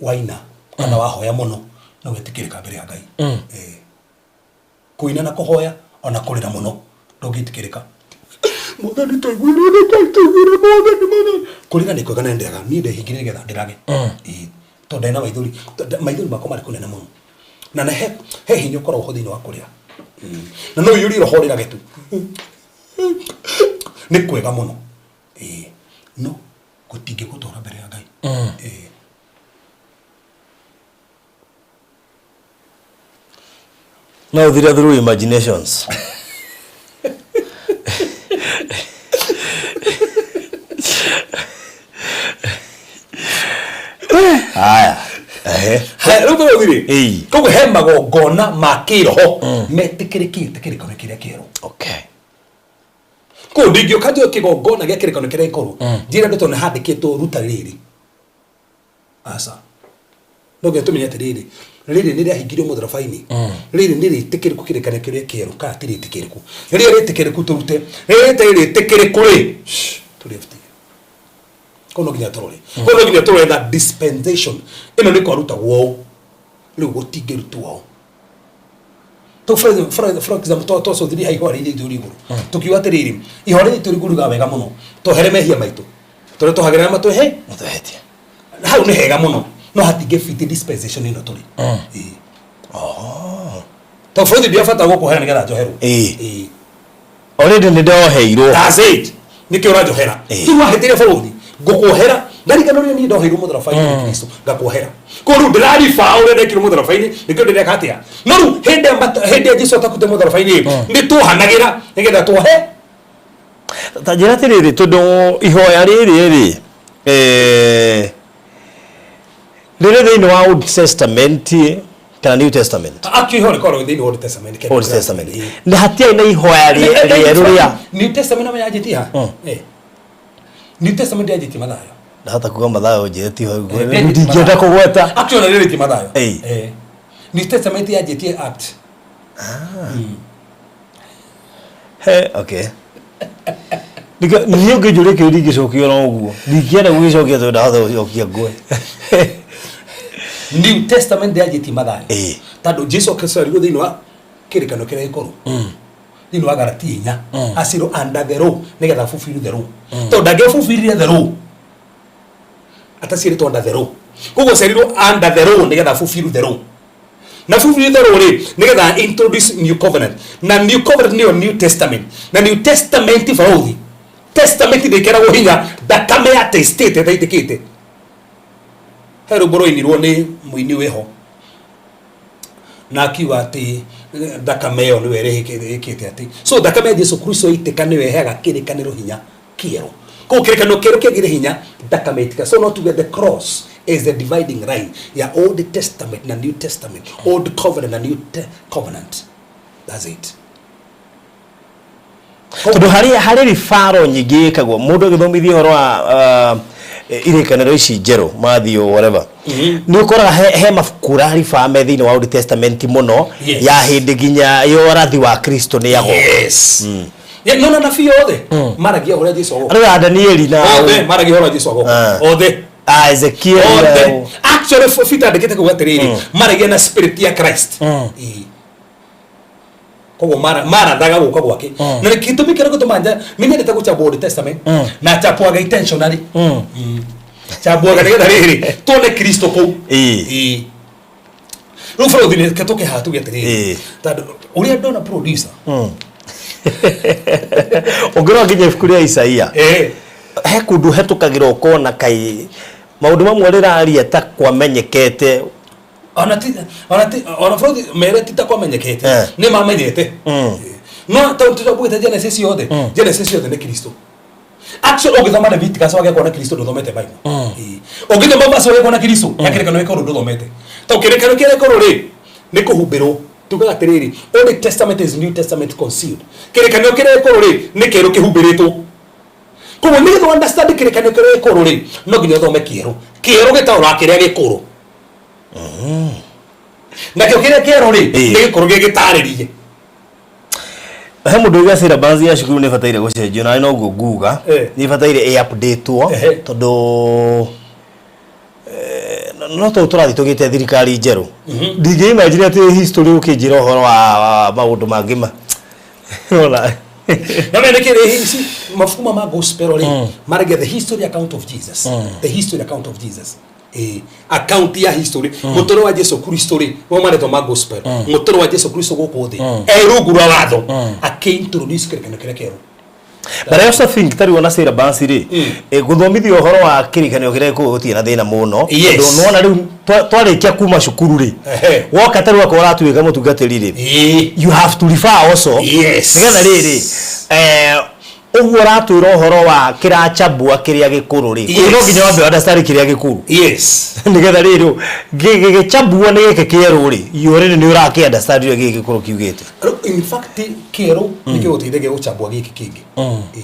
waina kana wahoya mũno no wĩtĩkĩrĩka mbere ya ngai Eh. kũina na kũhoya ona kũrĩra mũno ndũngĩtĩkĩrĩka mwathani tũiguĩre Ngai tũiguĩre mwathani mwathani kũrĩra nĩ kwega na nĩndĩraga niĩ ndehingire nĩgetha ndĩrage Ĩĩ. tondũ ndarĩ na maithori maithori makwa marĩ kũnene mũno na na he he hinya ũkoragwo ho thĩinĩ wa kũrĩra na no ũiyũrie roho ũrĩrage tu nĩ kwega mũno Ĩĩ. no gũtingĩgũtwara mbere ya ngai Ĩĩ. No ũthire through imaginations. Haya. Ehe. Haya, rĩu tũgũthiĩ rĩ Ĩĩ. koguo he magongona ma kĩroho metĩkĩrĩkĩte kĩrĩkanĩro kĩrĩa kĩerũ Okay. koguo ndingĩũka njoe kĩgongona gĩa kĩrĩkanĩro kĩrĩa gĩkũrũ njĩre andũ tondũ nĩ handĩkĩtwo ruta rĩrĩ aca no nginya tũmenye atĩrĩrĩ rĩrĩ nĩ rĩahingirio mũtharaba-inĩ rĩrĩ nĩ rĩtĩkĩrĩku kĩrĩkanĩro kĩrĩa kĩerũ kana ti rĩtĩkĩrĩku rĩrĩa rĩtĩkĩrĩku tũrute rĩrĩa rĩtarĩ rĩtĩkĩrĩku rĩ tũrĩbutie koguo no nginya tũrore koguo no nginya tũrore that dispensation ĩno nĩ kwarutagwo ũũ rĩu gũtingĩrutwo ũũ to for example to twacũthirie ha ihũa rĩrĩ itũ igũrũ tũkiuga atĩrĩrĩ ihũa rĩrĩ itũ igũrũ riugaga wega mũno twohere mehia maitũ tũrĩa tũhagĩra matwehe Mũtwehetie. hau nĩ hega mũno no hatingĩbiti dispensation ĩno tũrĩ Ĩĩ. to bũrũri ndiabata gũkũhera nĩgetha njoherwo Ĩĩ. Ĩĩ. Already nĩ ndoheirwo. That's it. Nĩkĩo ũranjohera Ĩĩ. rĩu wahĩtĩria bũrũri ngũkuohera ndarikana ũrĩa niĩ ndoheirwo mũtharaba-inĩ nĩ Kristo ngakuohera koguo rĩu ndĩrariba ũrĩa ndekirwo mũtharaba-inĩ nĩkĩo ndĩreka atĩa no rĩu hĩndĩ ya hĩndĩ ya Jesũ atakute mũtharaba-inĩ nĩ tuohanagĩra nĩgetha tuohe Ta njĩra atĩrĩrĩ tondũ ihoya rĩrĩ rĩ eh, rĩrĩ thĩinĩ wa Old Testament kana New Testament? Actually ihoya rĩkoragwo thĩinĩ wa Old Testament Old Testament. Ĩĩ. Nĩ hatiarĩ na ihoya rĩerũ rĩa New Testament nama yanjĩtie ha Eh. New Testament yanjĩtie Mathayo ndahota kuga Mathayo njĩre tiho Eh, ndingĩenda kũgweta Actually ona rĩrĩ ti Mathayo Ĩĩ. Eh. New Testament yanjĩtie Act He, okay. Niĩ ũngĩnjũria kĩũria ndingĩcokia ona ũguo ndingĩenda gũgĩcokia tondũ ndahota gũcokia ngwe New Testament yanjĩtie Mathayo Ĩĩ. tondũ Jesu akĩciarirwo thĩinĩ wa kĩrĩkanĩro kĩrĩa gĩkũrũ thĩinĩ wa Galatia inya acirwo under the law nĩgetha fulfill the law tondũ ndangĩfulfillire the law ataciarĩtwo under the law koguo aciarirwo under the law nĩgetha fulfill the law na fulfill the law rĩ nĩgetha introduce new covenant na new covenant nĩyo new testament na new testament barũthi testament ndĩkĩragwo hinya thakame ya testĩte ĩtaitĩkĩte he rwĩmbo rwainirwo nĩ mũini wĩho na akiuga atĩ thakame ĩyo nĩwe ĩrĩkĩte atĩ so thakame ya Jesu Kristo ĩitĩka nĩyo ĩheaga kĩrĩkanĩro hinya kĩerũ koguo kĩrĩkanĩro kĩerũ kĩagire hinya thakame ĩitĩka so no tuge the cross is the dividing line ya Old Testament na New Testament Old Covenant na New Covenant that's it Tondũ harĩ ribaro nyingĩ ĩkagwo mũndũ agĩthomithia ũhoro wa irĩkanĩro ici njerũ Matthew whatever nĩ ũkoraga he mabuku ũraribaa me thĩinĩ wa Old Testament mũno Yes. ya hĩndĩ nginya ya ũrathi wa Kristo nĩ yagoka yes Yeah, no na nabii othe maragia ũrĩa Jesu agoka arĩa Danieli na othe maragia ũrĩa Jesu agoka Ah. othe ah, Ezekiel othe actually Peter andĩkĩte kuga atĩrĩrĩ maragia na spirit ya Christ Ĩĩ. Koguo marathaga gũka gwake. Na gĩtũmi kĩrĩa gĩtũmaga nĩ nyendete gũchambua Old Testament na chambuaga intentionally. Chambuaga nĩgetha rĩrĩ tuone Kristo kũu. Ĩĩ. Rĩu bũrũri nĩ tũke haha tuge atĩrĩrĩ, tondũ ũrĩa ndona producer Ũngĩrora nginya ibuku rĩa Isaia, he kũndũ hetũkagĩra ũkona kaĩ maũndũ mamwe rĩraria ta kwamenyekete. Ona ti ona ti ona bũrũri mere ti ta kwamenyekete. Nĩ mamenyete, no tondũ tũtambũgĩte Genesis yothe, Genesis yothe nĩ Kristo. Actually, ũngĩthoma Leviticus wage kuona Kristo, ndũthomete Bible. Ĩĩ. Ũngĩthoma verse wage kuona Kristo ya kĩrĩkanĩro gĩkũrũ, ndũthomete, tondũ kĩrĩkanĩro kĩrĩa gĩkũrũ rĩ nĩ kũhumbĩrwo. Tugaga atĩrĩrĩ, Old Testament is New Testament concealed. Kĩrĩkanĩro kĩrĩa gĩkũrũ rĩ nĩ kĩerũ kĩhumbĩrĩtwo. Koguo nĩgetha understand kĩrĩkanĩro kĩrĩa gĩkũrũ rĩ, no nginya ũthome kĩerũ. Kĩerũ gĩtaũraga kĩrĩa gĩkũrũ, nakĩo kĩrĩa kĩerũ rĩ nĩ gĩkũrũ gĩgĩtarĩrie. He mũndũ uga syllabus ya cukuru nĩ ĩbataire gũcenjio, na noguo nguga. Nĩ ĩbataire ĩ update-wo tondũ no tondũ tũrathiĩ tũgĩte thirikari njerũ, ndingĩ imagine atĩ history ũkĩnjĩra ũhoro wa maũndũ mangĩ ma ona. No nĩ kĩrĩ ici mabuku ma gospel rĩ maragia the history account of Jesus, the history account of Jesus. Account ya history, mũtũrĩre wa Jesu Kristo rĩ, mo marĩtwa ma gospel, mũtũrĩre wa Jesu Kristo gũkũ thĩ e rungu rwa watho akĩ-introduce kĩrĩkanĩro kĩrĩa kĩerũ. But I also think tarĩu ona syllabus rĩ, gũthomithio ũhoro wa kĩrĩkanĩro kĩrĩa gĩkũrũ gũtirĩ na thĩna mũno. Tondũ nĩwona rĩu twarĩkia kuma cukuru rĩ, woka tarĩu akorwo ũratuĩka mũtungatĩri rĩ, you have to refer also. Nĩgetha rĩrĩ, ũguo ũratwĩra ũhoro wa kĩrachambua kĩrĩa gĩkũrũ rĩ, no nginya wambe understand kĩrĩa gĩkũrũ. Nĩgetha rĩrĩ gĩgĩchambua nĩ gĩkĩ kĩerũ rĩ, you already nĩ ũrakĩ understand ũrĩa gĩkĩ gĩkũrũ kiugĩte. Rĩu, in fact, kĩerũ nĩ gĩgũteithagia gũchambua gĩkĩ kĩngĩ. Ĩĩ.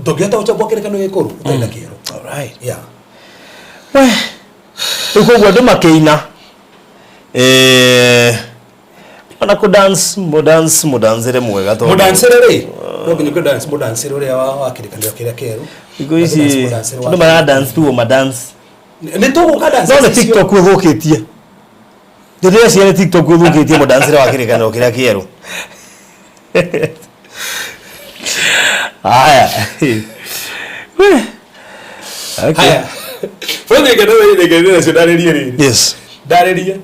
Ndũngĩhota gũchambua kĩrĩkanĩro gĩkũrũ ũtarĩ na kĩerũ. All right. We, rĩu koguo andũ makĩina, ona kũ dance, mũ dance mũdancĩre mwega tondũ Mũdancĩre rĩ, no nginya ũkĩ dance mũdancĩre ũrĩa wa kĩrĩkanĩro kĩrĩa kĩerũ. Thikũ ici Mũdancĩre andũ mara dance tu o ma dance. Nĩ tũgũka dance. No nĩ TikTok ĩthũkĩtie, ndĩreciria nĩ TikTok ĩthũkĩtie mũdancĩre wa kĩrĩkanĩro kĩrĩa kĩerũ. Haya. We. Okay. Haya, bũrũri ngene nacio ndarĩrie rĩrĩ. Ndarĩrie.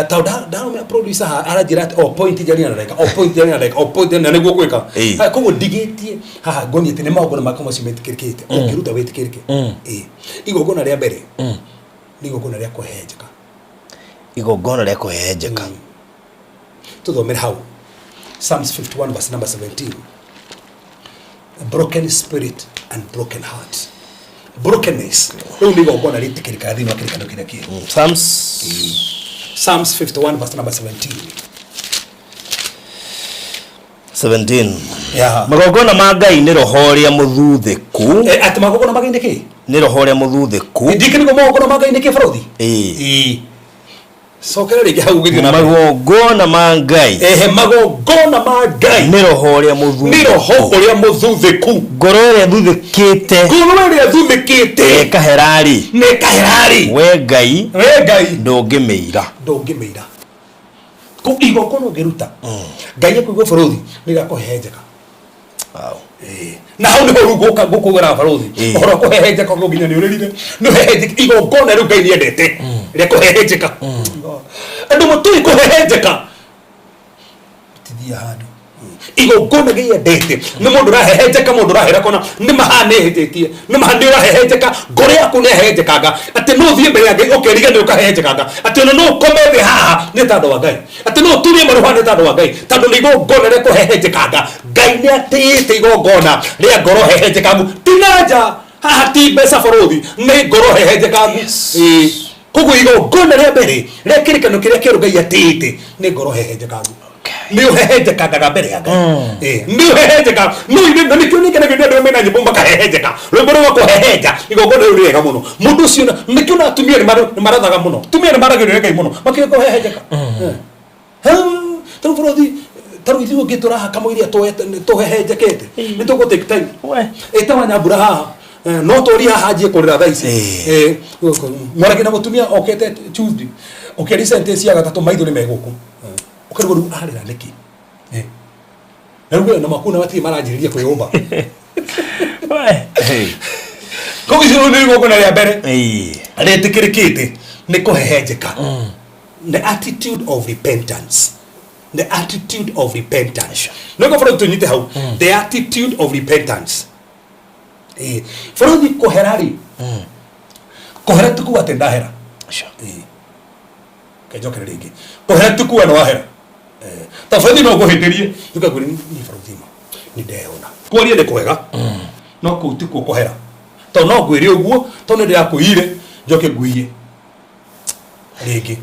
Tondũ ndarũmĩra producer haha aranjĩra atĩ o point njarie na ndagĩka, o point njarie na ndagĩka, o point na nĩguo gwĩka. Haya, koguo ndigĩtie haha ngonie atĩ nĩ magongona makwa macio metĩkĩrĩkĩte ũngĩruta wĩtĩkĩrĩke. Ĩĩ. Igongona rĩa mbere nĩ igongona rĩa kũhehenjeka. Igongona rĩa kũhehenjeka. Tũthomere hau Psalms 51 verse number 17: a broken spirit and broken heart, brokenness. Rĩu nĩ igongona rĩtĩkĩrĩkaga thĩinĩ wa kĩrĩkanĩro kĩrĩa kĩerũ. Psalms. Psalms 51 verse number 17. 17. Yeah. Magongona ma Ngai nĩ roho ũrĩa mũthuthĩku. Atĩ magongona ma Ngai nĩ kĩ? Nĩ roho ũrĩa mũthuthĩku. Ndikĩ nĩguo magongona ma Ngai nĩ kĩ, bũrũthi? Ĩĩ. Ĩĩ. Cokera rĩngĩ hau ũgĩthiĩ na mbere. Magongona ma Ngai Ehe, magongona ma Ngai nĩ roho ũrĩa nĩ roho mũthuthĩku. Ũrĩa mũthuthĩku. Ngoro ĩrĩa thuthĩkĩte Ngoro ĩrĩa thuthĩkĩte ĩkahera-rĩ, na ĩkahera-rĩ, we Ngai we Ngai ndũngĩmĩira. Ndũngĩmĩira. Kũ igongona ũngĩruta Ngai akũigua, bũrũri nĩ rĩakũhehenjeka. Na hau niho rĩu ngũka ngũkũgĩra barũthi ũhoro wa kũhehenjeka no nginya nĩ ũrĩrire nĩ ũhehenjeka. Igongona rĩu Ngai nĩendete rĩa kũhehenjeka. Andũ matũĩ kũhehenjeka tithia handũ igongona gĩendete nĩ mũndũ ũrahehenjeka, mũndũ ũrahera kona nĩ mahanĩhĩtĩtie nĩ maha nĩ ũrahehenjeka, ngoro yaku nĩ yahehenjekanga atĩ no ũthiĩ mbere ya Ngai ũkeriganĩrwo ũkahehenjekanga atĩ ona no ũkome thĩ haha nĩ tondũ wa Ngai, atĩ no ũturie maru haha nĩ tondũ wa Ngai, tondũ nĩ igongona rĩa kũhehenjekanga. Ngai nĩ atĩĩte igongona rĩa ngoro hehenjekangu, ti na nja haha, ti mbeca bũrũthi, nĩ ngoro hehenjekangu. Ĩĩ. Koguo igongona rĩa mbere rĩa kĩrĩkanĩro kĩrĩa kĩerũ Ngai atĩĩte nĩ ngoro hehenjekangu, nĩ ũhehenjekangaga mbere ya Ngai. Nĩ ũhehenjeka no ithe na nĩkĩo nĩngenagio nĩ andũ arĩa mena nyĩmbo makahehenjeka, rwĩmbo rwa kũhehenja. Igongona rĩu nĩ rĩega mũno. Mũndũ ũcio nĩkĩo na atumia nĩ marathaga mũno, atumia nĩ maragĩrĩrio nĩ Ngai mũno makĩria kũhehenjeka. Tarĩu bũrũthi, tarĩu ithuĩ ũngĩ tũraha kamũiria tũhehenjekete nĩ tũgũ take time. Ĩtawa nyambura haha. No tũrie haha anjie kũrĩra thaa ici. Mwaragia na mũtumia okete Tuesday ũkĩaria sentence ya gatatũ maitho nĩ megũkũ. Ũkarigwo rĩu arĩra nĩkĩ? Eh. Na rĩu na makuna matirĩ maranjĩrĩria kwĩyũmba. Koguo icio nĩ igongona rĩa mbere rĩtĩkĩrĩkĩte nĩ kũhehenjeka. The attitude of repentance. The attitude of repentance. No ngobora tũnyite hau. The attitude of repentance. Eh, bũrũri kũhera rĩ. Kũhera ti kuga atĩ ndahera. Eh. Kenjokere rĩngĩ. Kũhera ti kuga nĩ wahera. Eh, ta bũrũri no ngũhĩtĩrie. Nduka ngwĩre ni bũrũri ma. Nĩ ndeyona. Kwaria nĩ kwega. No kũu ti kuo kũhera. Tondũ no ngwĩre ũguo, tondũ nĩ ndĩrakũiyire, njoke nguiye. Rĩngĩ.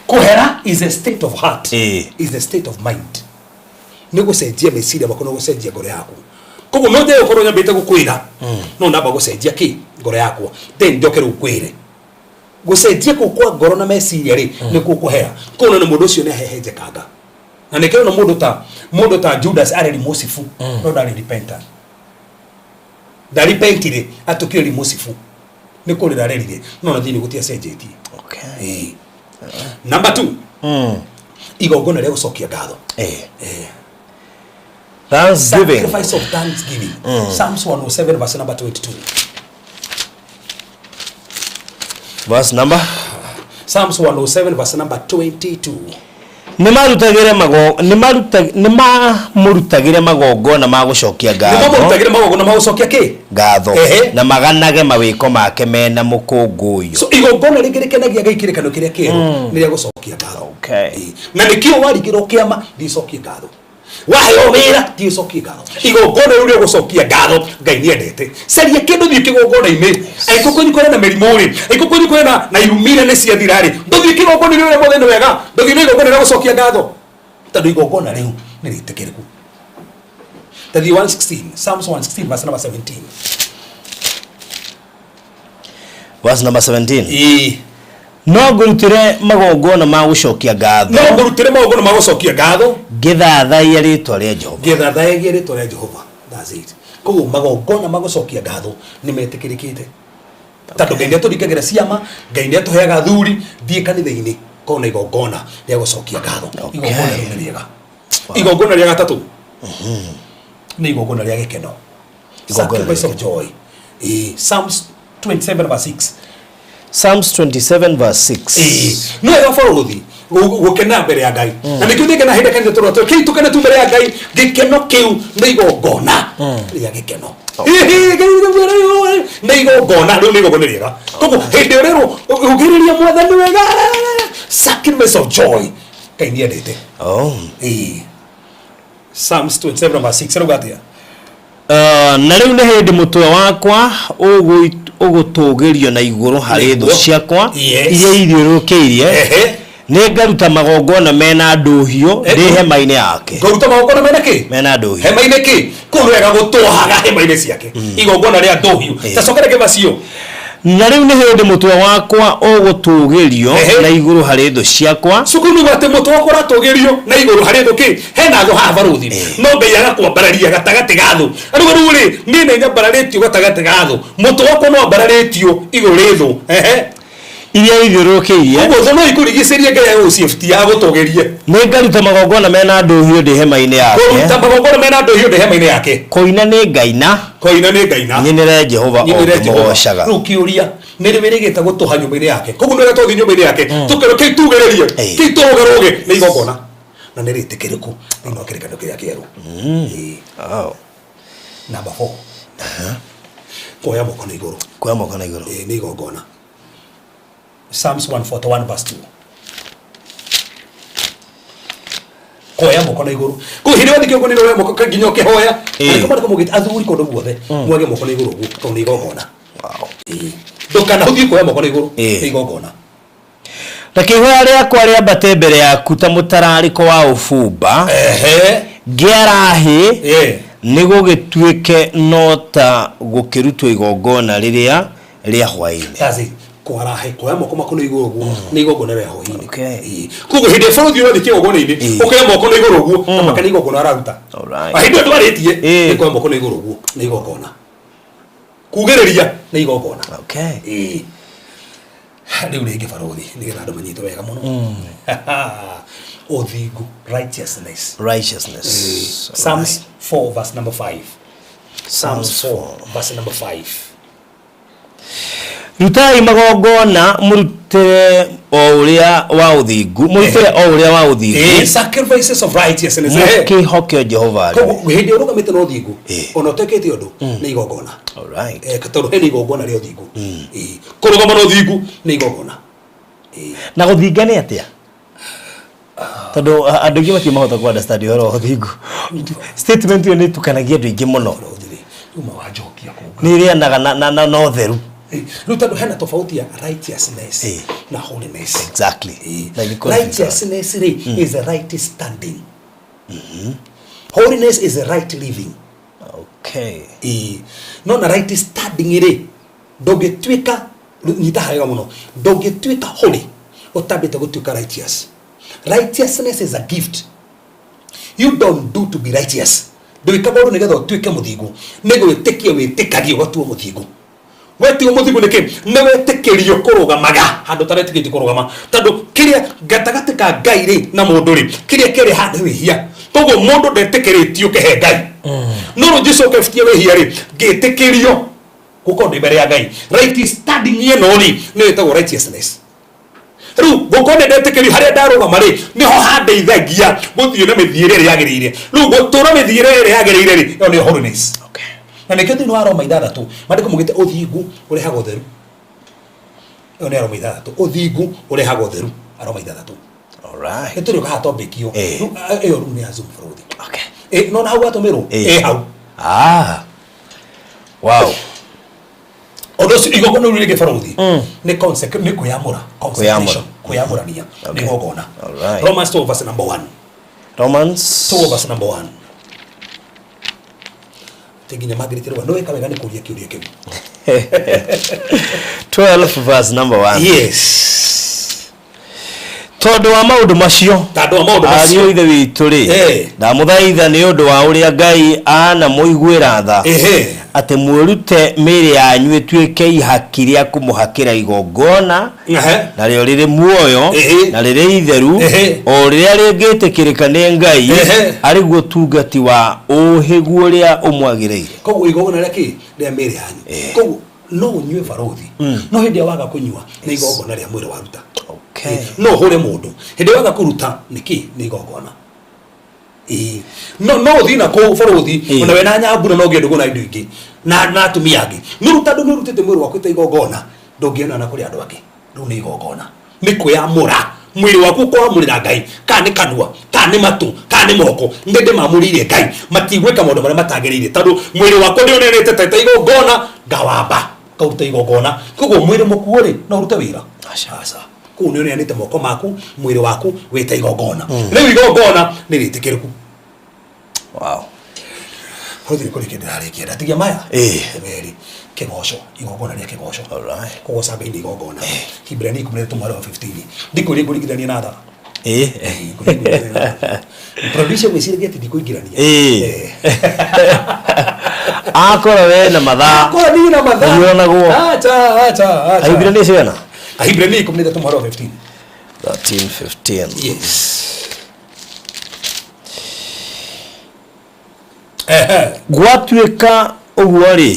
Kũhera is a state of heart. Is a state of mind. Nĩ gũcenjia meciria maku na gũcenjia ngoro yaku. Koguo no njage gũkorwo nyambĩte gũkwĩra, no ndamba gũcenjia kĩ ngoro yakwa, then njoke rĩu ngwĩre. Gũcenjia kũu kwa ngoro na meciria rĩ, nĩkuo kũhera. Koguo nĩ mũndũ ũcio nĩ ahehenjekanga. Na nĩkĩo ona mũndũ ta Judas arĩ rimũcibu, no ndarĩ repentant. Ndarepentire, atũkire rimũcibu. Nĩ kũrĩra arerire, no na thĩinĩ gũtiacenjetie. Ĩĩ. Number 2. Igongona rĩa gũcokia ngatho. Thanksgiving. Sacrifice of thanksgiving. Psalms 107 verse number 22. Verse number? Psalms 107 verse number 22. Nĩmarutagĩre mago-, nĩmaruta-, nĩmamũrutagĩre magongona ma gũcokia ngatho. Nĩmamũrutagĩre magongona ma gũcokia kĩ? Ngatho. Ehe. Na maganage mawĩko make mena mũkũngũiyo. So igongona rĩngĩ rĩkenagia Ngai kĩrĩkanĩro kĩrĩa kĩerũ nĩ rĩa gũcokia ngatho. Ĩĩ. Na nĩkĩo warigĩrwo kĩama thiĩ ũcokie ngatho. Waheo wĩra thiĩ ũcokie ngatho. Igongona rĩu rĩa gũcokia ngatho Ngai nĩendete. Caria kĩndũ thiĩ kĩgongona-inĩ. Angĩkorwo kwanyu kwĩna mĩrimũ rĩ, angĩkorwo kwanyu kwĩna na irumi iria nĩ ciathira rĩ, ndũthiĩ kĩgongona-inĩ ũrĩa mothe nĩ wega, ndũthiĩ na igongona rĩa gũcokia ngatho. Tondũ igongona rĩu nĩ rĩtĩkĩrĩku. Tathiĩ 116, Psalms 116 verse number 17. Verse number 17. Ĩĩ. No ngũrutĩre magongona ma gũcokia ngatho. No ngũrutĩre magongona ma gũcokia ngatho. Ngĩthathaiya rĩtwa rĩa Jehova. Ngĩthathaiya rĩtwa rĩa Jehova. That's it. Koguo magongona ma gũcokia ngatho nĩ metĩkĩrĩkĩte. Tondũ Ngai nĩatũringagĩra ciama, Ngai nĩatũheaga athuri, thiĩ kanitha-inĩ korwo na igongona rĩa gũcokia ngatho. Igongona rĩu nĩ rĩega. Igongona rĩa gatatũ nĩ igongona rĩa gĩkeno. Igongona rĩa Sacrifice of joy. Psalms 27 verse 6. Psalms 27 verse 6. No wega bũrũthi gũkena mbere ya Ngai. Na nĩkĩo ndĩkena hĩndĩ kanitha tũrĩa tũrĩ kĩu tũkene tu mbere ya Ngai, gĩkeno kĩu nĩ igongona rĩa gĩkeno. Nĩ igongona, rĩu nĩ igongona rĩega. Koguo hĩndĩ ĩrĩa ũrerwo ugĩrĩria mwathani wega, sacrifice of joy, Ngai nĩendete. Psalms 27 verse 6 rauga atĩa? Na rĩu nĩ hĩndĩ mũtwe wakwa ũgũtũgĩrio na igũrũ harĩ thũ ciakwa iria ithiũrũrũkĩirie. Nĩ ngaruta magongona mena ndũhiũ ndĩ hema-inĩ yake. Ngaruta magongona mena kĩ? Mena ndũhiũ. Hema-inĩ kĩ? Kũu nĩ wega gũtũhaga hema-inĩ ciake. Igongona rĩa ndũhiũ. Ta coka rĩngĩ macio. Na rĩu nĩ hĩndĩ mũtwe wakwa ũgũtũgĩrio na igũrũ harĩ thũ ciakwa. Cukuru nĩ atĩ mũtwe wakwa ũratũgĩrio na igũrũ harĩ thũ kĩ? Hena thũ haha barũthi. No Ngai agakwambararia gatagatĩ ga thũ. Rĩu rĩu rĩ, niĩ nĩ nyambararĩtio gatagatĩ ga thũ. Mũtwe wakwa no wambararĩtio igũrũ rĩ thũ. Iria ithiũrũrũkĩirie. Ũguo thũ no ikũrigicĩrie Ngai agũciĩbutia agũtũgĩrie. Nĩ ngaruta magongona mena ndũhiũ ndĩ hema-inĩ yake. Kũruta magongona mena ndũhiũ ndĩ hema-inĩ yake. Kũina nĩ ngaina. Kũina nĩ ngaina. Nyinĩre Jehova o Nyinĩre Jehova. ngĩmũgoocaga. Rĩu kĩũria nĩ rĩ wĩrĩgĩte gũtũha nyũmba-inĩ yake. Koguo nĩ wega tũthiĩ nyũmba-inĩ yake. Tũkerwo kĩu tugĩrĩrie, kĩu tũrũgarũge nĩ igongona. Na nĩ rĩtĩkĩrĩku thĩinĩ wa kĩrĩkanĩro kĩrĩa kĩerũ. Number 4. Kuoya moko na igũrũ. Kuoya moko na igũrũ. Nĩ igongona. Psalms 141 verse 2. Kuoya moko na igũrũ. Koguo hĩndĩ ĩrĩa wathiĩ kĩgongona-inĩ woe moko nginya ũkĩhoya. Na nĩkĩo maandĩko maugĩte athuri kũndũ guothe muoyage moko na igũrũ ũguo tondũ nĩ igongona. Ndũkanahũthie kuoya moko na igũrũ, nĩ igongona. Reke ihoya rĩakwa rĩambate mbere yaku ta mũtararĩko wa ũbumba. Ngĩarahĩ, nĩ gũgĩtuĩke no ta gũkĩrutwo igongona rĩrĩa rĩa hwaĩ-inĩ. That's it. Kwarahe, kuoya moko maku na igũrũ ũguo, nĩ igongona rĩa hwaĩ-inĩ. Koguo hĩndĩ ĩrĩa bũrũri ũrathiĩ kĩgongona-inĩ, ũkoya moko na igũrũ ũguo, ta maka nĩ igongona araruta. Na hĩndĩ ĩyo ndwarĩtie, nĩ kuoya moko na igũrũ ũguo, nĩ igongona. Kugĩrĩria nĩ igongona. Rĩu rĩngĩ barothi, nĩgetha andũ manyite wega mũno, ũthingu, righteousness. Righteousness. Psalms 4 verse number 5. Psalms 4 verse number 5. Rutai magongona mũrutĩre o ũrĩa wa ũthingu, mũrutĩre o ũrĩa wa ũthingu. Sacrifices of righteousness. Mũkĩhoke Jehova rĩ. Koguo hĩndĩ ĩrĩa ũrũgamĩte na ũthingu, ona ũtekĩte ũndũ, nĩ igongona. Alright. Tondũ hena igongona rĩa ũthingu. Kũrũgama na ũthingu nĩ igongona. Na gũthinga nĩ atĩa? Tondũ andũ aingĩ matirĩ mahota kũ understand ũhoro wa ũthingu. Statement ĩyo nĩ ĩtukanagia andũ aingĩ mũno. Barothi rĩ, uma wanjokia kũu. Nĩ ĩrĩanaga na ũtheru. Rĩu tondũ hena tofauti ya righteousness na holiness. Exactly. Na nĩ confuse. Righteousness rĩ is a right standing. Holiness is a right living. Okay. No na right standing rĩ, ndũngĩtuĩka, nyita wega mũno, ndũngĩtuĩka holy ũtambĩte gũtuĩka righteous. Righteousness is a gift. You don't do to be righteous. Ndwĩkaga ũndũ nĩgetha ũtuĩke mũthingu, nĩ gwĩtĩkia wĩtĩkagia ũgatuo mũthingu. Wetio mũthingu nĩkĩ? Nĩ wetĩkĩrio kũrũgamaga handũ ũtaretĩkĩtio kũrũgama, tondũ kĩrĩa gatagatĩ ka Ngai rĩ na mũndũ rĩ, kĩrĩa kĩrĩ handũ wĩhia. Koguo mũndũ ndetĩkĩrĩtio kĩhe Ngai, no rĩu Jesũ akĩbutia wĩhia rĩ, ngĩtĩkĩrio gũkorwo ndĩ mbere ya Ngai. Right standing ĩno rĩ, nĩyo ĩtagwo righteousness. Rĩu gũkorwo nĩ ndetĩkĩrio harĩa ndarũgama rĩ, nĩho handeithagia gũthiĩ na mĩthiĩre ĩrĩa yagĩrĩire. Rĩu gũtũra mĩthiĩre ĩrĩa yagĩrĩire rĩ, ĩyo nĩyo holiness. Okay. Na nĩkĩo thĩinĩ wa Roma 6 maandĩko maugĩte ũthingu ũrehaga ũtheru. Ĩyo nĩ Roma 6, ũthingu ũrehaga ũtheru, Roma 6. Alright. Nĩ tũrĩũka haha topic ĩyo. Rĩu, ĩyo rĩu nĩ ya Zoom bũrũri. Okay. No na hau watũmĩrwo? Hau. Ah. Wow. Ũndũ ũcio igongona rĩu rĩngĩ bũrũri nĩ nĩ kwĩyamũra, consecration, kwĩyamũrania nĩ igongona. Alright. Romans 2 verse number 1. Romans 2 verse number 1. Ti nginya mangĩrĩte rũgano, nĩ weka wega nĩ kũria kĩũria kĩu. 12 verse number 1. Yes. Tondũ wa maũndũ macio, Tondũ wa maũndũ ariũ macio, ithe witũ rĩ, ndamũthaitha nĩ ũndũ wa ũrĩa Ngai anamũiguĩra tha, atĩ mwĩrute mĩĩrĩ yanyu ĩtuĩke ihaki rĩa kũmũhakĩra igongona, narĩo rĩrĩ muoyo na rĩrĩ itheru, o rĩrĩa rĩngĩtĩkĩrĩka nĩ Ngai, arĩguo ũtungati wa ũhĩgu ũrĩa ũmwagĩrĩire. Koguo igongona rĩa kĩ? Rĩa mĩĩrĩ yanyu. Koguo no ũnyue barothi, no hĩndĩ ĩrĩa waga kũnyua nĩ igongona rĩa mwĩrĩ waruta. Okay. No ũhũre mũndũ, hĩndĩ ĩrĩa waga kũruta nĩ kĩ? Nĩ igongona. No ũthiĩ na kũu barothi, ona wena nyambura no ũgĩe ndũgũ na indo ingĩ na atumia angĩ, no rĩu tondũ nĩ ũrutĩte mwĩrĩ waku ta igongona, ndũngĩonana na kũrĩ andũ angĩ. Rĩu nĩ igongona, nĩ kwĩyamũra mwĩrĩ waku ũkwamũrĩra Ngai, kana nĩ kanua, kana nĩ matũ, kana nĩ moko, nĩ ndĩmamũrĩire Ngai, matigwĩka maũndũ marĩa matagĩrĩire, tondũ mwĩrĩ wakwa ndĩonerete ta igongona, ngawamba ngauruta igongona. Koguo mwĩrĩ mũkuo rĩ, no ũrute wĩra? Aca. Kũu nĩ ũneanĩte moko maku, mwĩrĩ waku wĩta igongona. Rĩu igongona nĩ rĩtĩkĩrĩku. Wow. Hũthĩrĩ kũrĩ kĩndũ ndĩrarĩkia, ndatigia maya merĩ, kĩgoco, igongona rĩa kĩgoco. Alright. Kũgoca Ngai nĩ igongona. Hibrania 13 mweri wa 15. Ndikũria ngũringithania na tha. Producer gwĩciragia atĩ ndikũingĩrania. Akorwo we na mathaa. Akorwo niĩ na mathaa. Nĩonagwo. Acha, acha, acha. Ahibrania cigana? Ahibrania 13 mweri wa 15. 13 15. Yes. Gwatuĩka ũguo rĩ,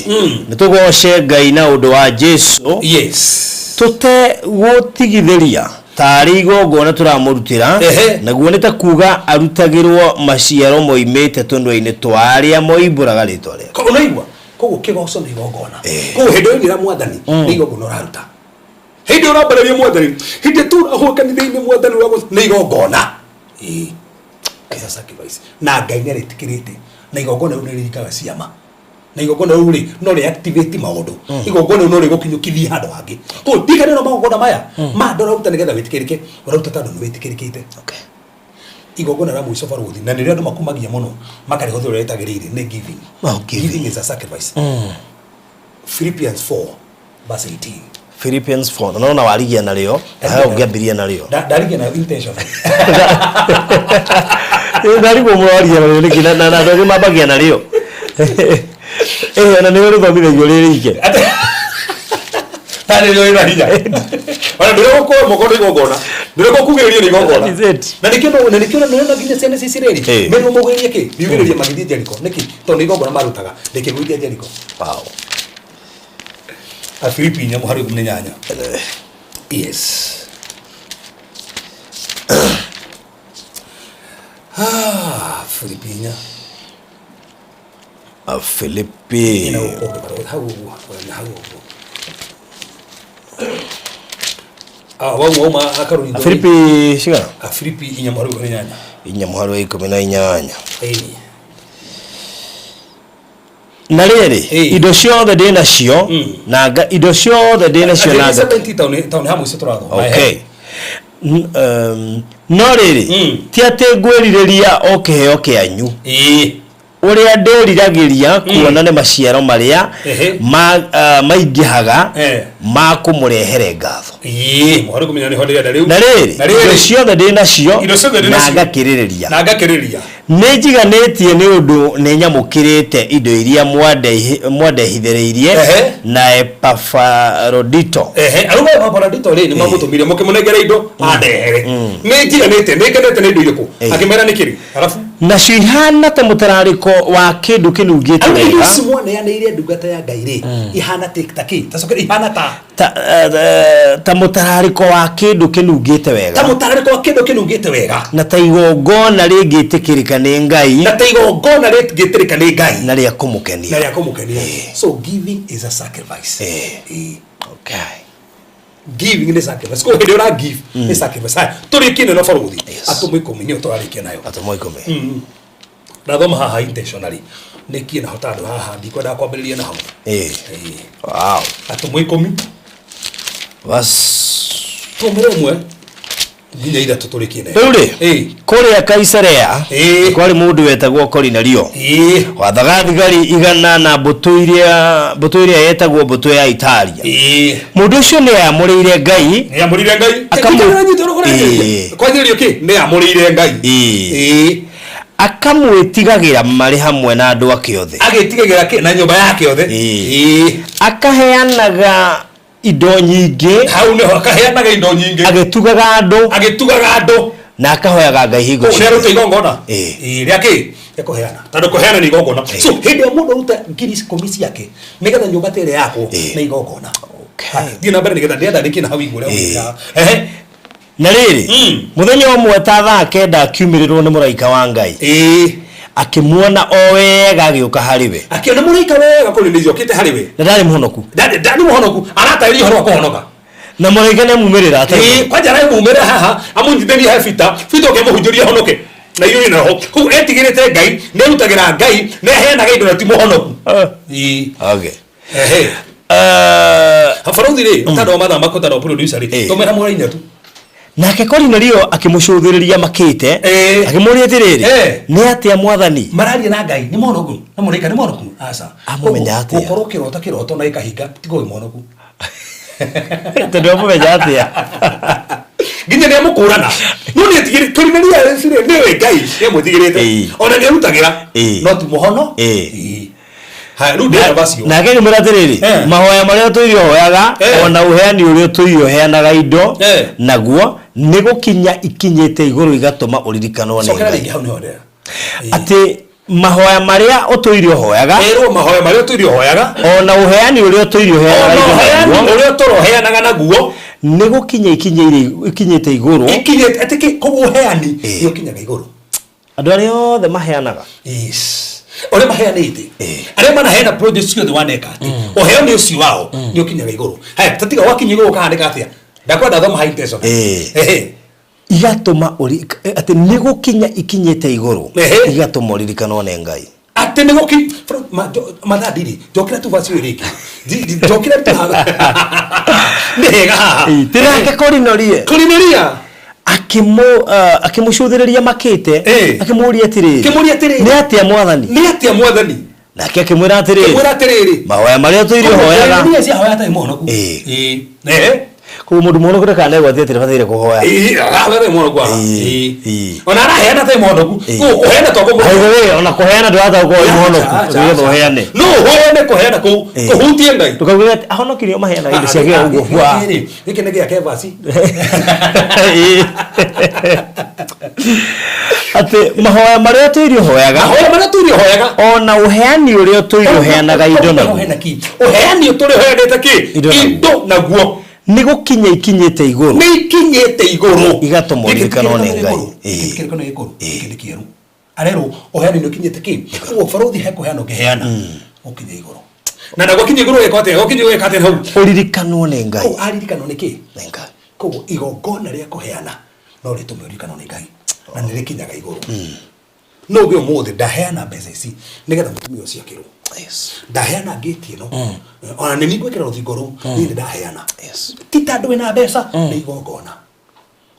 nĩ tũgoce Ngai na ũndũ wa Jesu, Yes. tũtegũtigithĩria tarĩ igongona tũramũrutĩra, naguo nĩ ta kuga arutagĩrwo maciaro moimĩte tũnua-inĩ twa arĩa moimbũraga rĩtwa rĩake. Ũnaigua? Koguo kĩgoco nĩ igongona. Koguo hĩndĩ ĩyo ũinĩra mwathani nĩ igongona ũraruta. Hĩndĩ ĩyo ũrambarĩria mwathani, hĩndĩ tu ũrahũa kanitha-inĩ mwathani wa nĩ igongona. As a sacrifice. Na Ngai nĩ arĩtĩkĩrĩte, na igongona rĩu nĩ rĩringaga ciama. Na igongona rĩu rĩ, no rĩ activate maũndũ. Igongona rĩu no rĩgũkinyũkithie handũ hangĩ. Koguo ndirikana magongona maya ma andũ ũraruta nĩgetha wĩtĩkĩrĩke, ũraruta tondũ nĩ wĩtĩkĩrĩkĩte. Okay. Igongona rĩa mũico barothi, na nĩrĩo andũ makumagia mũno makarĩhũthĩra ũrĩa rĩtagĩrĩire, nĩ giving. Oh, giving. Giving is a sacrifice. Philippians 4 verse 18. Philippians 4, na nona warigia narĩo, na hau ũngĩambĩrĩria narĩo. Ndarigia nayo intention. Ndarigwo mũno warigia narĩo nĩkĩ, na andũ angĩ mambagia narĩo. Na nĩwe rĩthomithagio rĩrĩ ike. Tarĩ rĩo ĩna hinya. Ona ndũrĩa moko nĩ igongona. Ndũrĩa gũkugĩrĩrio nĩ igongona. That is it. Na nĩkĩo na nĩkĩo nĩ nginya ciana cia Isiraeli. Merwo mũgĩrĩrie kĩ? Riugĩrĩria magĩthiĩ Jeriko. Nĩkĩ? Tondũ nĩ igongona marutaga. Rĩkĩgũithia Jeriko. Wow. Afilipi 4 mũhari wa 18. Yes. Ah, Filipi 4. Afilipi. Ina ũkũngĩ barũthi hau ũguo, hau ũguo. Ah, wauma wauma akarũringo. Afilipi cigana? Afilipi 4 mũhari wa 18. 4 mũhari wa 18. Ĩni. Na rĩrĩ, indo ciothe ndĩ nacio na indo ciothe ndĩ nacio na taũni ha mũico tũrathoma. Okay. No rĩrĩ, ti atĩ ngwĩrirĩria o kĩheo kĩanyu. Ũrĩa ndĩriragĩria kuona nĩ maciaro marĩa maingĩhaga ma kũmũrehere ngatho. Na rĩrĩ, indo ciothe ndĩ nacio na ngakĩrĩrĩria. Nĩ njiganĩtie nĩ ũndũ nĩ nyamũkĩrĩte indo iria mwandehithĩrĩirie na Epafrodito. Arauga Epafrodito rĩ nĩ mamũtũmire mũkĩmũnengera indo andehere. Nĩ njiganĩte, nĩ ngenete nĩ indo irĩkũ? Akĩmera nĩ kĩrĩ? Arabu nacio ihana ta mũtararĩko wa kĩndũ kĩnungĩte wega. Indo wega. ici mwaneanĩire ndungata ya Ngai rĩ ihana ta kĩ? Ta coke ihana ta ta mũtararĩko wa kĩndũ kĩnungĩte wega. Ta mũtararĩko wa kĩndũ kĩnungĩte wega. Na ta igongona rĩngĩtĩkĩrĩka nĩ Ngai. Na ta igongona rĩngĩtĩkĩrĩka nĩ Ngai. Na rĩa kũmũkenia. Na rĩa kũmũkenia. So giving is a sacrifice. Okay. Giving nĩ sacrifice. Ko hĩndĩ ũra give nĩ sacrifice. Haya, tũrĩkie na barũthi. Atũmwo 10 nĩyo tũrarĩkia nayo. Atũmwo 10. Ndathoma haha intentionally. Nĩkie naho tondũ haha ndikwendaga kwambĩrĩria naho. Wow. Atũmwo 10. Bas. Tũmĩre ũmwe nginya ithatũ tũrĩkie nayo. Rĩu rĩ, kũrĩa Kaisarea kwarĩ mũndũ wetagwo Korinelio. Wathaga thigari 100 na mbũtũ ĩrĩa yetagwo mbũtũ ya Italia. Mũndũ ũcio nĩ aamũrĩire Ngai. Nĩ aamũrĩire Ngai. Kwanjĩrĩrio kĩ? Nĩ aamũrĩire Ngai. Akamwĩtigagĩra marĩ hamwe na andũ ake othe. Agĩtigagĩra kĩ? Na nyũmba yake othe. Akaheanaga indo nyingĩ. Hau nĩho akaheanaga indo nyingĩ. Agĩtugaga andũ. Agĩtugaga andũ. Na akahoyaga Ngai hingo ciothe. Nĩ aruta igongona. Rĩa kĩ? Rĩa kũheana. Tondũ kũheana nĩ igongona. So hĩndĩ ĩrĩa mũndũ aruta 10,000 ciake nĩgetha nyũmba ta ĩrĩa yakwo nĩ igongona. Thiĩ na mbere nĩgetha ndĩrenda ndĩkie na hau igũrũ rĩa. Na rĩrĩ, mũthenya ũmwe ta thaa 9 akiumĩrĩrwo nĩ mũraika wa Ngai. Akĩmuona o wega agĩũka harĩ we. Akĩona mũraika wega kũrĩ okĩte harĩ we. Na ndarĩ mũhonoku. Ndarĩ mũhonoku, aratarĩria ũhoro wa kũhonoka. Na mũraika nĩ amumĩrĩra atarĩ. Kwanja aramumĩrĩra haha, amũnyitithanie he Peter, Peter oke amũhunjĩrie ahonoke. Na inyuĩ na roho. Koguo etigĩrĩte Ngai, nĩ arutagĩra Ngai, nĩ aheanaga indo na ti mũhonoku. Okay. Barũthi rĩ, tondũ wa mathaa makwa tondũ wa producer rĩ, tũmĩra mũraina tu. Nake Korinelio akĩmũcũthĩrĩria makĩte, akĩmũũria atĩrĩrĩ, nĩ atĩa mwathani? Mararia na Ngai, nĩ mũhonoku? Na mũraika nĩ mũhonoku? Aca. Amũmenya atĩa? Gũkorwo kĩroto kĩroto na ĩkahinga tiga wĩ mũhonoku. Tondũ amũmenya atĩa? Nginya nĩ amũkũrana. No nĩ etigĩrĩte, Korinelio nĩwe Ngai, nĩ amwĩtigĩrĩte. Ona nĩ arutagĩra, no ti mũhono. Haya, rĩu ndĩrenda vacio. Nake akĩmwĩra atĩrĩrĩ, mahoya marĩa ũtũire ũhoyaga ona ũheani ũrĩa ũtũire ũheanaga indo naguo nĩ gũkinya ikinyĩte igũrũ igatũma ũririkanwo nĩ Cokera Ngai. rĩngĩ hau nĩho ndĩrenda. Atĩ mahoya marĩa ũtũire ũhoyaga, Erwo mahoya marĩa ũtũire ũhoyaga, ona ũheani ũrĩa ũtũire ũheanaga ona indo ũheani naguo, ũrĩa ũtũroheanaga naguo, nĩ gũkinya ikinyĩte igũrũ. Ikinyĩte, atĩ kĩ? Koguo ũheani nĩ ũkinyaga igũrũ. Andũ arĩa othe maheanaga. Yes. Ũrĩa maheanĩte. Arĩa manaheana project ciothe waneka atĩ. Ũheani ũcio wao nĩ ũkinyaga igũrũ. Haya, tatiga wakinya igũrũ ũkahanĩka atĩa? Ndakwenda thoma high intention. Igatũma ũri atĩ nĩ gũkinya ikinyĩte igũrũ. Igatũma ũririkanwo nĩ Ngai. Atĩ nĩ gũki mathaa ndirĩ. Njokera tu verse ĩyo rĩngĩ. Njokera tu haha. Nĩ hega haha. Tirake Korinelio. Korinelio. Akĩmũcũthĩrĩria makĩte, akĩmũũria atĩrĩrĩ, Akĩmũũria atĩrĩrĩ, nĩ atĩa mwathani? Nĩ atĩa mwathani? Nake akĩmwĩra atĩrĩrĩ, Akĩmwĩra atĩrĩrĩ, mahoya marĩa ũtũire ũhoyaga. Korinelio ciahoya atarĩ mũhonoku. Koguo mũndũ mũhonoku ndakanegwatie atĩ ndabataire kũhoya. Ĩĩ, arahoya mũhonoku aha. Ĩĩ, Ĩĩ. ĩĩ. Ona araheana atarĩ mũhonoku. Ĩĩ. Kũu kũheana to kũmũ- By the way, ona kũheana ndũrahota gũkorwo wĩ mũhonoku Acha, acha, nĩgetha acha. ũheane. No ũheane kũheana kũu Ĩĩ. kũhutie Ngai. Ndũkauge atĩ ahonokirio maheanaga indo ciake ũguo bwa. Gĩkĩ gĩkĩ nĩ gĩa Kevasi. Ĩĩ. Atĩ mahoya marĩa ũtũire ũhoyaga Mahoya marĩa tũire ũhoyaga. ona ũheani ũrĩa ũtũire ũheanaga indo naguo Ũheana kĩ? Ũheani ũtũre ũheanĩte kĩ? Indo naguo. Indo naguo. nĩ gũkinya ikinyĩte igũrũ Nĩ ikinyĩte igũrũ. Igatũma Gĩkĩ ũririkanwo nĩ ti Ngai. kĩrĩkanĩro Ĩĩ. Gĩkĩ ti kĩrĩkanĩro gĩkũrũ. Gĩkĩ nĩ kĩerũ. Arerwo ũheani nĩ ũkinyĩte kĩ? Koguo barũthi he kũheana ũngĩheana. Ũkinye igũrũ. Na na gwakinya igũrũ weka atĩa? Gwakinya igũrũ weka atĩa hau? Ũririkanwo nĩ Ngai. Koguo aririkanwo nĩ kĩ? Nĩ Ngai. Koguo igongona rĩa kũheana no rĩtũme ũririkanwo nĩ Ngai na nĩ rĩkinyaga igũrũ. No uge ũmũthĩ ndaheana mbeca ici nĩgetha mũtumia ũcio akĩrwo. Ndaheana ngĩti ĩno ona nĩ niĩ ngwĩkĩra rũthingo rũu niĩ nĩ ndaheana. Ti tondũ wĩna mbeca nĩ igongona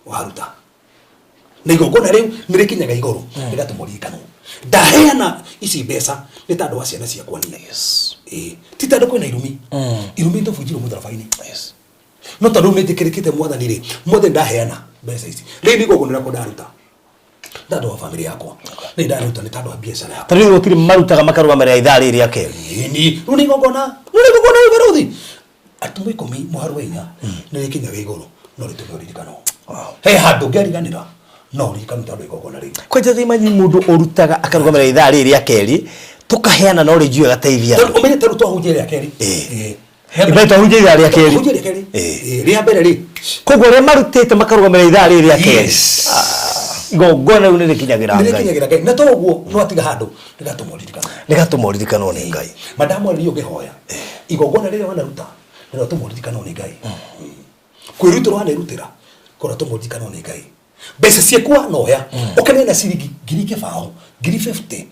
waruta. Na igongona rĩu nĩ rĩkinyaga igũrũ rĩgatũma ũririkanwo. Ndaheana ici mbeca nĩ tondũ wa ciana ciakwa niĩ. Ĩĩ. Ti tondũ kwĩna irumi. Irumi tũbunjirwo mũtharaba-inĩ. No tondũ nĩ njĩkĩrĩkĩte mwathani rĩ, mwathani ndaheana mbeca ici. Rĩu nĩ igongona rĩakwa ndaruta. Tondũ wa bamĩrĩ yakwa. Nĩ ndaruta nĩ tondũ wa biacara yakwa. Ta rĩu gũtirĩ marutaga makarũgamĩrĩra ithaa rĩrĩ rĩa kerĩ. Ĩni, rĩu nĩ igongona. Rĩu nĩ igongona rĩu barũthi. Atũmwo ikũmi mũhari wa inya nĩ rĩkinyaga igũrũ no rĩtũme ũririkanwo. He handũ ũngĩariganĩra no ũririkanwo tondũ igongona rĩu. Kwanja imagine mũndũ ũrutaga akarũgamĩrĩra ithaa rĩrĩ rĩa kerĩ tũkaheana no rĩnjui agateithia Tondũ andũ. ũmenye tarĩu twahunjia rĩa kerĩ. Ĩĩ. Ĩĩ. Imagine twahunjia ithaa rĩa kerĩ. Twahunjia rĩa kerĩ. Ĩĩ. Ĩĩ, Rĩa mbere rĩ. Koguo arĩa marutĩte makarũgamĩrĩra ithaa rĩrĩ rĩa kerĩ. Yes. Igongona rĩu nĩ rĩkinyagĩra Nĩ Ngai. rĩkinyagĩra Ngai. Na to ũguo no atiga handũ rĩgatũma ũririkanwo. Rĩgatũma ũririkanwo nĩ Ngai. Madamu arĩrio ũngĩhoya igongona rĩrĩa wanaruta rĩratũma ũririkanwo nĩ Ngai. Kwĩrutĩra wanerutĩra kũratũma ũririkanwo nĩ Ngai. Mbeca ciaku wanoya ũkaneana ciringi ngiri kĩbaũ ngiri 50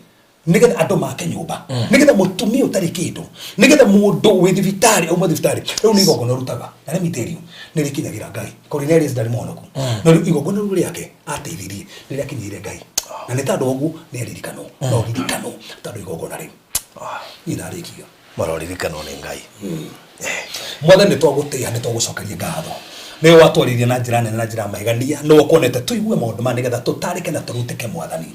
nĩgetha andũ make nyũmba nĩgetha mũtumia ũtarĩ kĩndũ nĩgetha mũndũ wĩ thibitarĩ auma thibitarĩ rĩu nĩ igongona ũrutaga na let me tell you nĩ rĩkinyagĩra Ngai. Cornelius ndarĩ mũhonoku no rĩu igongona rĩu rĩake ateithirie nĩ rĩakinyĩire Ngai na nĩ tondũ wa ũguo nĩ aririkanwo no ũririkanwo tondũ igongona rĩu niĩ ndarĩkia. Maroririkanwo nĩ Ngai. Mwathani nĩ twagũtĩĩa nĩ twagũcokeria ngatho nĩwe watwarĩirie na njĩra nene na njĩra ya magegania nĩwe ũkuonete tũigue maũndũ maya nĩgetha tũtarĩke na tũrutĩke mwathani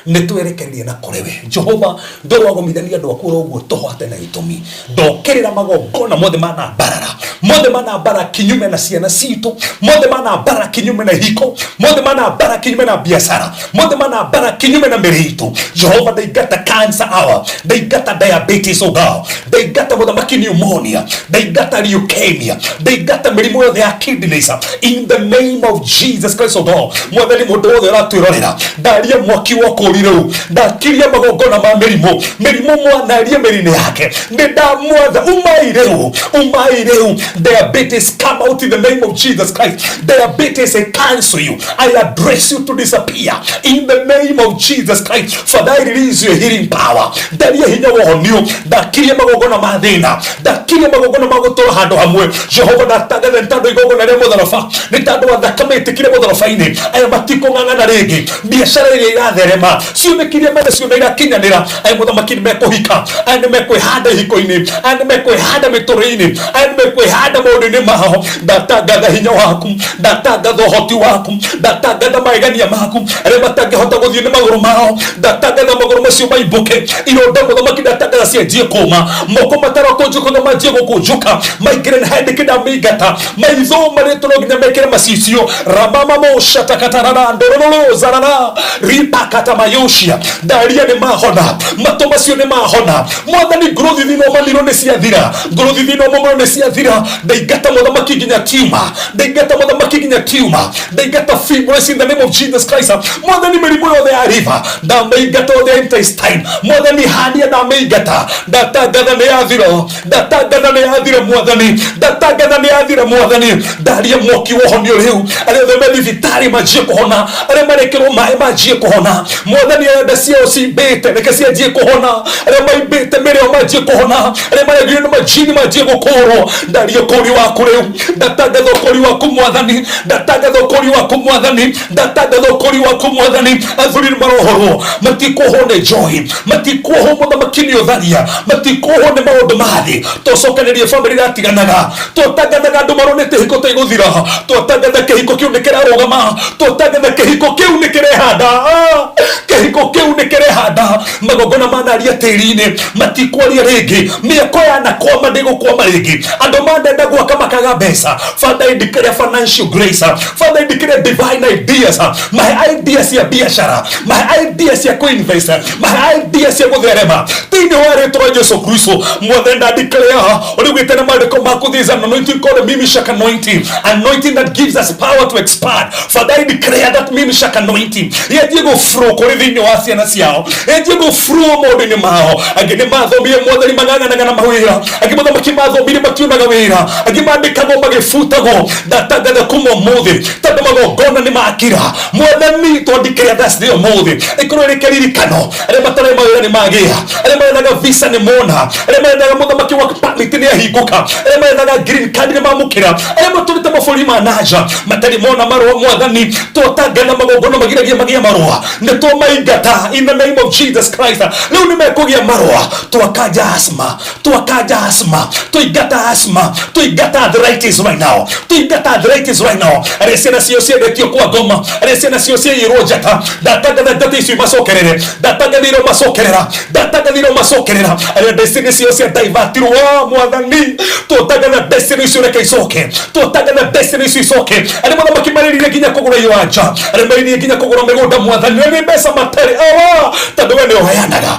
nĩ twerekererie na kũrĩ we Jehova ndũrwagomithania andũ aku oro ũguo tũhote na gĩtũmi ndokĩrĩra magongona mothe mana mbarara mothe mana mbara kinyume na ciana citũ mothe mana mbara kinyume na ihiko mothe mana mbara kinyume na biacara mothe mana mbara kinyume na mĩrĩ itũ Jehova ndaingata cancer hour ndaingata diabetes o God ndaingata mũthamaki pneumonia ndaingata leukemia ndaingata mĩrimũ yothe ya kidneys in the name of Jesus Christ o God mwathani mũndũ wothe ũratwĩrorera ndaria mwaki wa kũri rĩu ndakiria magongona ma mĩrimũ mĩrimũ mwanarie mĩrĩ-inĩ yake nĩ ndamwatha umai rĩu umai rĩu diabetes come out in the name of Jesus Christ diabetes I cancel you I address you to disappear in the name of Jesus Christ Father I release your healing power ndaria hinya wa ũhonio ndakiria magongona ma thĩna ndakiria magongona ma gũtũra handũ hamwe Jehova ndatangatha nĩ tondũ igongona rĩa mũtharaba nĩ tondũ wa thakame ĩtĩkire mũtharaba-inĩ aya matikũng'ang'ana rĩngĩ biacara ĩrĩa iratherema ciumĩkirie mene ciona irakinyanĩra aya mũthamaki nĩ mekũhika aya nĩ mekwĩhanda ihiko-inĩ aya nĩ mekwĩhanda mĩtũrĩre-inĩ aya nĩ mekwĩhanda maũndũ-inĩ mao ndatangatha hinya waku ndatangatha ũhoti waku ndatangatha magegania maku arĩa matangĩhota gũthiĩ nĩ magũrũ mao ndatangatha magũrũ macio maimbũke ironda mũthamaki ndatangatha cianjie kũma moko matarakũnjũka no manjie gũkũnjũka maingĩre na handĩke ndamĩingata maitho marĩtwo no nginya mekĩre macicio ramamamoshatakatarara ndorororozarara ripakatamayũcia ndaria nĩ mahona matũ macio nĩ mahona mwathani ngũrũthi thĩinĩ wa maniro nĩ ciathira ngũrũthi thĩinĩ wa mũmero nĩ ciathira ndaingata mũthamaki nginya tiuma ndaingata mũthamaki nginya tiuma ndaingata fibroids in the name of Jesus Christ mwathani mĩrimũ yothe ya liver ndamĩingata othe ya intestine mwathani hania ndamĩingata ndatangatha nĩ yathira ndatangatha nĩ yathira mwathani ndatangatha nĩ yathira mwathani ndaria mwaki wa ũhonio rĩu arĩa othe me thibitarĩ manjie kũhona arĩa marekĩrwo maĩ manjie kũhona mwathani arĩa nda ciao cimbĩte reke cianjie kũhona arĩa maimbĩte mĩrĩ yao manjie kũhona arĩa maregire nĩ majini manjie gũkũrwo ndaria ũkũri waku rĩu ndatangatha ũkũri waku mwathani ndatangatha ũkũri waku mwathani ndatangatha ũkũri waku mwathani athuri nĩ marohorwo matikuohwo nĩ njohi matikuohwo mũthamaki nĩ ũtharia Matikwaria, matikuohwo nĩ maũndũ ma thĩ. Twacokanĩria bamĩrĩ iratiganaga, twatangathaga andũ maronete hiko ta igũthira, twatangatha kĩhiko kĩu nĩ kĩrarũgama, twatangatha kĩhiko kĩu nĩ kĩrehanda. Ah, kĩhiko kĩu nĩ kĩrehanda. Magongona manaria tĩri-inĩ, matikwaria rĩngĩ. Mĩako yanakwama ndĩgũkwama rĩngĩ. Andũ mandenda gwaka makaga mbeca. Father, I declare financial grace. Father, I declare divine ideas. Mahe ideas cia biacara, mahe ideas cia kũinvest, mahe ideas cia gũtherema thĩinĩ wa rĩtwa rĩa Jesu Kristo. Mwathani, nda declare ũrĩa ugĩte na maandĩko maku, there is an anointing called the Mimshak anointing, anointing that gives us power to expand. Father, I declare that Mimshak anointing yanjie gũflow kũrĩ thĩinĩ wa ciana ciao, yanjie gũflow maũndũ-inĩ mao. Angĩ nĩ mathomire, Mwathani, mang'ang'anaga na mawĩra. Angĩ, mũthamaki, mathomire mationaga wĩra. Angĩ mandĩkagwo magĩbutagwo. Ndatangatha kuma ũmũthĩ, tondũ magongona nĩ makira, Mwathani, twandĩkĩre Thursday ũmũthĩ ĩkorwo ĩrĩ kĩririkano. Arĩa matarĩ mawĩra nĩ magĩa, arĩa marethaga visa nĩ mona, arĩa marethaga, mũthamaki, work permit nĩ ahingũka, arĩa marethaga green card nĩ mamũkĩra, arĩa matũrĩte mabũrũri ma nanja matarĩ mona marũa, Mwathani, twatangana magongona magiragia magĩa marũa, nĩ twamaingata in the name of Jesus Christ. Rĩu nĩ mekũgĩa marũa. Twakanja asthma, twakanja asthma, tũingata asthma, tũingata arthritis right now, tũingata arthritis right now. Arĩa ciana cio ciendetio kwa ngoma, arĩa ciana cio ciaiyĩrwo njata, ndatangatha njata icio imacokerere. Ndatangathirwo macokerera, ndatangathirwo macokerera. Arĩa destiny cio cia divertirwo, Mwathani, twatangatha destiny icio reke icoke, twatangatha destiny icio icoke. Arĩa, mũthamaki, marĩrire nginya kũgũra iwanja, arĩa marĩrire nginya kũgũra mĩgũnda, Mwathani, na nĩ mbeca matarĩ awa, tondũ we nĩ ũheanaga,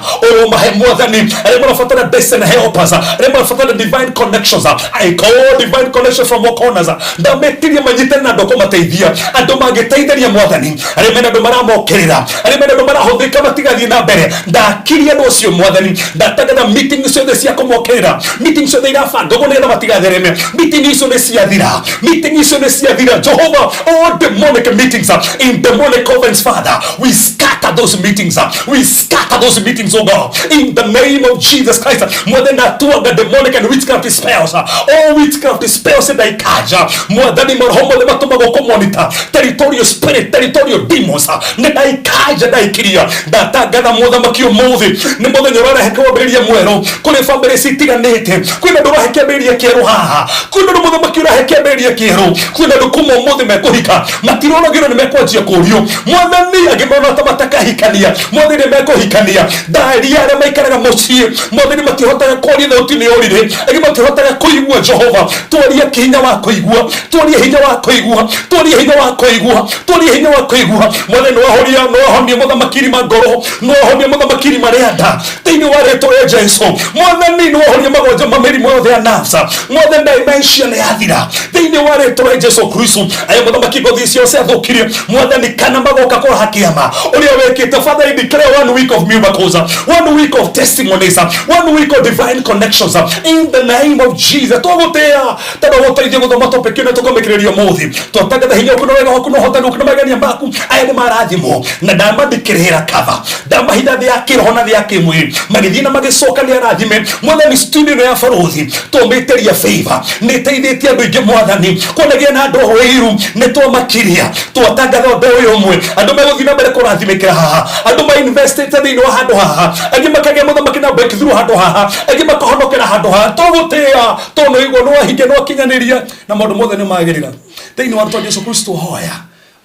ũmahe, Mwathani. Arĩa marabatara destiny helpers, arĩa marabatara divine connections, I call divine connection from all corners. Ndametirie manyitane na andũ kũmateithia, andũ mangĩteithĩria, Mwathani. Arĩa mena andũ maramokĩrĩra, arĩa mena andũ marahũthĩka matigathiĩ na mbere, ndakirie andũ acio, Mwathani. Ndatangatha meeting ciothe cia kũmokĩrĩra, meeting ciothe irabangagwo nĩgetha matigathereme, meeting icio nĩ ciathira, meeting icio nĩ ciathira. Jehovah, all demonic meetings in demonic covenants, Father, we scatter those meetings, we scatter those meetings, oh God, in the name of Jesus Christ. Mwathani, natuanga demonic and witchcraft spells, all witchcraft spells ndaikaja, Mwathani. Maroho mothe matũmagwo kũmonitor, territorial spirit, territorial demons, nĩ ndaikaja, ndaikiria. Ndatangatha, mũthamaki, ũmũthĩ nĩ mũthenya ũrarehe kwambĩrĩria mwerũ kũrĩ bamĩrĩ citiganĩte. Kwĩna andũ ũrahe kĩambĩrĩria kĩerũ haha, kwĩna andũ, mũthamaki, ũrahe kĩambĩrĩria kĩerũ. Kwĩna andũ kuma ũmũthĩ mekũhika, matiroragĩrwo nĩ mekwanjia kũrio, Mwathani. Angĩ marona ta matakahikania, Mwathani, nĩ mekũhikania. Ndaria arĩa maikaraga mũciĩ, Mwathani, matihotaga kwaria, thauti nĩ yorire. Angĩ matihotaga kũigua. Jehova, twaria hinya wa kũigua, twaria hinya wa kũigua, twaria hinya wa kũigua, twaria hinya wa kũigua. Mwathani, nĩwahoria, nĩwahonia, mũthamaki, irima ngoro, nĩwahonia, mũthamaki, irima rĩa nda thĩinĩ wa rĩtwa rĩa Jesu. Mwathani, nĩwahoria magonja ma mĩrimũ yothe ya nerves. Mwathani, dementia nĩ yathira thĩinĩ wa rĩtwa rĩa Jesu Kristo. Aya, mũthamaki, ngothi ciao ciathũkirie, Mwathani, kana magoka kũraha kĩama ũrĩa wĩkĩte. Father, I declare one week of miracles, one week of testimonies, one week of divine connections in the name of Jesus. Twagũtĩa tondũ gũteithia gũthoma topic ĩno tũkamĩkĩrĩria ũmũthĩ. Twatangatha hinya waku na wega waku na ũhotani waku na magenia maku. Aya nĩ marathimwo na ndamandĩkĩrĩra cover, ndamahitha thĩ ya kĩroho na thĩ ya kĩmwĩrĩ, magĩthiĩ na magĩcoka nĩ arathime. Mwathani, studio ĩno ya barũthi tũmĩtĩria favor, nĩ ĩteithĩtie andũ aingĩ, Mwathani, kũnagĩa na andũ ũiru. Nĩ twamakiria, twatangatha ũndũ ũyũ ũmwe, andũ megũthiĩ na mbere kũrathimĩkĩra haha, andũ mainvestĩte thĩinĩ wa handũ haha, angĩ makagĩa, mũthamaki, na breakthrough handũ haha, angĩ makahonokera handũ haha. Tũgũtĩa tondũ nĩ ũigua, nĩ wahingia, nĩ wakinyanĩria na maũndũ mothe nĩ magĩrĩra thĩinĩ wa rĩtwa Jesu Kristo hoya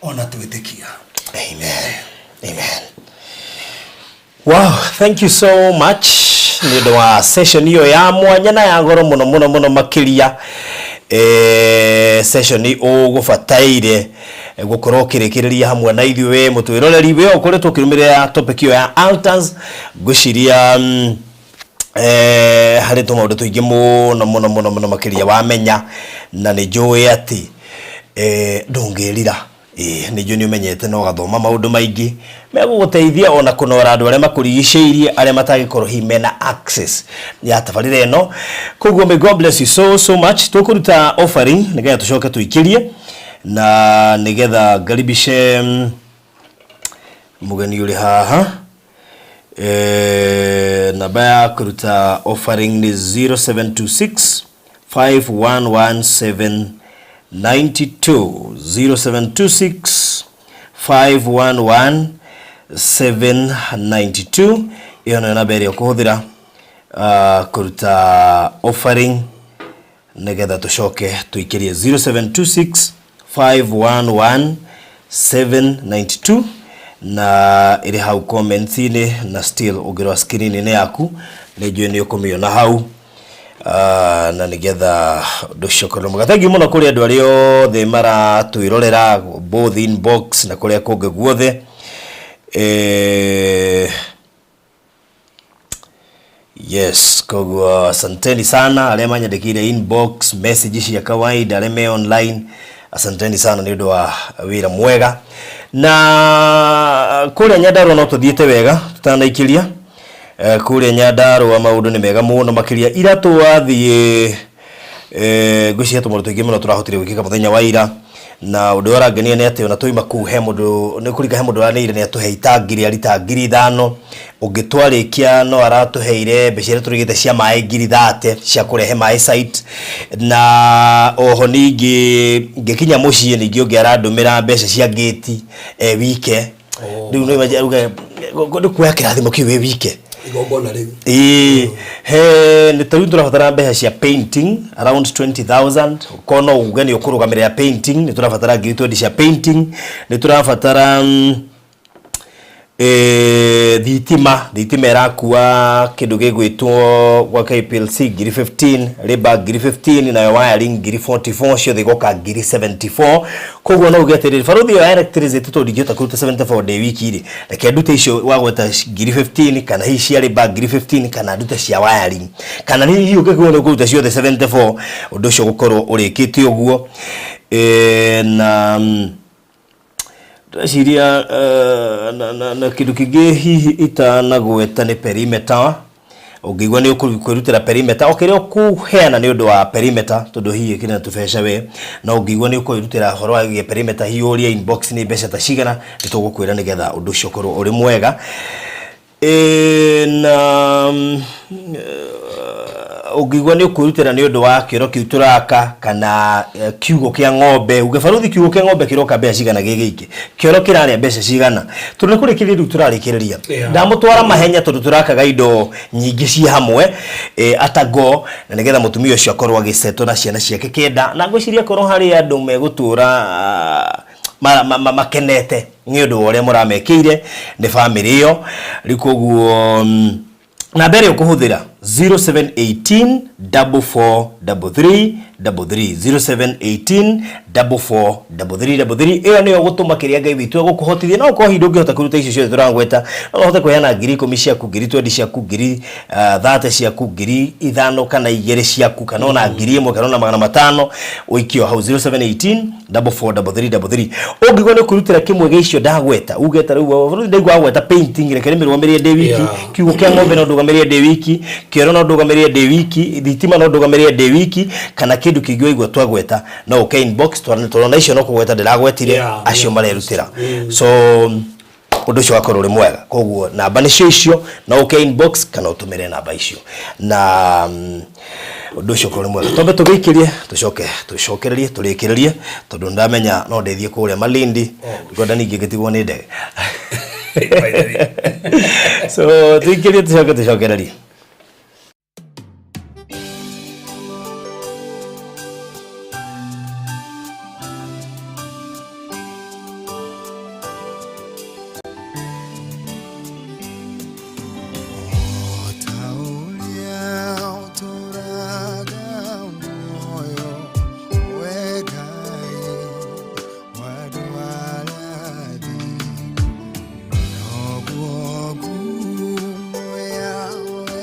ona twĩtĩkia. Amen. Amen. Wow, thank you so much nĩ ũndũ wa session ĩyo ya mwanya na ya goro mũno mũno mũno makĩria. Session ũgũbataire gũkorwo ũkĩrĩkĩrĩria hamwe na ithuĩ, we mũtwĩroreri, we ũkoretwo ũkĩrũmĩrĩra topic ĩyo ya altars. Ngwĩciria harĩ tũmaũndũ tũingĩ mũno mũno mũno mũno makĩria wamenya, na nĩ njũĩ atĩ ndũngĩrira. Ĩĩ, nĩ njũĩ nĩ ũmenyete na ũgathoma maũndũ maingĩ megũgũteithia ona kũnora andũ arĩa makũrigicĩirie, arĩa matangĩkorwo hihi mena access ya tabarĩra ĩno. Koguo may God bless you so so much. Tũkũruta offering nĩgetha tũcoke tũikĩrie na nĩgetha ngaribishe mũgeni ũrĩ haha. Namba ya kũruta offering nĩ 0726 5117 92, 0726 511 792. Ĩyo nĩyo namba ĩrĩa ũkũhũthĩra. Kũruta offering nĩgetha tũcoke tũikĩrie 0726 511 792 na ĩrĩ hau comments-inĩ, na still ũngĩrora screen-inĩ yaku nĩ njũĩ nĩ ũkũmĩona hau. Na nĩgetha ũndũ ũcio ũkorwo mwega. Thank you mũno kũrĩ andũ arĩa othe maratwĩrorera both inbox na kũrĩa kũngĩ guothe. Yes, koguo asanteni sana arĩa manyandĩkĩire inbox message cia kawaida, arĩa me online, asanteni sana nĩ ũndũ wa wĩra mwega. Na kũrĩa Nyandarua no tũthiĩte wega tũtanaikĩria. Kũrĩa Nyandarua maũndũ nĩ mega mũno makĩria. Ira twathiĩ ngwĩciria tũmaũndũ tũingĩ mũno tũrahotire gwĩkĩka mũthenya wa ira, na ũndũ ũrĩa ũrangenia nĩ atĩ ona twauma kũu he mũndũ nĩ kũringa he mũndũ ũranĩire nĩ atũhe itangi rĩa rita 5,000. Ũngĩ twarĩkia no aratũheire mbeca iria tũrĩgĩte cia maĩ 30,000 cia kũrehe maĩ site. Na oho ningĩ ngĩkinya mũciĩ ningĩ ũngĩ arandũmĩra mbeca cia ngĩti wike. Rĩu no imagine auge nĩ kuoya kĩrathimo kĩu wĩ wike igongona rĩu. Ĩĩ, he nĩ tarĩu tũrabatara mbeca cia painting around 20,000. Korwo no uge nĩ ũkũrũgamĩrĩra painting, nĩ tũrabatara 20,000 cia painting. Nĩ tũrabatara thitima ĩrakua kĩndũ gĩgwĩtwo gwa KPLC 15,000, labour 15,000, nayo wiring 44,000, ciothe igoka 74,000. Koguo no uge atĩrĩrĩ, baruthi ĩyo ya electricity tondũ ndingĩhota kũruta 74 ndĩ wiki rĩ, reke ndute icio wagweta 15,000, kana hihi cia labour 15,000, kana ndute cia wiring, kana hihi ũngĩkorwo nĩ ũkũruta ciothe 74, ũndũ ũcio ũgũkorwo ũrĩkĩte ũguo. Na ndĩreciria na kĩndũ kĩngĩ hihi itanagweta nĩ perimeter. Ũngĩigua nĩ ũkwĩrutĩra perimeter, o kĩrĩa ũkũheana nĩ ũndũ wa perimeter, tondũ hihi ĩkĩrĩ na tũbeca we, no ũngĩigua nĩ ũkwĩrutĩra ũhoro wa perimeter, hihi ũrie inbox nĩ mbeca ta cigana, nĩ tũgũkwĩra nĩgetha ũndũ ũcio ũkorwo ũrĩ mwega. Na ũngĩigua nĩ ũkwĩrutĩra nĩ ũndũ wa kĩoro kĩu tũraka kana kiugũ kĩa ng'ombe, uge baruthi kiugũ kĩa ng'ombe kĩroka mbeca cigana gĩ gĩkĩ, kĩoro kĩrarĩa mbeca cigana, tondũ nĩ kũrĩkĩrĩria rĩu tũrarĩkĩrĩria. Ndamũtwara mahenya tondũ tũrakaga indo nyingĩ ci hamwe atago, na nĩgetha mũtumia ũcio akorwo agĩcetwo na ciana ciake 9, na ngwĩciria korwo harĩ andũ megũtũra makenete nĩ ũndũ wa ũrĩa mũramekĩire nĩ bamĩrĩ ĩyo. Rĩu koguo namba ĩrĩa ũkũhũthĩra 0718 44 33 33, 0718 44 33 33, ĩyo nĩyo gũtũma kĩrĩa Ngai witũ egũkũhotithia. No ũkorwo hihi ndũngĩhota kũruta icio ciothe tũragweta, no ũhote kũheana 10,000 ciaku, 20,000 ciaku, 30,000 ciaku, 5,000 kana 2 ciaku, kana ona 1,000 kana ona 500, ũikio hau 0718 44 33 33. Ũngĩigua nĩ ũkwĩrutĩra kĩmwe gĩa icio ndagweta, uge ta rĩu ndaigua wagweta painting, reke ndĩmĩrũgamĩrĩre ndĩ wiki, kiugũ kĩa ng'ombe no ndũgamĩrĩre ndĩ wiki, kĩoro no ndũgamĩrĩre ndĩ wiki, thitima no ndũgamĩrĩre ndĩ wiki, kana kĩndũ kĩngĩ waigua twagweta, no ũke inbox twarana icio no kũgweta ndĩragwetire acio marerutĩra. So ũndũ ũcio wakorwo ũrĩ mwega. Koguo namba nĩcio icio, no ũke inbox kana ũtũmĩre namba icio, na ũndũ ũcio ũkorwo ũrĩ mwega. Twambe tũgĩikĩrie, tũcoke tũcokererie tũrĩkĩrĩrie, tondũ ndamenya no ndĩthiĩ kũrĩa Malindi, ngwenda ningĩ ngĩtigwo nĩ ndege. So tũikĩrie, tũcoke tũcokererie. Yeah.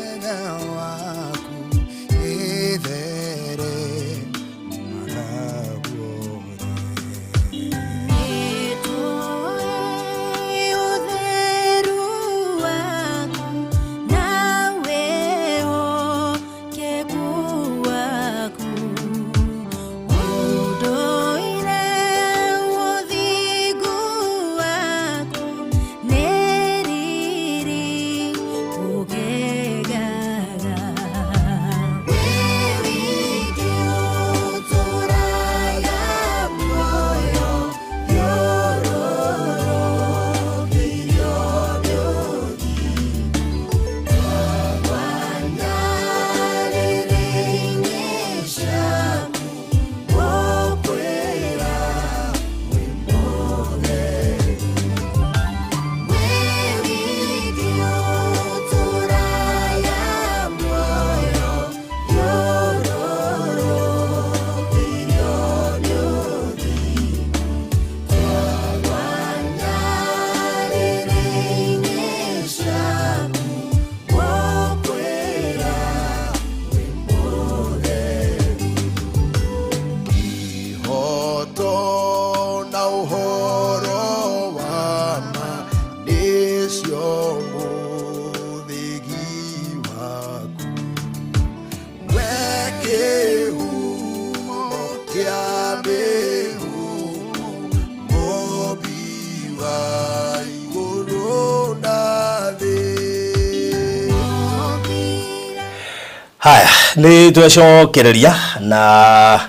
Haya, nĩ twacokereria na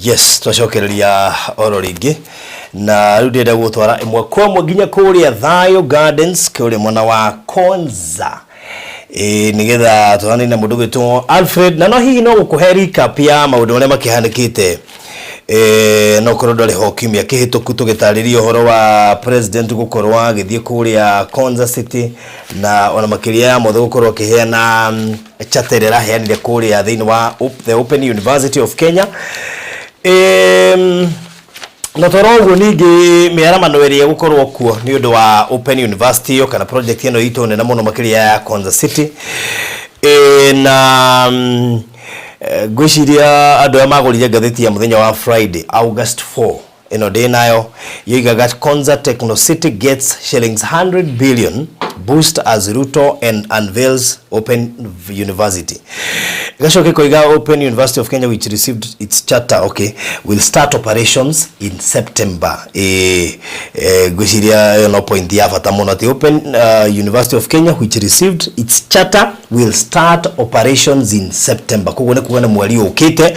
yes, twacokereria oro rĩngĩ, na rĩu ndĩrenda gũtwara ĩmwe kwa ĩmwe nginya kũrĩa Thayo Gardens, kũrĩa mwena wa Konza, ĩ nĩgetha tũranĩrie na mũndũ gwĩtwo Alfred, na no hihi no gũkũhe recap ya maũndũ marĩa makĩhanĩkĩte. No korwo ndwarĩ ho kiumia kĩhĩtũku tũgĩtarĩria ũhoro wa president gũkorwo agĩthiĩ kũrĩa Konza City, na ona makĩria ya mothe gũkorwo akĩheana charter ĩrĩa ĩraheanire kũrĩa thĩinĩ wa the Open University of Kenya. Na toro ũguo ningĩ mĩaramano ĩrĩa ĩgũkorwo kuo nĩ ũndũ wa Open University ĩyo kana project ĩno itũ nene mũno makĩria ya Konza City. Na ngwĩciria andũ arĩa magũrire ngathĩti ya mũthenya wa Friday, August 4, ĩno ndĩ nayo, yoigaga Konza Techno City gets shillings 100 billion boost as Ruto and unveils Open University. Gacoke koiga Open University of Kenya, which received its charter, okay, will start operations in September. Ngwĩciria ĩyo no point ya bata mũno, atĩ Open University of Kenya, which received its charter, will start operations in September. Koguo nĩ kuga nĩ mweri ũkĩte.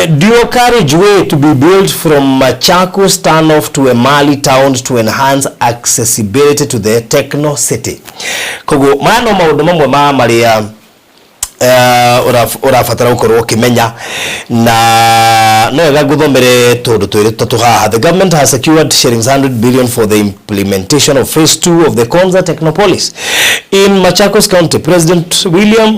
Dual carriageway to be built from Machakos turnoff to Emali town to enhance accessibility to the Techno City. Koguo maya no maũndũ mamwe ma marĩa ũrabatara gũkorwo ũkĩmenya, na no wega ngũthomere tũndũ twĩrĩ tũtatũ haha. The government has secured shillings 100 billion for the implementation of phase 2 of the Konza Technopolis in Machakos County. President William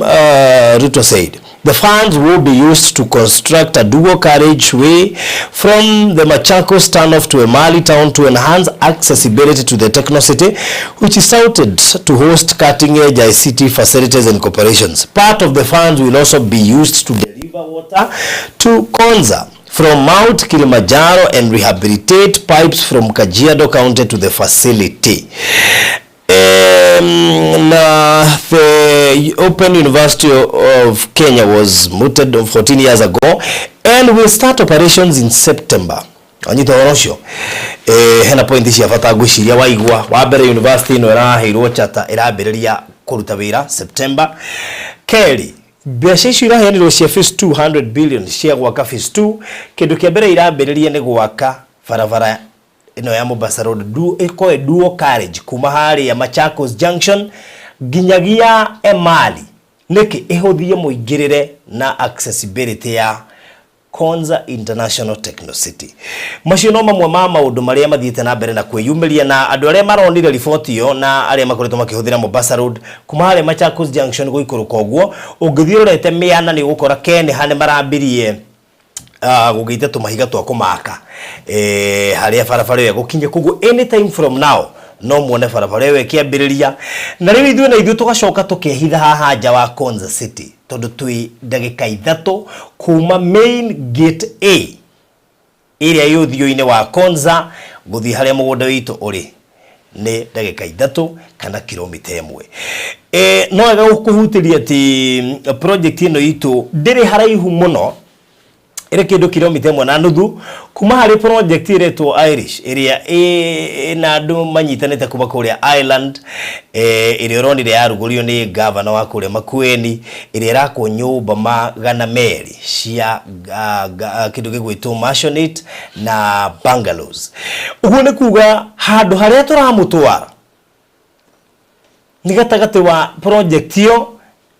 Ruto said the funds will be used to construct a dual carriageway from the Machakos turnoff to Emali town to enhance accessibility to the Techno City, which is touted to host cutting-edge ICT facilities and corporations. Part of the funds will also be used to deliver water to Konza from Mount Kilimanjaro and rehabilitate pipes from Kajiado County to the facility. Na the Open University of Kenya was mooted 14 years ago and will start operations in September. Anyita ũhoro ũcio, hena point cia bata ngwĩciria waigua. Wa mbere, university ĩno ĩraheirwo charter ĩrambĩrĩria kũruta wĩra September. Kerĩ, mbeca icio iraheanirwo cia phase 200 billion cia gwaka phase 2, kĩndũ kĩa mbere irambĩrĩria nĩ gwaka barabara ĩno ya Mombasa Road du, ĩkorwo dual carriage kuma harĩa Machakos Junction nginyagia Emali, nĩkĩ ĩhũthie mũingĩrĩre na accessibility ya Konza International Techno City. Macio no mamwe ma maũndũ marĩa mathiĩte na mbere na kwĩyumĩria, na andũ arĩa maronire riboti ĩyo na arĩa makoretwo makĩhũthĩra Mombasa Road kuma harĩa Machakos Junction gũikũrũka ũguo, ũngĩthiĩ ũrorete mĩana nĩ ũgũkora Kenha nĩ marambirie gũgĩita tũmahiga twa kũmaka harĩa barabara ĩyo ĩgũkinya. Koguo anytime from now no muone barabara ĩyo ĩkĩambĩrĩria. Na rĩu ithuĩ na ithuĩ tũgacoka tũkehitha haha nja wa Konza City, tondũ twĩ ndagĩka 3 kuma main gate A ĩrĩa ĩ ũthiũ-inĩ wa Konza gũthiĩ harĩa mũgũnda witũ ũrĩ nĩ ndagĩka 3 kana kilomita 1. No wega gũkũhutĩria atĩ project ĩno itũ ndĩrĩ haraihu mũno, ĩrĩ kĩndũ kilomita 1.5 kuma harĩ project ĩretwo Irish, ĩrĩa ĩna andũ manyitanĩte kuma kũrĩa Ireland, ĩrĩa ũronire yarugũrio nĩ gavana wa kũrĩa Makueni, ĩrĩa ĩrakwo nyũmba 200 cia kĩndũ gĩgwĩtwo maisonette na bungalows. Ũguo nĩ kuga handũ harĩa tũramũtwara nĩ gatagatĩ wa project ĩyo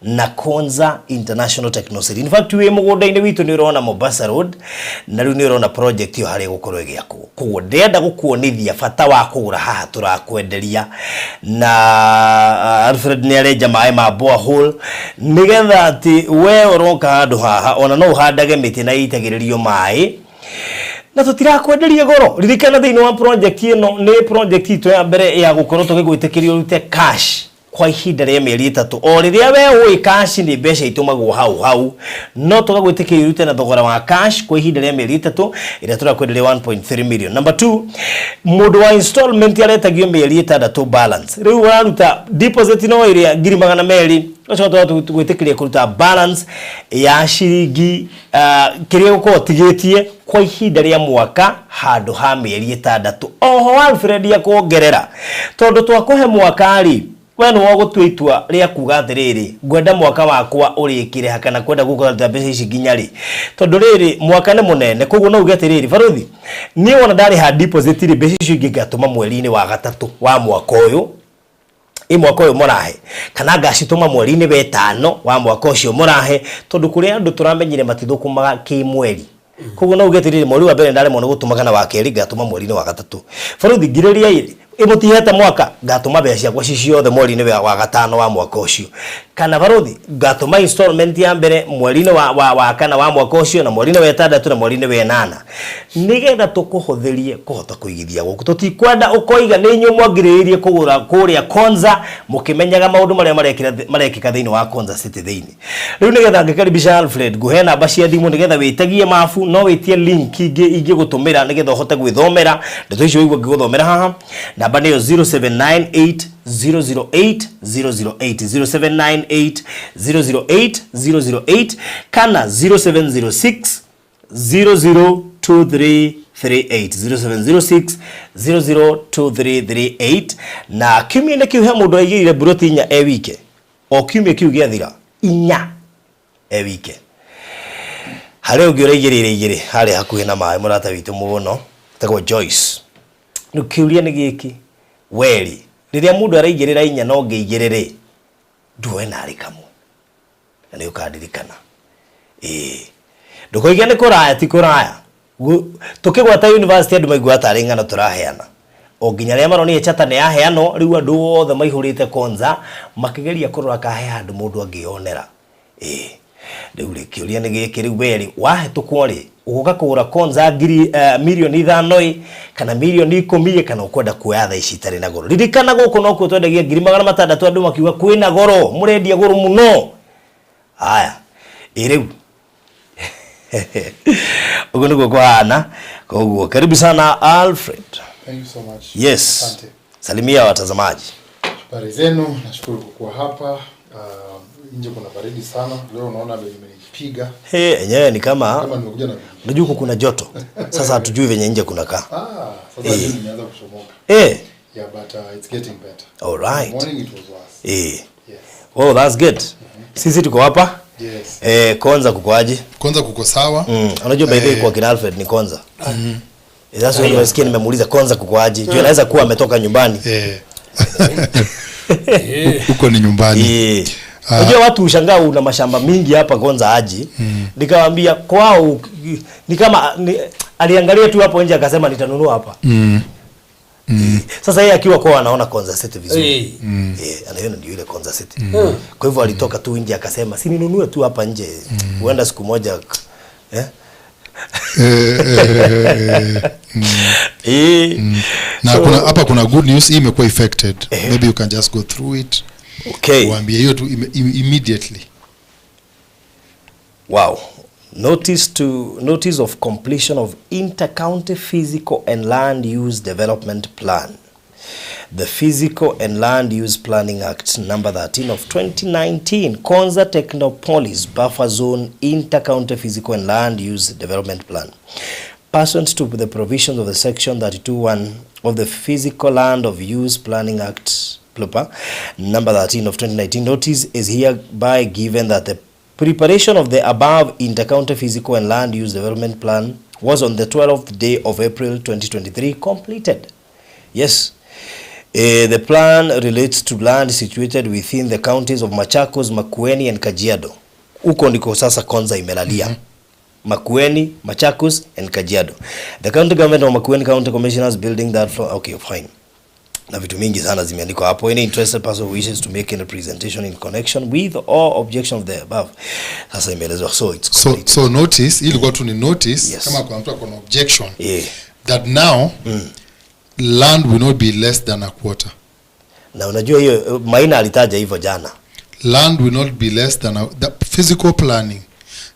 na Konza International Techno City. In fact, wĩ mũgũnda-inĩ witũ nĩ ũrona Mombasa Road, na rĩu nĩ ũrona project ĩyo harĩa ĩgũkorwo ĩgĩakwo. Koguo ndĩrenda gũkuonithia bata wa kũgũra haha tũrakwenderia, na Alfred nĩ arenja maĩ ma borehole nĩgetha atĩ we ũroka handũ haha ona no ũhandage mĩtĩ na ĩitagĩrĩrio maĩ, na tũtirakwenderia goro. Ririkana thĩinĩ wa project ĩno nĩ project itũ ya mbere ya gũkorwo tũgĩgwĩtĩkĩria ũrute cash kwa ihinda rĩa mĩeri 3. O rĩrĩa we ũĩ cash nĩ mbeca itũmagwo hau hau, no tũgagwĩtĩkĩria ũrute na thogora wa cash kwa ihinda rĩa mĩeri 3 ĩrĩa tũrakwenderia 1.3 million. Number 2, mũndũ wa installment aretagio mĩeri 6 balance. Rĩu ũraruta deposit no ĩrĩa ngiri 200, ũcoka tũgwĩtĩkĩria kũruta balance ya ciringi kĩrĩa ũgũkorwo ũtigĩtie kwa ihinda rĩa mwaka handũ ha mĩeri 6. Oho Alfred akongerera, tondũ twakũhe mwaka rĩ, We nĩwe ũgũtua itua rĩa kuga atĩrĩrĩ, ngwenda mwaka wakwa ũrĩkĩre ha kana kwenda gũkũruta mbeca ici nginya rĩ, tondũ rĩrĩ mwaka nĩ mũnene. Koguo no uge atĩrĩrĩ, barũthi, niĩ wona ndarĩha deposit rĩ, mbeca icio ingĩ ngatũma mweri-inĩ wa gatatũ wa mwaka ũyũ, ĩ mwaka ũyũ mũrahe, kana ngacitũma mweri-inĩ wa ĩtano wa mwaka ũcio mũrahe, tondũ kũrĩ andũ tũramenyire matithũkũmaga kĩmweri. Koguo no uge atĩrĩrĩ, mweri wa mbere ndaremwo nĩ gũtũma kana wa kerĩ, ngatũma mweri-inĩ wa gatatũ. Barũthi, ngirĩrĩria ĩ, ĩmũtihete mwaka, ngatũma mbeca ciakwa ci ciothe mweri-inĩ wa gatano wa mwaka ũcio. Kana barũthi, ngatũma installment ya mbere mweri-inĩ wa kana wa mwaka ũcio, na mweri-inĩ wa ĩtandatũ, na mweri-inĩ wa ĩnana, nĩgetha tũkũhũthĩrie kũhota kũigithia gũkũ. Tũtikwenda ũkoiga nĩ inyuĩ mwangirĩrĩirie kũgũra kũrĩa Konza mũkĩmenyaga maũndũ marĩa marekĩka thĩinĩ wa Konza City thĩinĩ. Rĩu nĩgetha ngĩkaribisha Alfred, ngũhe namba cia thimũ nĩgetha wĩtagie mabu, no wĩtie link ingĩ ingĩgũtũmĩra nĩgetha ũhote gwĩthomera ndeto icio waigua ngĩgũthomera haha. Namba nĩyo 0798 008 008, 0798 008 008 kana 0706 002338, 0706 002338. Na kiumia-inĩ kĩu he mũndũ aigĩrĩire mburoti inya e wike, o kiumia kĩu gĩathira inya e wike. Harĩ ũngĩ ũraigĩrĩire igĩrĩ harĩa hakuhĩ na maĩ, mũrata witũ mũno etagwo Joyce. Rĩu kĩũria nĩ gĩkĩ, weri rĩrĩa mũndũ araigĩrĩra inya no ngĩigĩrĩ rĩ, nduoe narĩ kamwe na nĩ ũkandirikana. Ĩĩ, ndũkoige nĩ kũraya, ti kũraya. Tũkĩgwata university andũ maiguaga tarĩ ng'ano tũraheana, o nginya rĩrĩa maronire chata nĩ yaheanwo, rĩu andũ othe maihũrĩte Konza makĩgeria kũrora kana he handũ mũndũ angĩyonera. Ĩĩ, rĩu rĩ, kĩũria nĩ gĩkĩ, rĩu we rĩ, wahĩtũkwo rĩ, ũgũka kũgũra Konza ngiri mirioni 5 ĩ, kana mirioni 10 ĩ, kana ũkwenda kuoya thaa ici itarĩ na goro? Ririkana gũkũ nokuo twendagia ngiri 600, andũ makiuga kwĩna goro, mũrendia goro mũno. Haya, ĩ rĩu ũguo nĩguo kũhana. Koguo karibu sana Alfred. Thank you so much. Yes. Asante. Salimia watazamaji. Habari zenu, nashukuru kukuwa hapa. Nje kuna baridi sana. Leo unaona vile imenipiga. He, enyewe ni kama Kama nimekuja na unajua huku kuna joto. Sasa hatujui venye nje kunakaa. Ah, sasa ndio nimeanza kuchomoka. Yeah, but it's getting better. All right. In the morning it was worse. Yes. Oh, that's good. Sisi tuko hapa. Yes. Konza kukoaje? Konza kuko sawa. Unajua by the way kwa kina Alfred ni Konza. Sasa wewe unasikia nimemuuliza Konza kukoaje? Juu anaweza kuwa ametoka nyumbani. Huko ni nyumbani. Unajua watu hushangaa una mashamba mingi hapa Konza aje. Nikamwambia kwao ni kama aliangalia tu hapo nje akasema nitanunua hapa. Sasa yeye akiwa kwao anaona Konza City vizuri. Anaiona ndio ile Konza City. Kwa hivyo alitoka tu nje akasema si ninunue tu hapa nje. Huenda siku moja Na So, kuna hapa kuna good news, hii imekuwa affected. Maybe you can just go through it. Okay. Uambie hiyo tu immediately. Wow. Notice of completion of inter-county physical and land use development plan. The Physical and Land Use Planning Act number 13 of 2019, Konza Technopolis Buffer Zone Inter-County Physical and Land Use Development Plan. Pursuant to the provisions of the section 32(1) of the Physical Land of Use Planning Act PLUPA number 13 of 2019, notice is hereby given that the preparation of the above inter-county physical and land use development plan was on the 12th day of April 2023 completed. Yes. The plan relates to land situated within the counties of Machakos, Makueni and Kajiado. Huko ndiko sasa Konza imelalia. Makueni, Machakos and Kajiado. The county government of Makueni County Commissioners building that floor. Okay, fine. Na vitu mingi sana zimeandikwa hapo. Any interested person who wishes to make any presentation in connection with or objection of the above. Sasa imeelezwa, so it's complete. So notice, hii ilikuwa tu ni notice, Yes. kama kuna mtu ako na objection. That now land will not be less than a quarter. Na unajua hiyo Maina alitaja hivyo jana. Land will not be less than a, the physical planning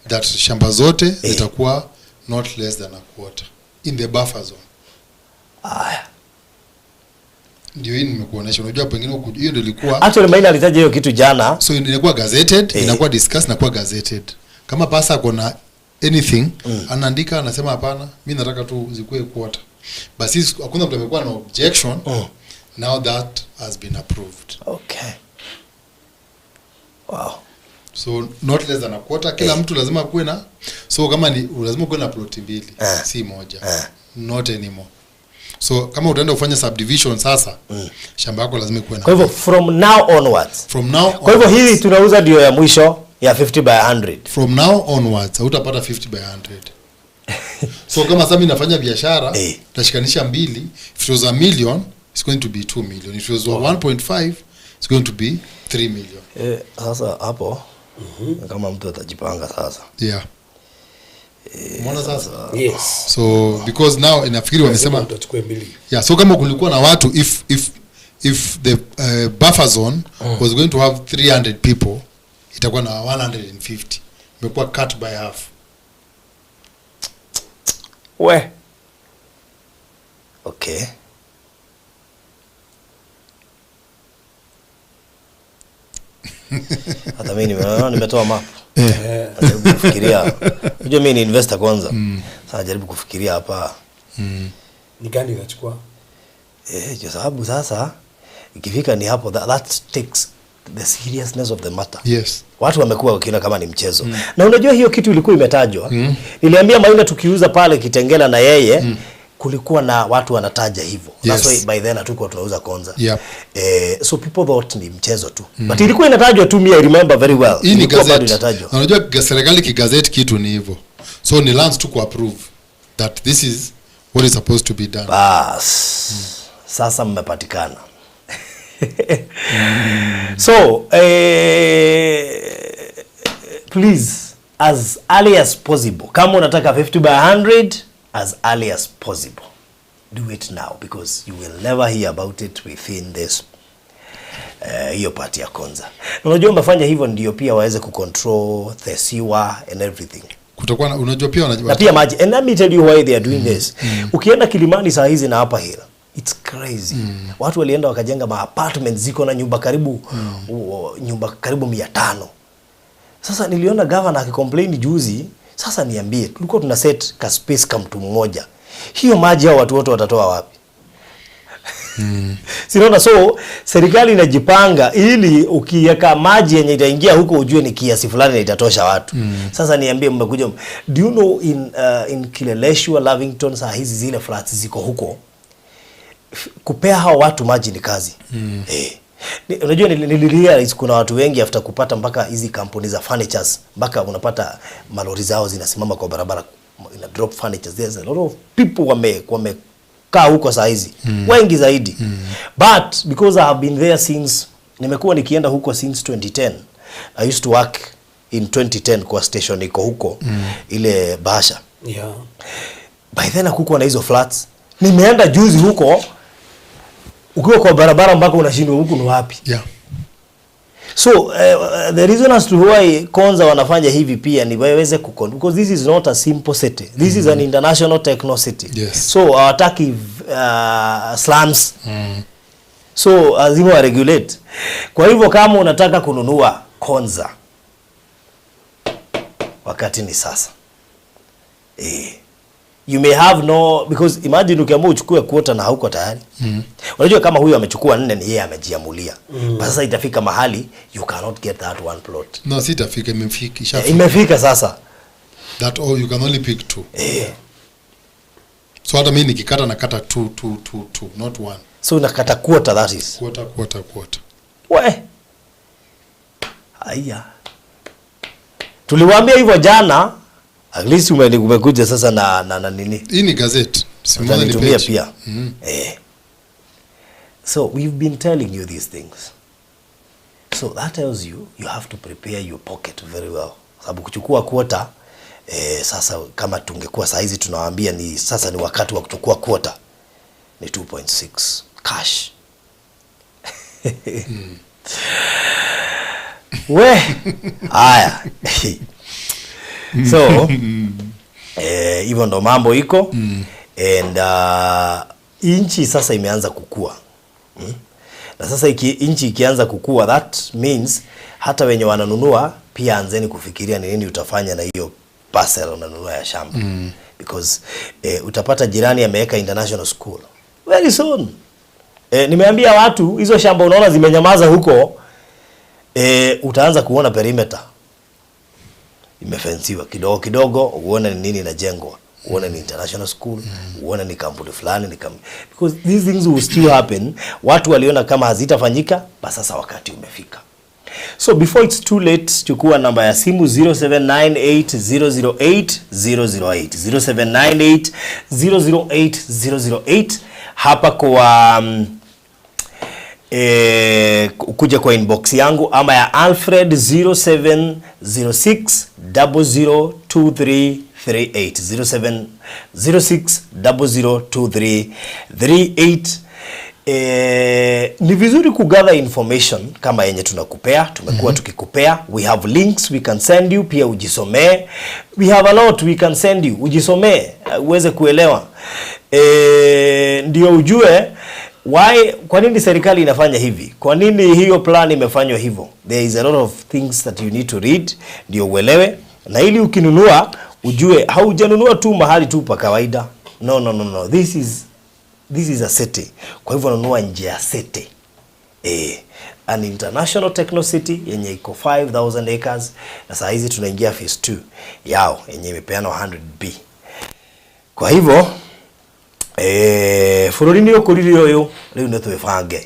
that shamba zote zitakuwa not less than a quarter in the buffer zone. Aya. Ndio hii nimekuonesha. Unajua pengine huku, hiyo ndio ilikuwa Actually Maina alitaja hiyo kitu jana. So inakuwa gazetted, inakuwa discussed, inakuwa gazetted. Kama pasa ako na anything, anaandika anasema hapana, mimi nataka tu zikuwe quarter. Basi hakuna mtu amekuwa na objection. Now that has been approved. Okay. Wow. So not less than a quarter, kila mtu lazima kuwe na, so kama ni lazima kuwe na ploti mbili, si moja. Not anymore. So kama utaenda kufanya subdivision sasa, shamba yako lazima ikuwe na. Kwa hivyo from now onwards. From now Kwa hivyo onwards, hili tunauza ndio ya mwisho ya 50 by 100. From now onwards hautapata 50 by 100. So kama sasa mimi nafanya biashara, tashikanisha mbili, if it was a million, it's going to be 2 million. If it was 1.5, it's going to be 3 million. Sasa hapo kama mtu atajipanga sasa. Yeah. Umeona sasa? Yes. So because now inafikiri wamesema tutachukua mbili. Yeah, so kama kulikuwa na watu if the buffer zone was going to have 300 people, itakuwa na 150. Imekuwa cut by half. We. Okay. Hata mimi nimetoa map. Najaribu kufikiria. Unajua mimi ni investor kwanza. Sasa najaribu kufikiria hapa. Ni gani inachukua? Kwa sababu sasa ikifika ni hapo that takes the seriousness of the matter. Yes. Watu wamekuwa wakiona kama ni mchezo. Na unajua hiyo kitu ilikuwa imetajwa. Niliambia Maina tukiuza pale Kitengela na yeye kulikuwa na watu wanataja hivyo. Yes. That's why by then hatukuwa tunauza Konza. Yep. So people thought ni mchezo tu. But ilikuwa inatajwa tu, me I remember very well. Hii ni Ilikuwa bado gazette. inatajwa. Na unajua serikali kigazette kitu ni hivyo. So ni lands tu ku approve that this is what is supposed to be done. Bas. Sasa mmepatikana. So, please, as early as possible. Kama unataka 50 by 100, as early as possible. Do it now because you will never hear about it within this hiyo part ya Konza. Na unajua umefanya hivyo ndio pia waweze kucontrol the sewer and everything. Kutakuwa na, unajua pia Na pia maji. And let me tell you why they are doing this. Ukienda Kilimani saa hizi na hapa Hill, it's crazy. Watu walienda wakajenga ma apartments ziko na nyumba karibu nyumba karibu 500. Sasa niliona governor akicomplain juzi. Sasa niambie, tulikuwa tuna set ka space kama mtu mmoja. Hiyo maji hao watu wote watatoa wapi? Sinaona, so serikali inajipanga ili ukiweka maji yenye itaingia huko ujue ni kiasi fulani na itatosha watu. Sasa niambie, mmekuja, do you know in Kileleshwa, Lavington saa hizi zile flats ziko huko, kupea hao watu maji ni kazi. Unajua nilirealize kuna watu wengi after kupata mpaka hizi kampuni za furnitures, mpaka unapata malori zao zinasimama kwa barabara ina drop furnitures. There's a lot of people wamekaa huko saa hizi wengi zaidi. But because I have been there since, nimekuwa nikienda huko since 2010. I used to work in 2010 kwa station iko huko ile Bahasha. Yeah. By then hakukuwa na hizo flats. Nimeenda juzi huko, ukiwa kwa barabara mpaka unashindwa huku ni wapi. Yeah. So the reason as to why Konza wanafanya hivi pia ni waweze kukon, because this is not a simple city. This is an international techno city. Yes. So hawataki slums. So lazima wa regulate. Kwa hivyo kama unataka kununua Konza, wakati ni sasa. You may have no, because imagine ukiamua uchukue quota na hauko tayari. Unajua kama huyu amechukua 4 ni yeye amejiamulia. But sasa itafika mahali you cannot get that one plot. No, si itafika, imefika, ishafika. Imefika sasa. That all you can only pick 2. So hata mimi nikikata nakata 2 2 2 2, not 1. So unakata quarter, that is. Quarter, quarter, quarter. We. Haya. Tuliwaambia hivyo jana. At least umekuja sasa na nini? Hii ni gazette. Si umeona ni Utanitumia page. pia. So we've been telling you these things. So that tells you you have to prepare your pocket very well. Sababu kuchukua quota, sasa kama tungekuwa saa hizi tunawaambia ni sasa ni wakati wa kuchukua quota ni 2.6 cash. We, haya. So, hivyo ndo mambo iko. And inchi sasa imeanza kukua. Na sasa inchi ikianza kukua, that means hata wenye wananunua pia anzeni kufikiria ni nini utafanya na hiyo parcel unanunua ya shamba. Because utapata jirani ameweka international school very soon. Nimeambia watu hizo shamba unaona zimenyamaza huko, utaanza kuona perimeter imefensiwa kidogo kidogo, uone ni nini inajengwa, uone ni international school, uone ni kampuni fulani ni because these things will still happen. Watu waliona kama hazitafanyika, basi sasa wakati umefika. So before it's too late, chukua namba ya simu 0798008008, 0798008008 hapa kwa kuja kwa inbox yangu ama ya Alfred 0706 002338, 0706 002338. Ni vizuri kugather information kama yenye tunakupea, tumekuwa tukikupea. We have links we can send you, pia ujisomee. We have a lot we can send you, ujisomee, uweze kuelewa, ndio ujue why, kwa nini serikali inafanya hivi, kwa nini hiyo plan imefanywa hivyo. There is a lot of things that you need to read ndio uelewe, na ili ukinunua ujue haujanunua tu mahali tu pa kawaida. No, no, no, no. This is a city. Kwa hivyo unanunua nje ya city. An international techno city yenye iko 5000 acres, na saa hizi tunaingia phase 2 yao yenye imepeanwa 100B. Kwa hivyo bũrũri nĩ ũkũrire ũyũ rĩu nĩ twĩbange.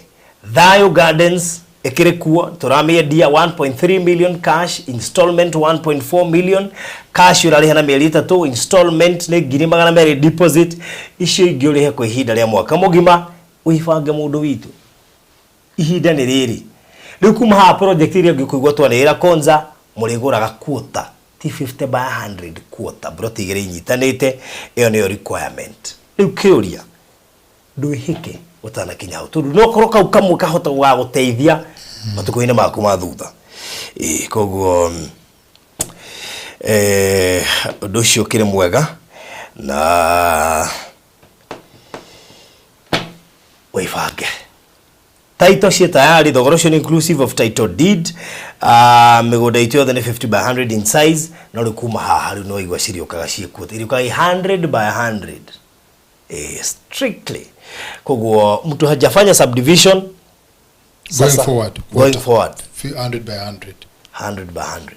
Thayo Gardens ĩkĩrĩ kuo, tũramĩendia 1.3 million cash, installment 1.4 million cash, ũrarĩha na mĩeri 3, installment nĩ 200,000 deposit, icio ingĩ ũrĩhe kwa ihinda rĩa mwaka mũgima. Wĩbange mũndũ witũ, ihinda nĩ rĩrĩ rĩu. Kuma haha project ĩrĩa ũngĩ kũigua twanĩrĩra Konza, mũrĩgũraga quarter, ti 50 by 100, quarter, broti igĩrĩ inyitanĩte, ĩyo nĩyo requirement. Rĩu kĩũria, ndwĩhĩke ũtanakinya hau, tondũ no korwo kau kamwe kahota gũgagũteithia matukũ-inĩ maku ma thutha. Ĩĩ, koguo ũndũ ũcio ũkĩrĩ mwega na wĩbange. Title ciĩ tayari, thogora ũcio nĩ inclusive of title deed. Mĩgũnda itũ yothe nĩ 50 by 100 in size, no rĩu kuma haha rĩu no igua cirĩũkaga ciĩkuo, irĩũkaga 100 by 100, strictly. Koguo mtu hajafanya subdivision Going sasa, forward, going quarter. forward. 100 by 100. 100 by 100.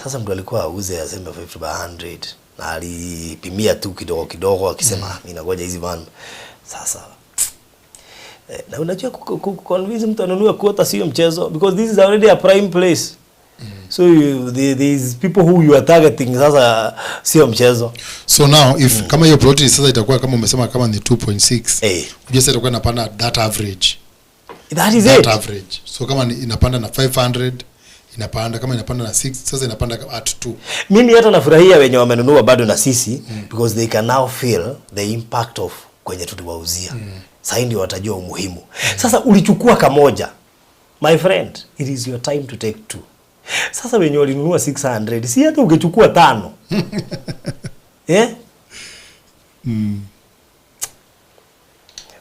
Sasa mtu alikuwa auze aseme 50 by 100 na alipimia tu kidogo kidogo akisema, mm, mimi nangoja hizi van sasa. Na unajua convince mtu anunue quarter sio mchezo, because this is already a prime place. So these people who you are targeting, sasa sio mchezo. So now if kama hiyo plot sasa itakuwa kama umesema kama ni 2.6, unajua sasa itakuwa inapanda that average. That is That it. average. So kama inapanda na 500, inapanda kama inapanda na 6, sasa inapanda at 2. Mimi hata nafurahia wenye wamenunua bado na sisi, because they can now feel the impact of kwenye tuliwauzia. Sasa ndio watajua umuhimu. Sasa ulichukua kamoja, my friend, it is your time to take two. Sasa wenye walinunua 600, si hata ungechukua tano, eh?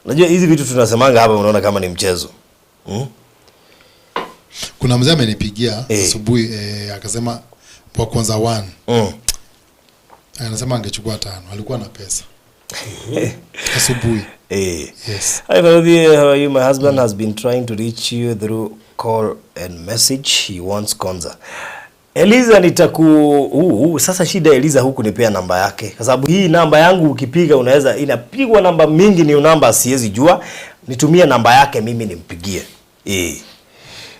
Unajua hizi vitu tunasemanga hapa unaona kama ni mchezo? Kuna mzee amenipigia asubuhi, akasema wa kwanza one, anasema angechukua tano, alikuwa na pesa asubuhi. Yes. Hi Faudhi, how are you? My husband has been trying to reach you through call and message. He wants Konza. Eliza nitaku sasa shida Eliza huku nipea namba yake, kwa sababu hii namba yangu ukipiga unaweza inapigwa namba mingi, ni namba siwezi jua. Nitumie namba yake mimi nimpigie.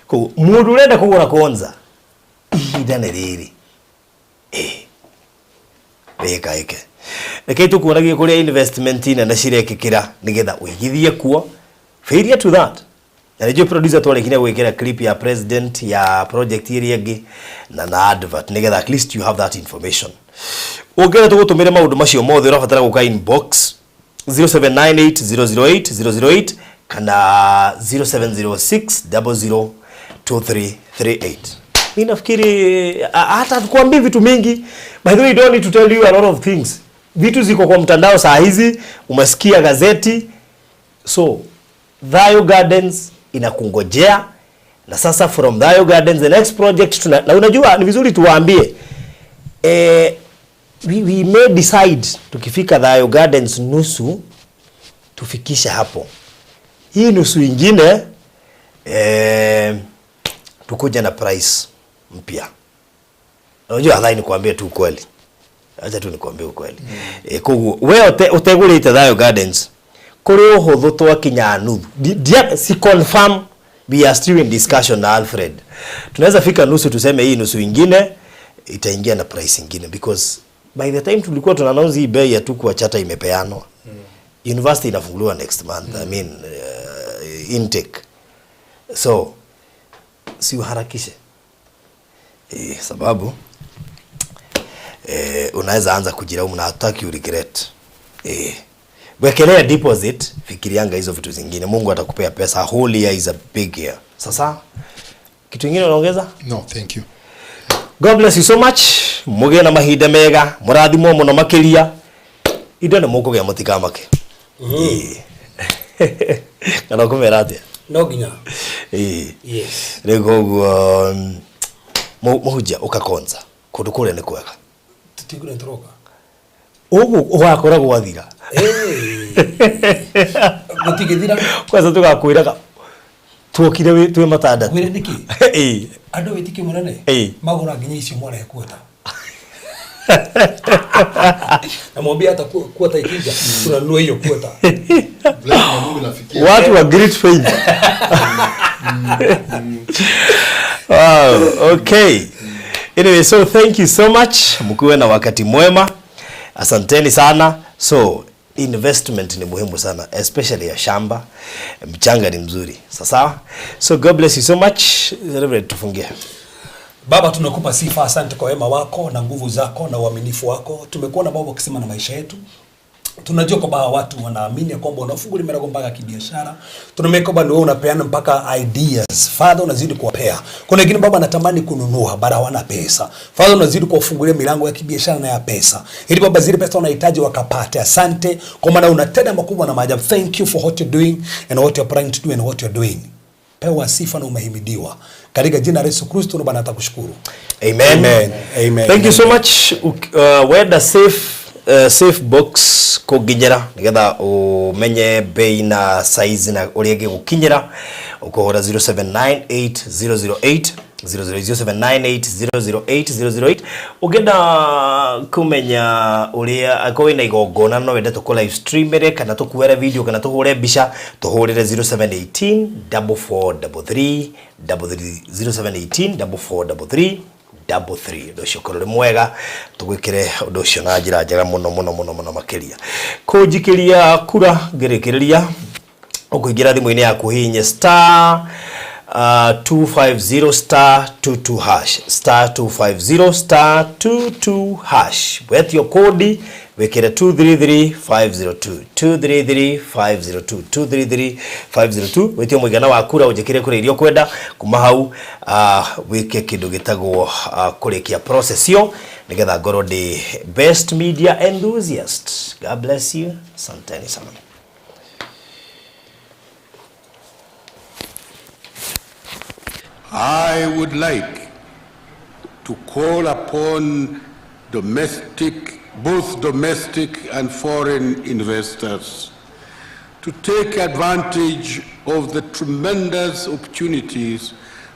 Ko mundu urenda kugura Konza, ihinda nĩ rĩrĩ. Wĩka ĩke reke tukuonagie kũrĩa investment nene cirekĩkĩra nĩgetha ũigithie kuo. Failure to that, na nĩnjũĩ producer twarĩkirie gwĩkĩra clip ya president ya project ĩrĩa ĩngĩ na advert, nĩgetha at least you have that information. Ũngĩenda tũgũtũmĩre maũndũ macio mothe, ũrabatara gũka inbox 0798 008 008 kana 0706 002338. Mi nafikiri hata tukuambie vitu mingi. By the way, you don't need to tell you a lot of things. Vitu ziko kwa mtandao saa hizi, umesikia gazeti. So Thayo Gardens inakungojea, na sasa from Thayo Gardens the next project tuna, na unajua ni vizuri tuwaambie, we may decide tukifika Thayo Gardens nusu tufikishe hapo. Hii nusu ingine tukuja na price mpya. Unajua hadhai nikwambie tu ukweli. Acha tu nikwambie ukweli. Koguo we utegurite Thayo Gardens kuri uhuthu twakinya nuthu. Si confirm, we are still in discussion na Alfred. Tunaweza fika nusu tuseme hii nusu ingine itaingia na price ingine, because by the time tulikuwa tuna announce hii bei ya tukuwa chata imepeanwa. University inafunguliwa next month. I mean intake. So si uharakishe. Sababu unaweza anza kujilaumu na hataki uregret. Wekelea deposit, fikirianga hizo vitu zingine. Mungu atakupea pesa. Whole year is a big year. Sasa kitu kingine unaongeza? No, thank you. God bless you so much. Mugie na mahinda mega, murathimwo muno makiria. Indo nĩ mũkũgĩa mũtikamake. Kana ũkũmera atĩa? No nginya. Yes. Rĩu koguo mũhunjia ũkakonza kũndũ kũrĩa nĩ kwega. Tũtigure tũroka. Ũguo ũgakora gwathira. Gũtigĩthira. Kwanza tũgakwĩraga tuokire twĩ matandatũ. Ngwĩre nĩkĩ? Andũ wĩtĩkio mũnene magũra nginya icio mwarehe kuota. Namwambia hata kuota ikija tunanunua hiyo kuota. Watu wa great faith. Wow, okay. Anyway, so thank you so much. Mkuwe na wakati mwema. Asanteni sana. So investment ni muhimu sana, especially ya shamba. Mchanga ni mzuri. Sasa, so God bless you so much. Reverend, tufungie. Baba, tunakupa sifa, asante kwa wema wako na nguvu zako na uaminifu wako. Tumekuona Baba ukisema na maisha yetu. Tunajua kwamba watu wanaamini kwamba unafungulia milango mpaka kibiashara. Tunaamini kwamba wewe unapeana mpaka ideas. Father, unazidi kuwapea. Kuna wengine Baba anatamani kununua bara hawana pesa. Father, unazidi kuwafungulia milango ya kibiashara na ya pesa, ili Baba zile pesa wanahitaji wakapate. Asante kwa maana unatenda makubwa na maajabu. Thank you for what you're doing and what you're planning to do and what you're doing. Pewa sifa na umehimidiwa. Katika jina la Yesu Kristo Bwana atakushukuru. Amen. Amen. Amen. Thank you so much. Wenda safe box kũnginyĩra nĩgetha ũmenye bei na size na ũrĩa ĩngĩgũkinyĩra ũkũhũra 0798 008 00798 008 ũngĩenda kũmenya ũrĩa akorwo wĩna igongona no wende tũkũ live streamere kana tũkuere video kana tũhũre mbica tũhũrĩre 0718 4433 33 0718 4433 33. Ũndũ ũcio ũkorwo ũrĩ mwega, tũgwĩkĩre ũndũ ũcio na njĩra njega mũno mũno mũno mũno makĩria. Kũnjikĩria kura ngĩrĩkĩrĩria ũkũingĩra thimũ-inĩ yaku hihinye star 250 star 22 hash, star 250 star 22 hash. Wetio kodi wĩkĩre 233502 233502 233502 wĩtio mũigana wa kura ũnjĩkĩre kũrĩa iria ũkwenda. Kuma hau wĩke kĩndũ gĩtagwo kũrĩkia process ĩyo nĩgetha ngorwo ndĩ best media enthusiast. God bless you. Asanteni sana. I would like to call upon domestic, both domestic and foreign investors to take advantage of the tremendous opportunities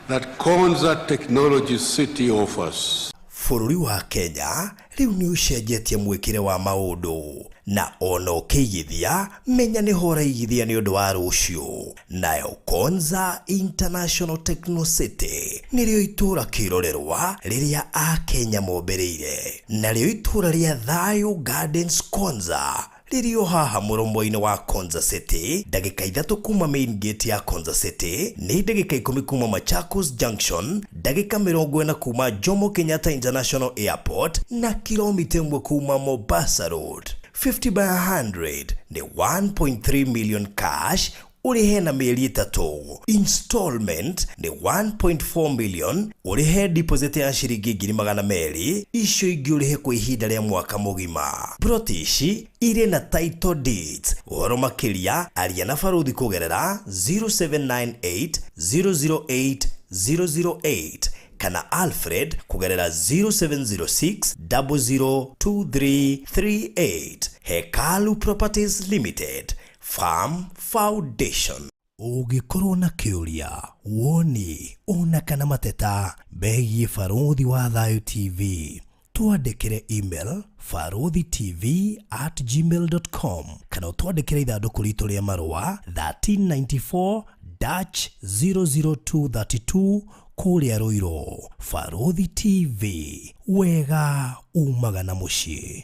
that Konza Technology City offers. Bũrũri wa Kenya rĩu nĩ ũcenjetie mwĩkĩre wa maũndũ na ona ũkĩigithia menya nĩho ũraigithia nĩ ũndũ wa rũciũ. Nayo Konza International Techno City nĩrĩo itũũra kĩrorerwa rĩrĩa akenya mombĩrĩire, narĩo itũũra rĩa Thayo Gardens Konza rĩrĩo haha mũromo-inĩ wa Konza City, ndagĩka 3 kuma main gate ya Konza City, nĩ ndagĩka 10 kuma Machakos Junction, ndagĩka 40 kuma Jomo Kenyatta International Airport na kilomita 1 kuma Mombasa Road. 50 by 100 nĩ 1.3 million cash ũrĩhe na mĩeri 3. Installment nĩ 1.4 million ũrĩhe deposit ya ciringi 200,000, icio ingĩ ũrĩhe kwa ihinda rĩa mwaka mũgima. Plot ici irĩ na title deeds. Ũhoro makĩria aria na baruthi kũgerera 0798 008 008 kana Alfred kũgerera 0706 002338. Hekalu Properties Limited, Farm Foundation. Ũngĩkorwo na kĩũria, woni ona kana mateta megiĩ Barũthi wa Thayũ TV, twandĩkĩre email baruthitv@gmail.com kana ũtwandĩkĩre ithandũkũ ritũ rĩa marũa 1394 dash 00232 kũrĩa Ruiru. Barũthi TV, wega umaga na mũciĩ.